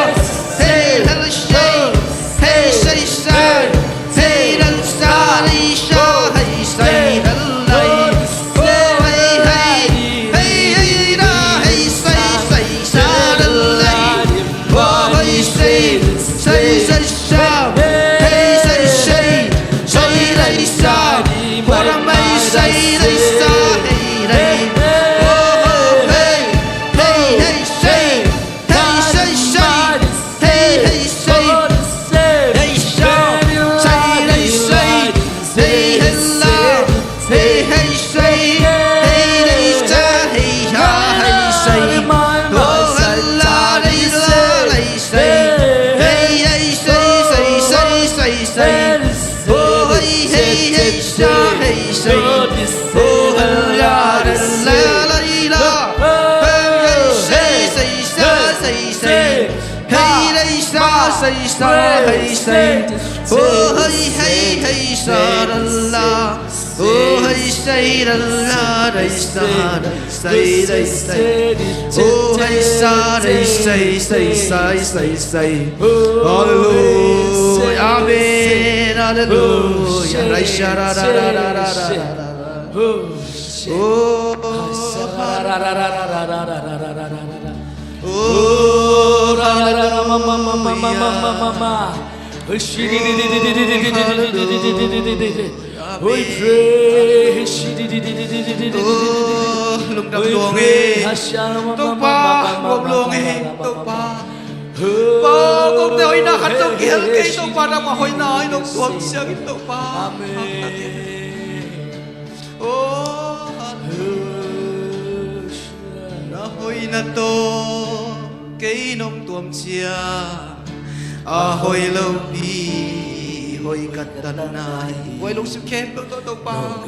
Hallelujah. Amen. Hallelujah. Oh, lungdam luang hi. Topa, lungdam luang hi. Topa, Pa, kote hoihna khat zong kihel kei, Topa, nangmah hoihna in hong tuam ciangin, Topa. Amen. Oh, hallelujah. Na hoihna tawh kei nong tuam ciang, a hoih lopi hoih ka tatna hi. Buai lungsim khempeuh tawh, Topa.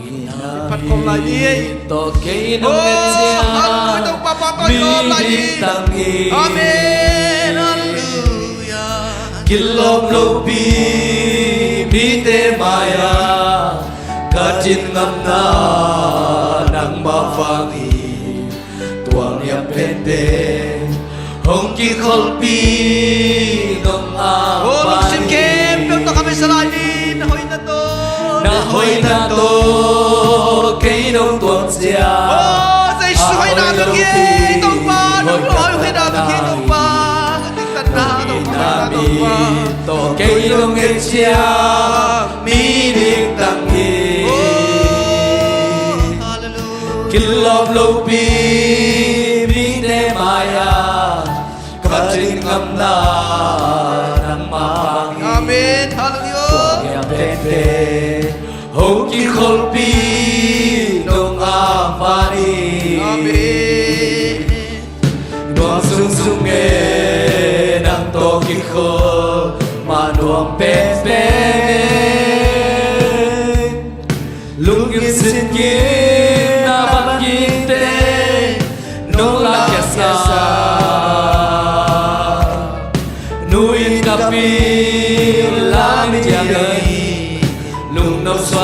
Phat khawm lai ni ei. Tawh kei nong et ciang, hallelujah, Topa, Pa, Pa, mi ding tang hi. Amen. Hallelujah. Kilawm lopi mite mai-ah ka din ngamna nangmah vang hi. Tualniam penpen hong kikholhpi nong a. Oh, lungsim khempeuh tawh ka mesa lai ni, na hoihna tawh. Na hoihna tawh kei nong tuam ciang. Oh, Jesu hoihna tawh kei, Topa, nong hoihna tawh kei, Topa. Ka din tatna, Topa, hoihna tawh kei nong et ciang, mi ding tang hi. Oh, hallelujah. Kilawm lopi mite mai-ah ka din ngamna nangmah vang hi. Amen. Hallelujah. Tualniam penpen hong kikholhpi nong a vang hi. Amen. Nuam sungsung e, nang tawh kikholh mah nuam penpen. Lungkim sinkim na bang gingte nong lakkhiatsa.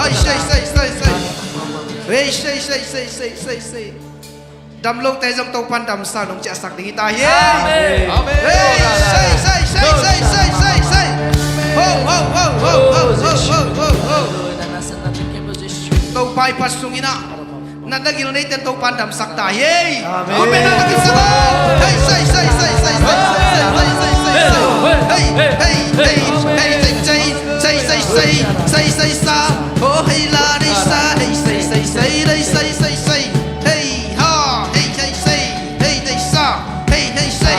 Hei, sei, sei, sei, sei. Hei, sei, sei, sei, sei, sei, sei. Dam lote zong Topan damsa nong ciahsak ding hi ta hi. Amen. Amen. Hei, sei, sei, sei, sei, sei, sei, sei. Ho, ho, ho, ho, ho, ho, ho, ho, ho. Topa i phat sungin ah na dagil neite Topan damsak ta hi. Amen. Amen. Hei, sei, sei, sei, sei, sei, sei, sei, sei, sei, sei. Hei, hei, hei, hei, sei, sei, sei, sei, sei, sei, sa. Oh, hei la, hei sa, hei, sei, sei, sei, hei, sei, sei, sei. Hei, ha, hei, hei, sei, hei, hei, sa, hei, hei, sei.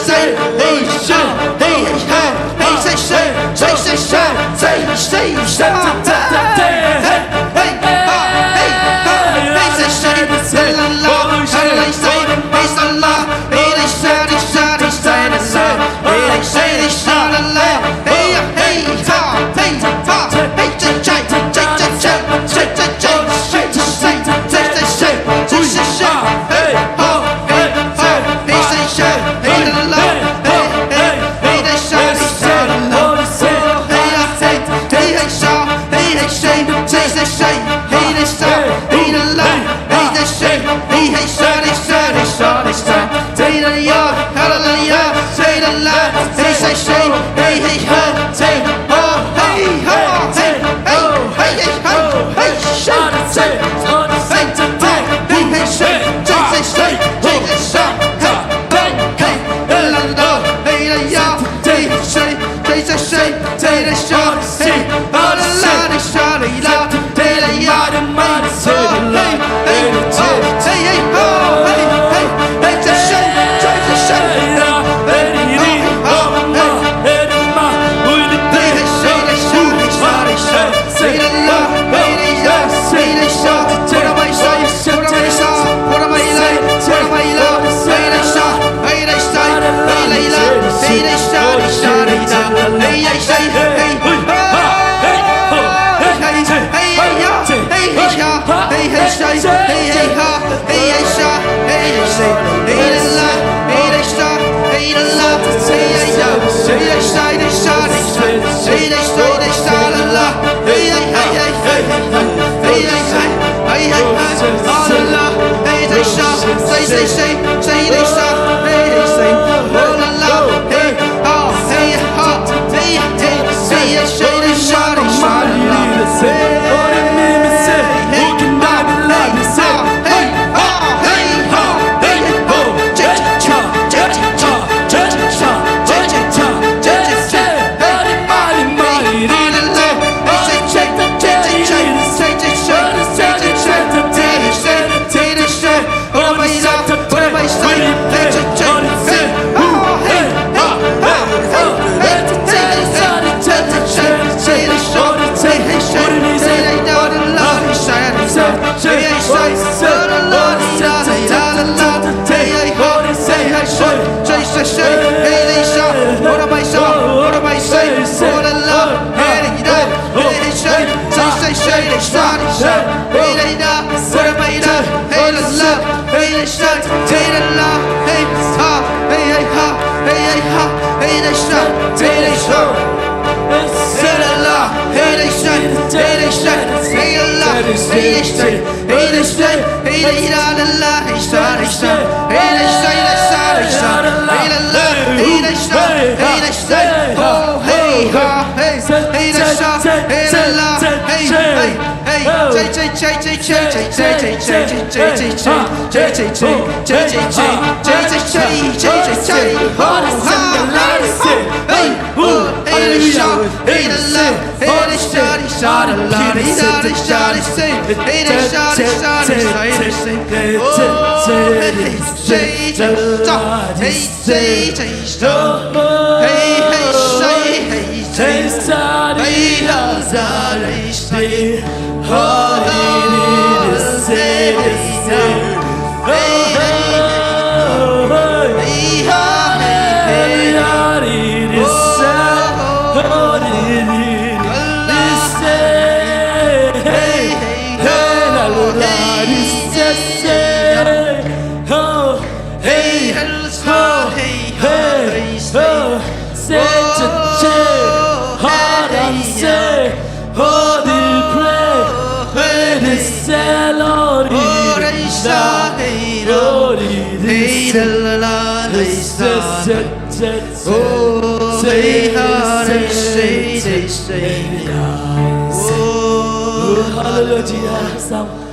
Hallelujah.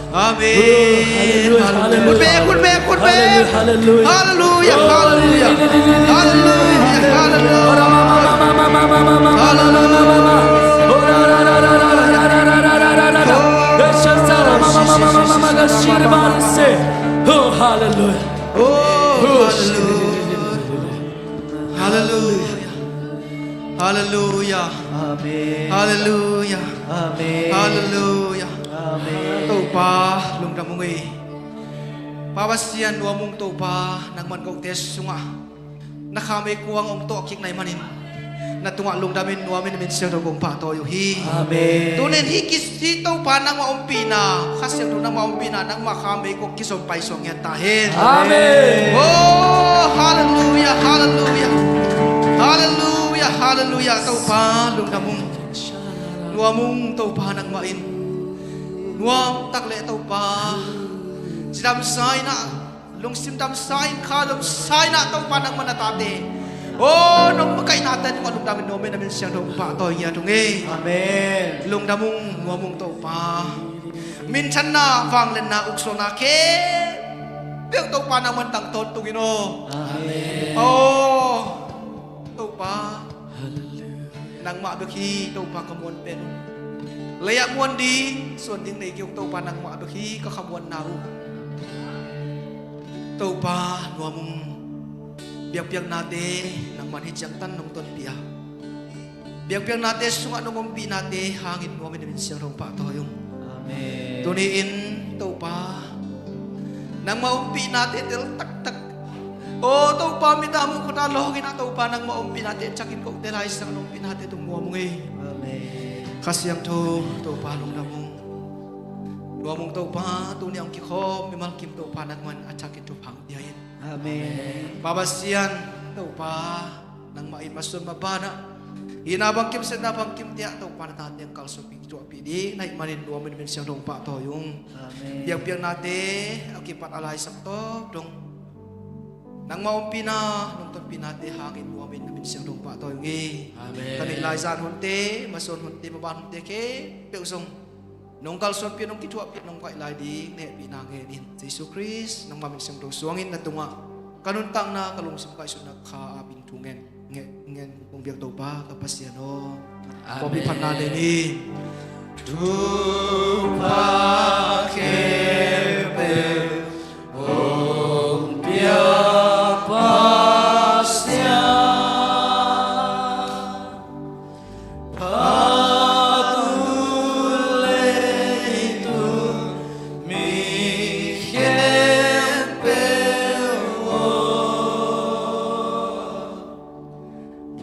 Amen. Hallelujah. Hallelujah. Hallelujah. Hallelujah. Hallelujah. Hallelujah. Hallelujah. Hallelujah. Oh, hallelujah. Oh, hallelujah. Hallelujah. Hallelujah. Amen. Hallelujah. Amen. Hallelujah. Amen. Topa, lungdam ung ei. Pa Pasian, nuam ung Topa, nangman kote sungah na kha meikuang hong tawh kik na hih manin, na tungah lungdamin nuamin na min siangtho kong pahtawi uh hi. Amen. Tunin hih kis, hih Topa nangmah ompihna, Kha Siangtho nangmah ompihna, nangmah kha meikuang kizom paisuak ngiat ta hen. Amen. Oh, hallelujah, hallelujah. Hallelujah, hallelujah. Topa, lungdam ung. Nuam ung Topa nangmah in. Nuam tak leh Topa, cidamsa in ah, lungsim damsa in, kha damsa in ah Topa nangmah na tate, oh, nong makaihnate tungah lungdamin nuamin na min siangtho pahtawi ngiat ung ei. Amen. Lungdam ung, nuam ung Topa. Minthanna, vangliatna, uksualna khempeuh Topa nangman tang tawntungin aw. Amen. Oh, Topa, nangmah bek hi Topa ka muan pen uh. Lei-ah muan ding, suan ding nei kei ung Topa, nangmah bek hi ka khamuanna uh. Topa, nuam ung. Biakpiaknate nangman hih ciangtan nong tonpih a, biakpiaknate sungah nong ompihnate hangin nuamin na min siangtho pahtawi ung. Amen. Tuni-in Topa, nangmah ompihnate tel taktak, oh Topa, mit a muh khut a lawngin ah Topa, nangmah ompihnate cakin kote laisang nong ompihnate tung nuam ung ei. Amen. Kha Siangtho Topa, lungdam ung. Nuam ung Topa, tuni a hong kikhawm mimal kim Topa nangman a cakin thupha hong pia in. Amen. Pa Pasian, Topa, nangmah in masuan mabanah, hihna bangkim, sepna bangkim te ah Topa na tate hong kalsuanpih, kithuahpih ding na hih manin nuamin na min siangtho hong pahtawi ung. Amen. Biakpiaknate a kipat a laisak tawp dong nangmah ompihna, nong tonpihnate hangin nuamin na min siangtho hong pahtawi ung ei. Amen. Ka neih lai zan hunte, masuan hunte, maban hunte khempeuh zong nong kalsuanpih, nong kithuahpih, nong baih lai ding na hehpihna ngen in. Jesu Khrist nangmah min siangtho suangin na tungah ka nuntakna, ka lungsim, ka ngaihsutna kha apin thu ngen, ngen, ngen kong biak Topa ka Pasian aw. Amen. Pawlpi phatna nei ni. Thupha khempeuh hong pia Pasian, phat un leitung mi khempeuh aw.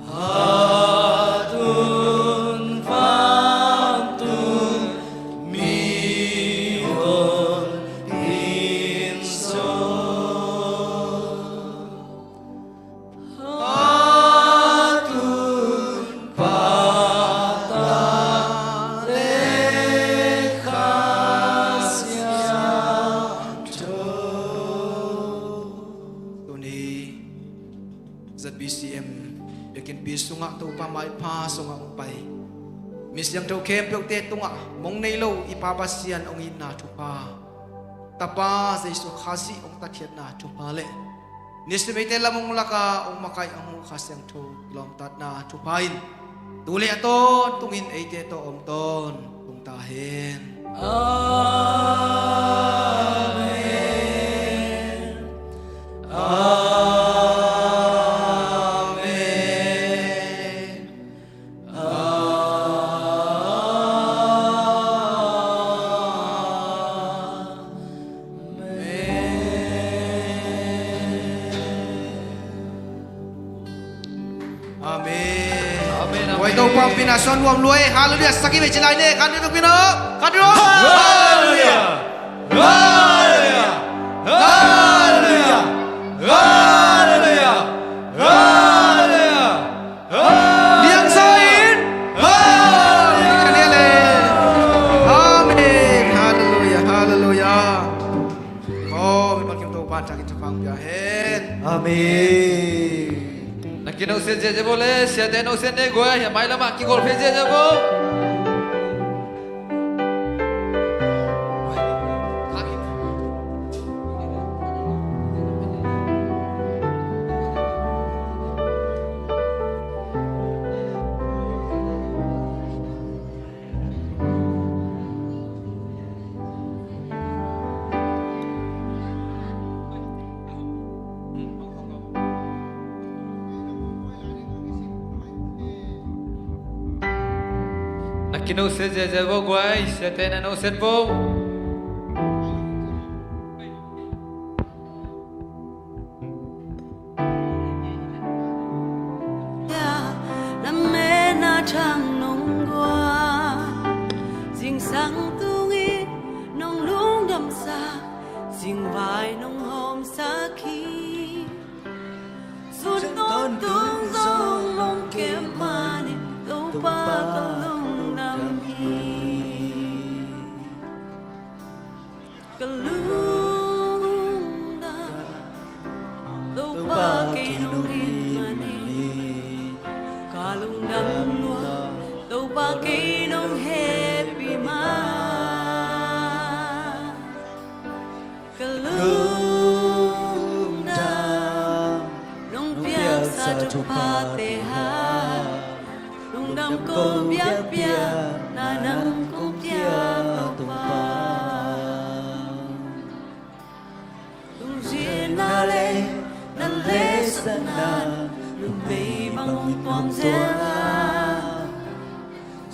Phat un vantung mihon in zong. Phat un Pa le Kha Siangtho. Tuni Z B C M biakinnpi sungah Topa maipha sungah hong pai mi siangtho khempeuhte tungah mong nei lo i Pa Pasian hong itna thupha, Tapa Jesu Khazih hong tatkhiatna thupha le nisim eite lam hong laka hong makaih a hong Kha Siangtho kilawmtatna thupha in tu le a tawntungin eite tawh om tawntung ta hen. Amen. Amen. Amen. Amen, amen. Tua Topa hong pina suan nuam lua e. Halleluiah. Sak i ve ci lai ne. Khan ding hong pina. Khan ding hong. Halleluiah. Halleluiah. Halleluiah. Halleluiah. Halleluiah. Niangsa in. Amen. Halleluiah. Halleluiah. Aw, mi bangkim Topa thakin thupha hong pia hen. Amen. Na kinohsiat ziahziah vo le, siate nohsiat ne guai, a mai lamah kigol phei ziahziah vo. Na kinohsiat ziahziah vo guai, siate na nohsiat vo. Lametna thang nong guan, zingsang tungin nong lungdamsak, zingvai nong hawmsak hi. Sun tawntung zong nong kem manin Topa ka lungdam hi. Ka lungdam, Topa kei nong it manin. Ka lungdam lua, Topa kei nong hehpih man. Ka lungdam, nong piaksa thuphate hang. Lungdam ko biakpiakna nang kong pia Topa. Lungzinna le na lehsatna, numei bang hong tuam zel a.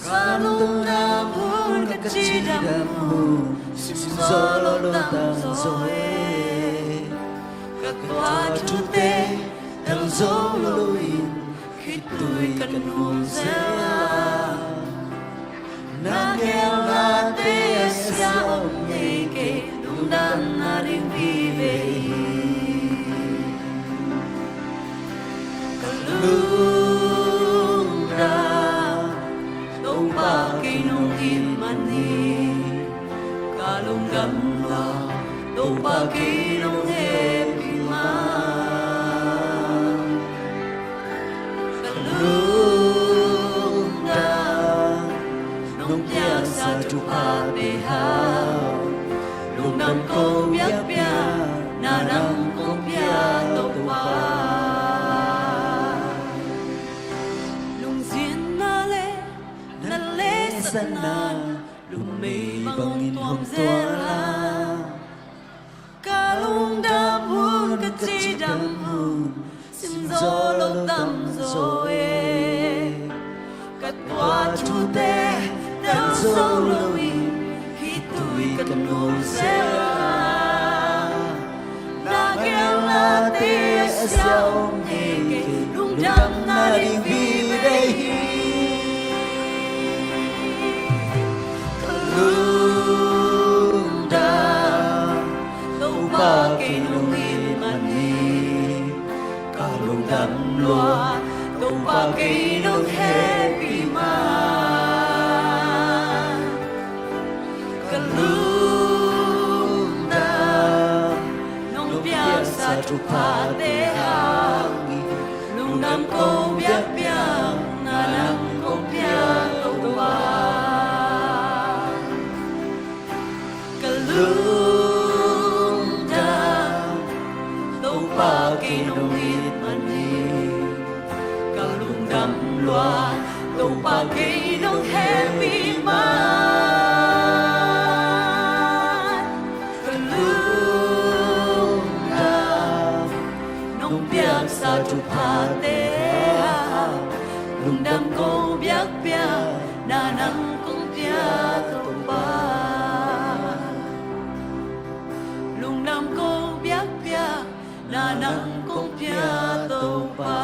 Ka lungdam hun, ka cidam hun, sim zo lo tam zo e. Ka tuah thute tel zo loin, khitui ka nuam zel a. Na geelnate a sia om ngei kei, lungdamna ding vive hi. Ka lungdam, Topa kei nong it man hi. Ka lungdam lua, Topa kei nong hehpih man. Ka lungdam, nong piaksa thuphate hang. Lungdam ko biakpiakna nang kong pia Topa. Lungzinna le na lehsatna, numei bang hong tuam zel a. Ka lungdam hun, ka cidam hun, sim zo lo tam zo e. Ka tuah thute tel zo loin, khitui ka nuam zel a. Na geelnate a sia om ngei kei, lungdamna ding vive hi. Ka lungdam, Topa kei nong it man hi. Ka lungdam lua, Topa kei nong hehpih man. Ka lungdam, nong piaksa thuphate hang. Lungdam ko biakpiakna nang kong pia Topa. Ka lungdam, Topa, Topa kei nong hehpih man, ka lungdam. Nong piaksa thuphate ah lungdam ko biakpiakna nang kong pia, Topa. Lungdam ko biakpiakna nang kong pia, Topa.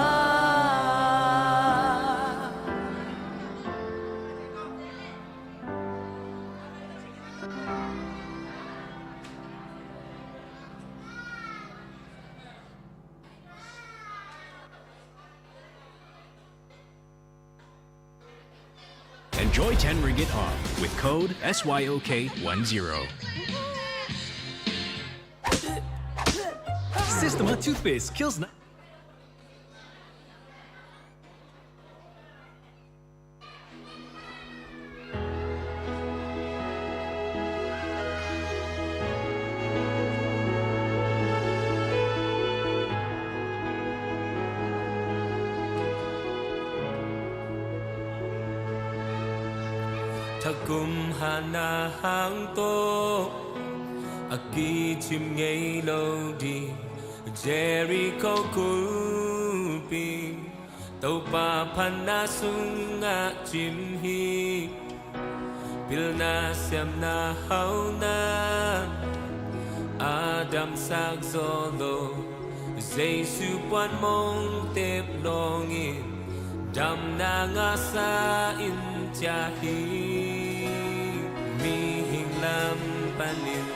Enjoy ten ringgit off with code S Y O K one zero. Systema toothpaste kills ni- Thakum hana hang tawh a kicim ngei lo ding Jericho kulpi. Topa phatna sungah cim hi. Pilna siamna hauna a damsak zaw lo, Jesu puan mong tep lawngin damna ngasa in ciah hi. Mihing lam panin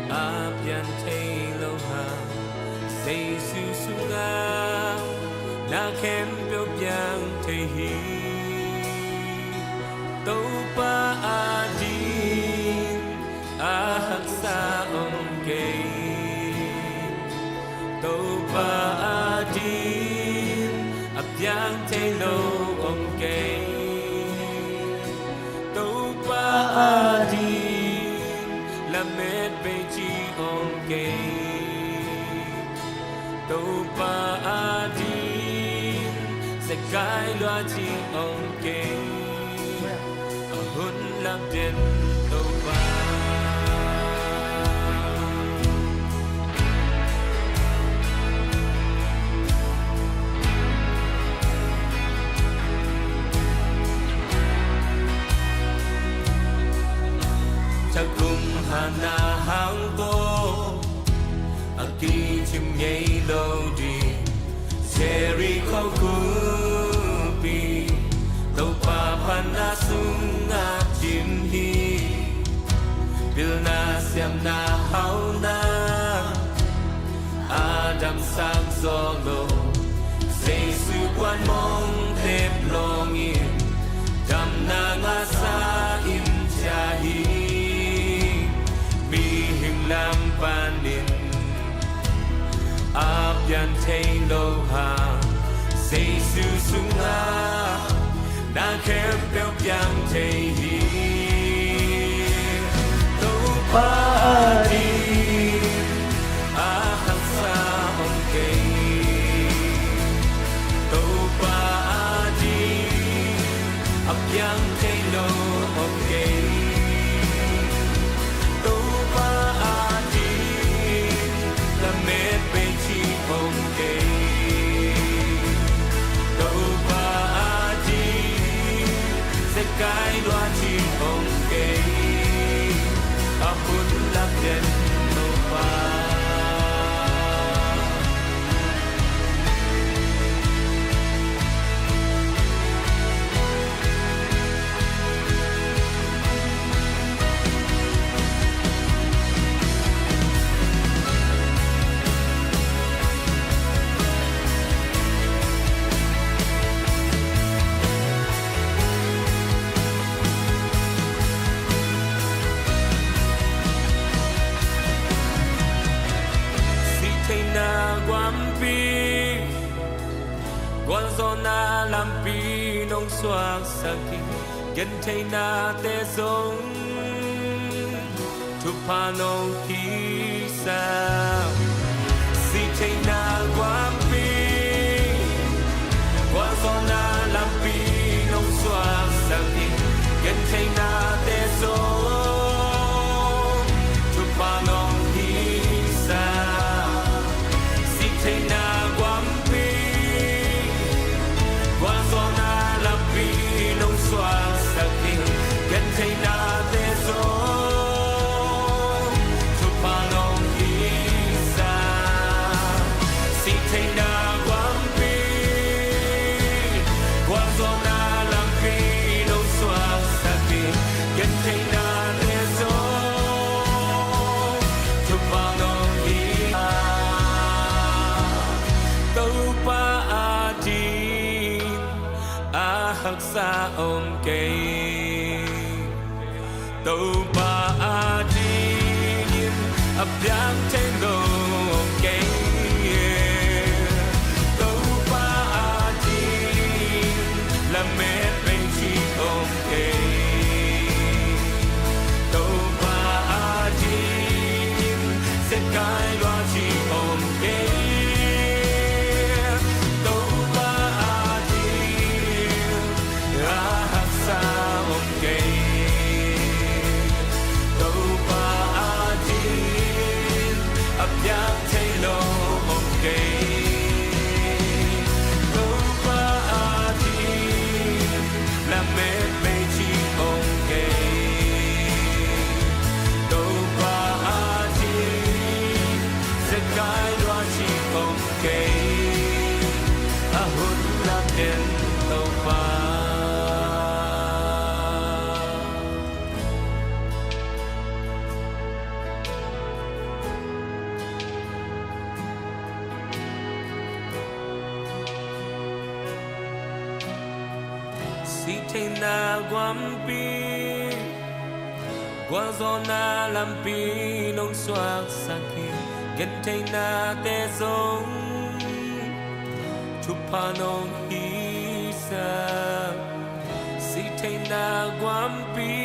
a pian thei lo hang, Jesu sungah na khempeuh piang thei hi. Topa ading a haksa om kei. Topa ading a piang thei lo om kei. Topa ading lamet bei ci om kei. Topa ading zekai lua ci om kei. A hun lap den Topa. Thakum hana hang tawh a kicim ngei lo ding Jericho kulpi. Topa phatna sungah cim hi. Pilna siamna hauna a damsak zaw lo, Jesu puan mong tep lawngin damna ngasa in ciah hi. Mihing lam panin a pian thei lo hang, Jesu sungah na khempeuh piang thei hi. Topa ading a haksa om kei. Topa ading a piang thei lo om kei. Topa ading lamet bei ci om kei. Topa ading zekai lua ci om kei. A hun lap den Topa. Sihtheihna guampi, gualzawhna lampi nong suaksak hi. Gentheihnate zong thupha nong piaksak. Sihtheihna guampi, gualzawhna haksa om kei. Topa adingin a piang thei lo om kei. Topa adingin lamet bei ci om kei. Topa adingin siatkai lua ci om kei. Topa adingin a haksa om kei. Topa adingin a piang thei lo om kei. Topa adingin lamet bei ci om kei. Topa adingin siatkai lua ci om kei. A hun lam den Topa. Sihtheihna guampi, gualzawhna lampi nong suaksak hi. Gentheihnate zong thupha nong hisak. Sihtheihna guampi,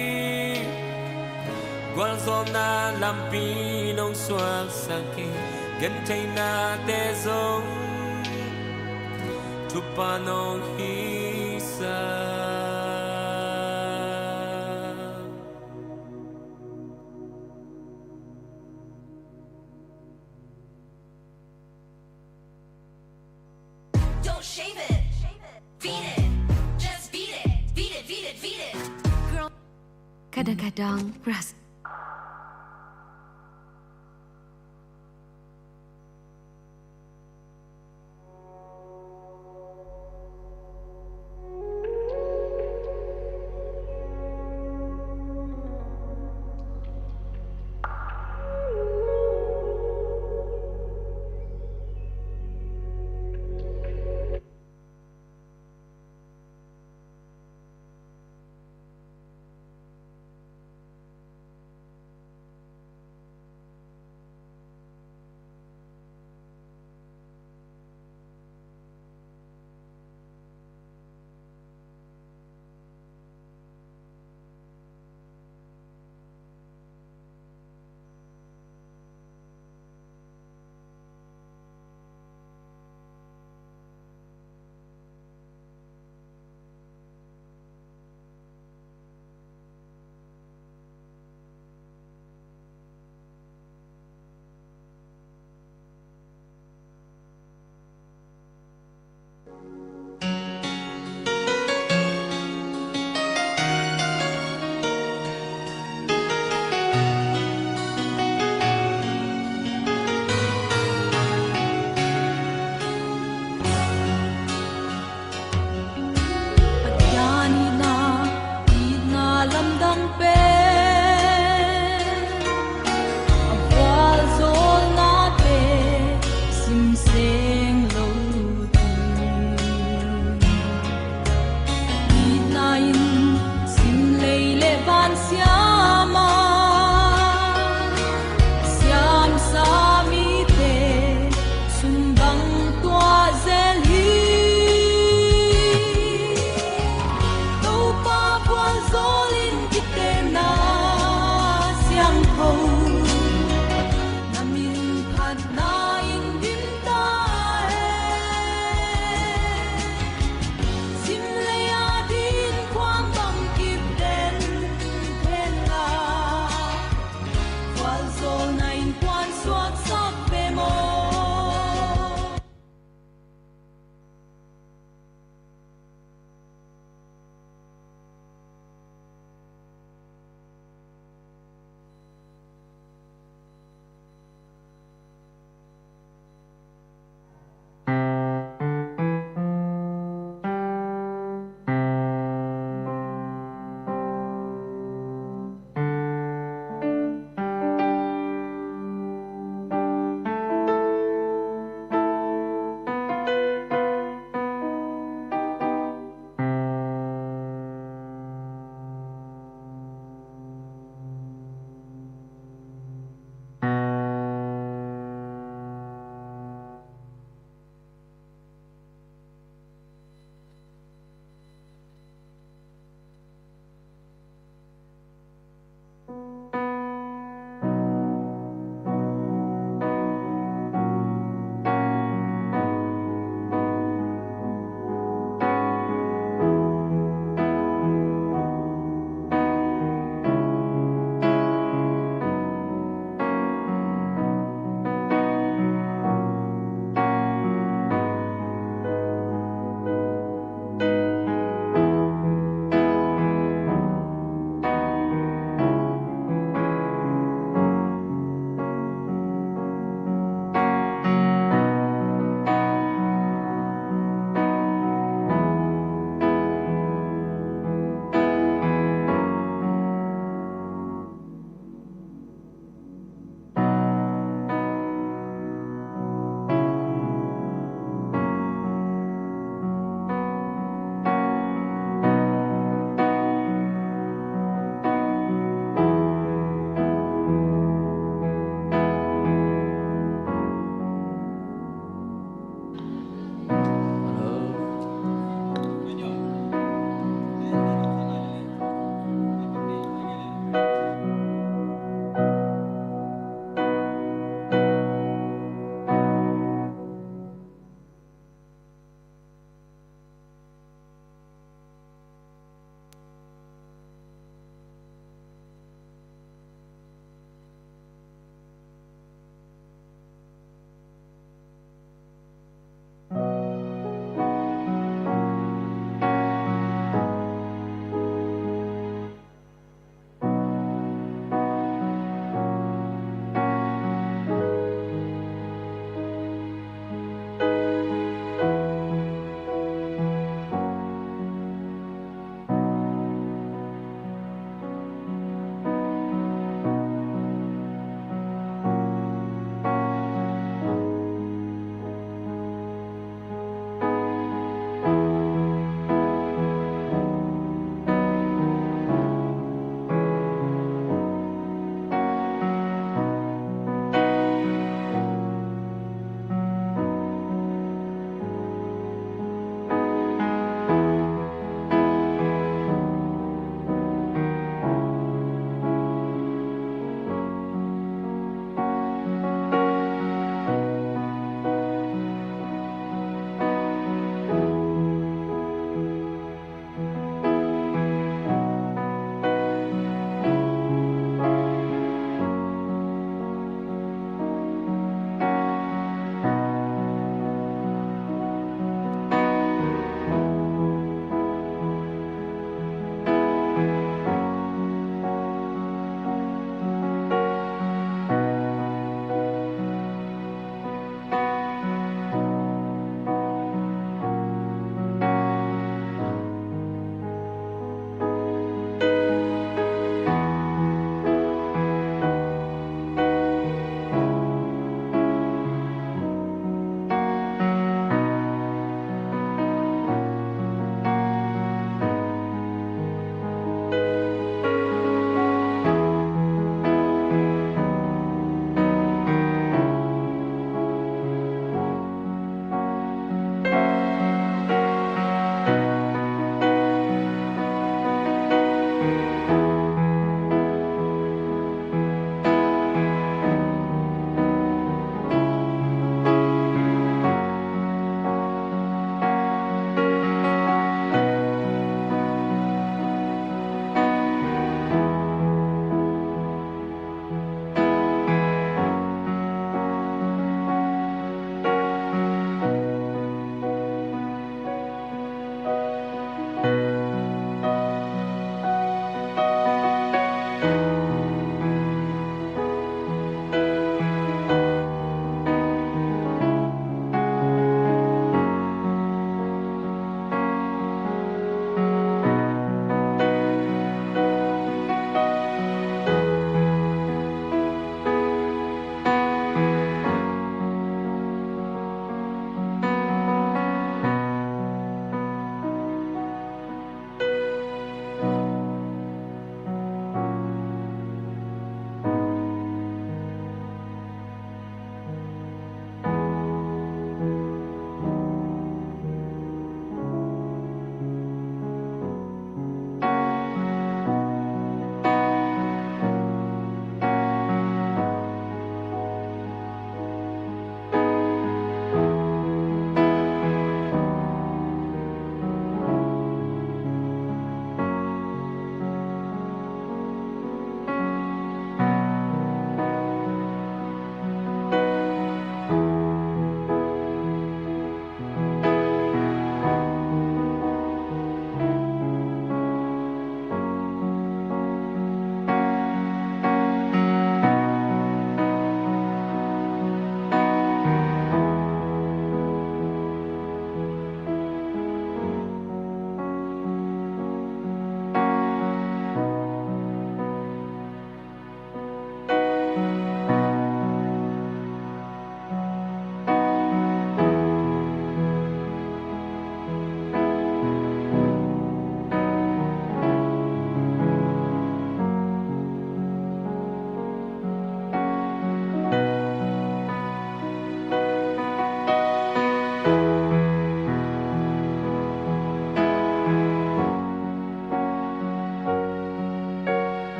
gualzawhna lampi nong suaksak hi. Gentheihnate zong thupha nong hisak. Don't shave it. Beat it. Just beat it. Beat it, beat it, beat it. Girl. Kadang-kadang ras.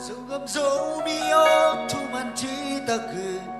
Zogam Zomi aw, thu man ci ta kei.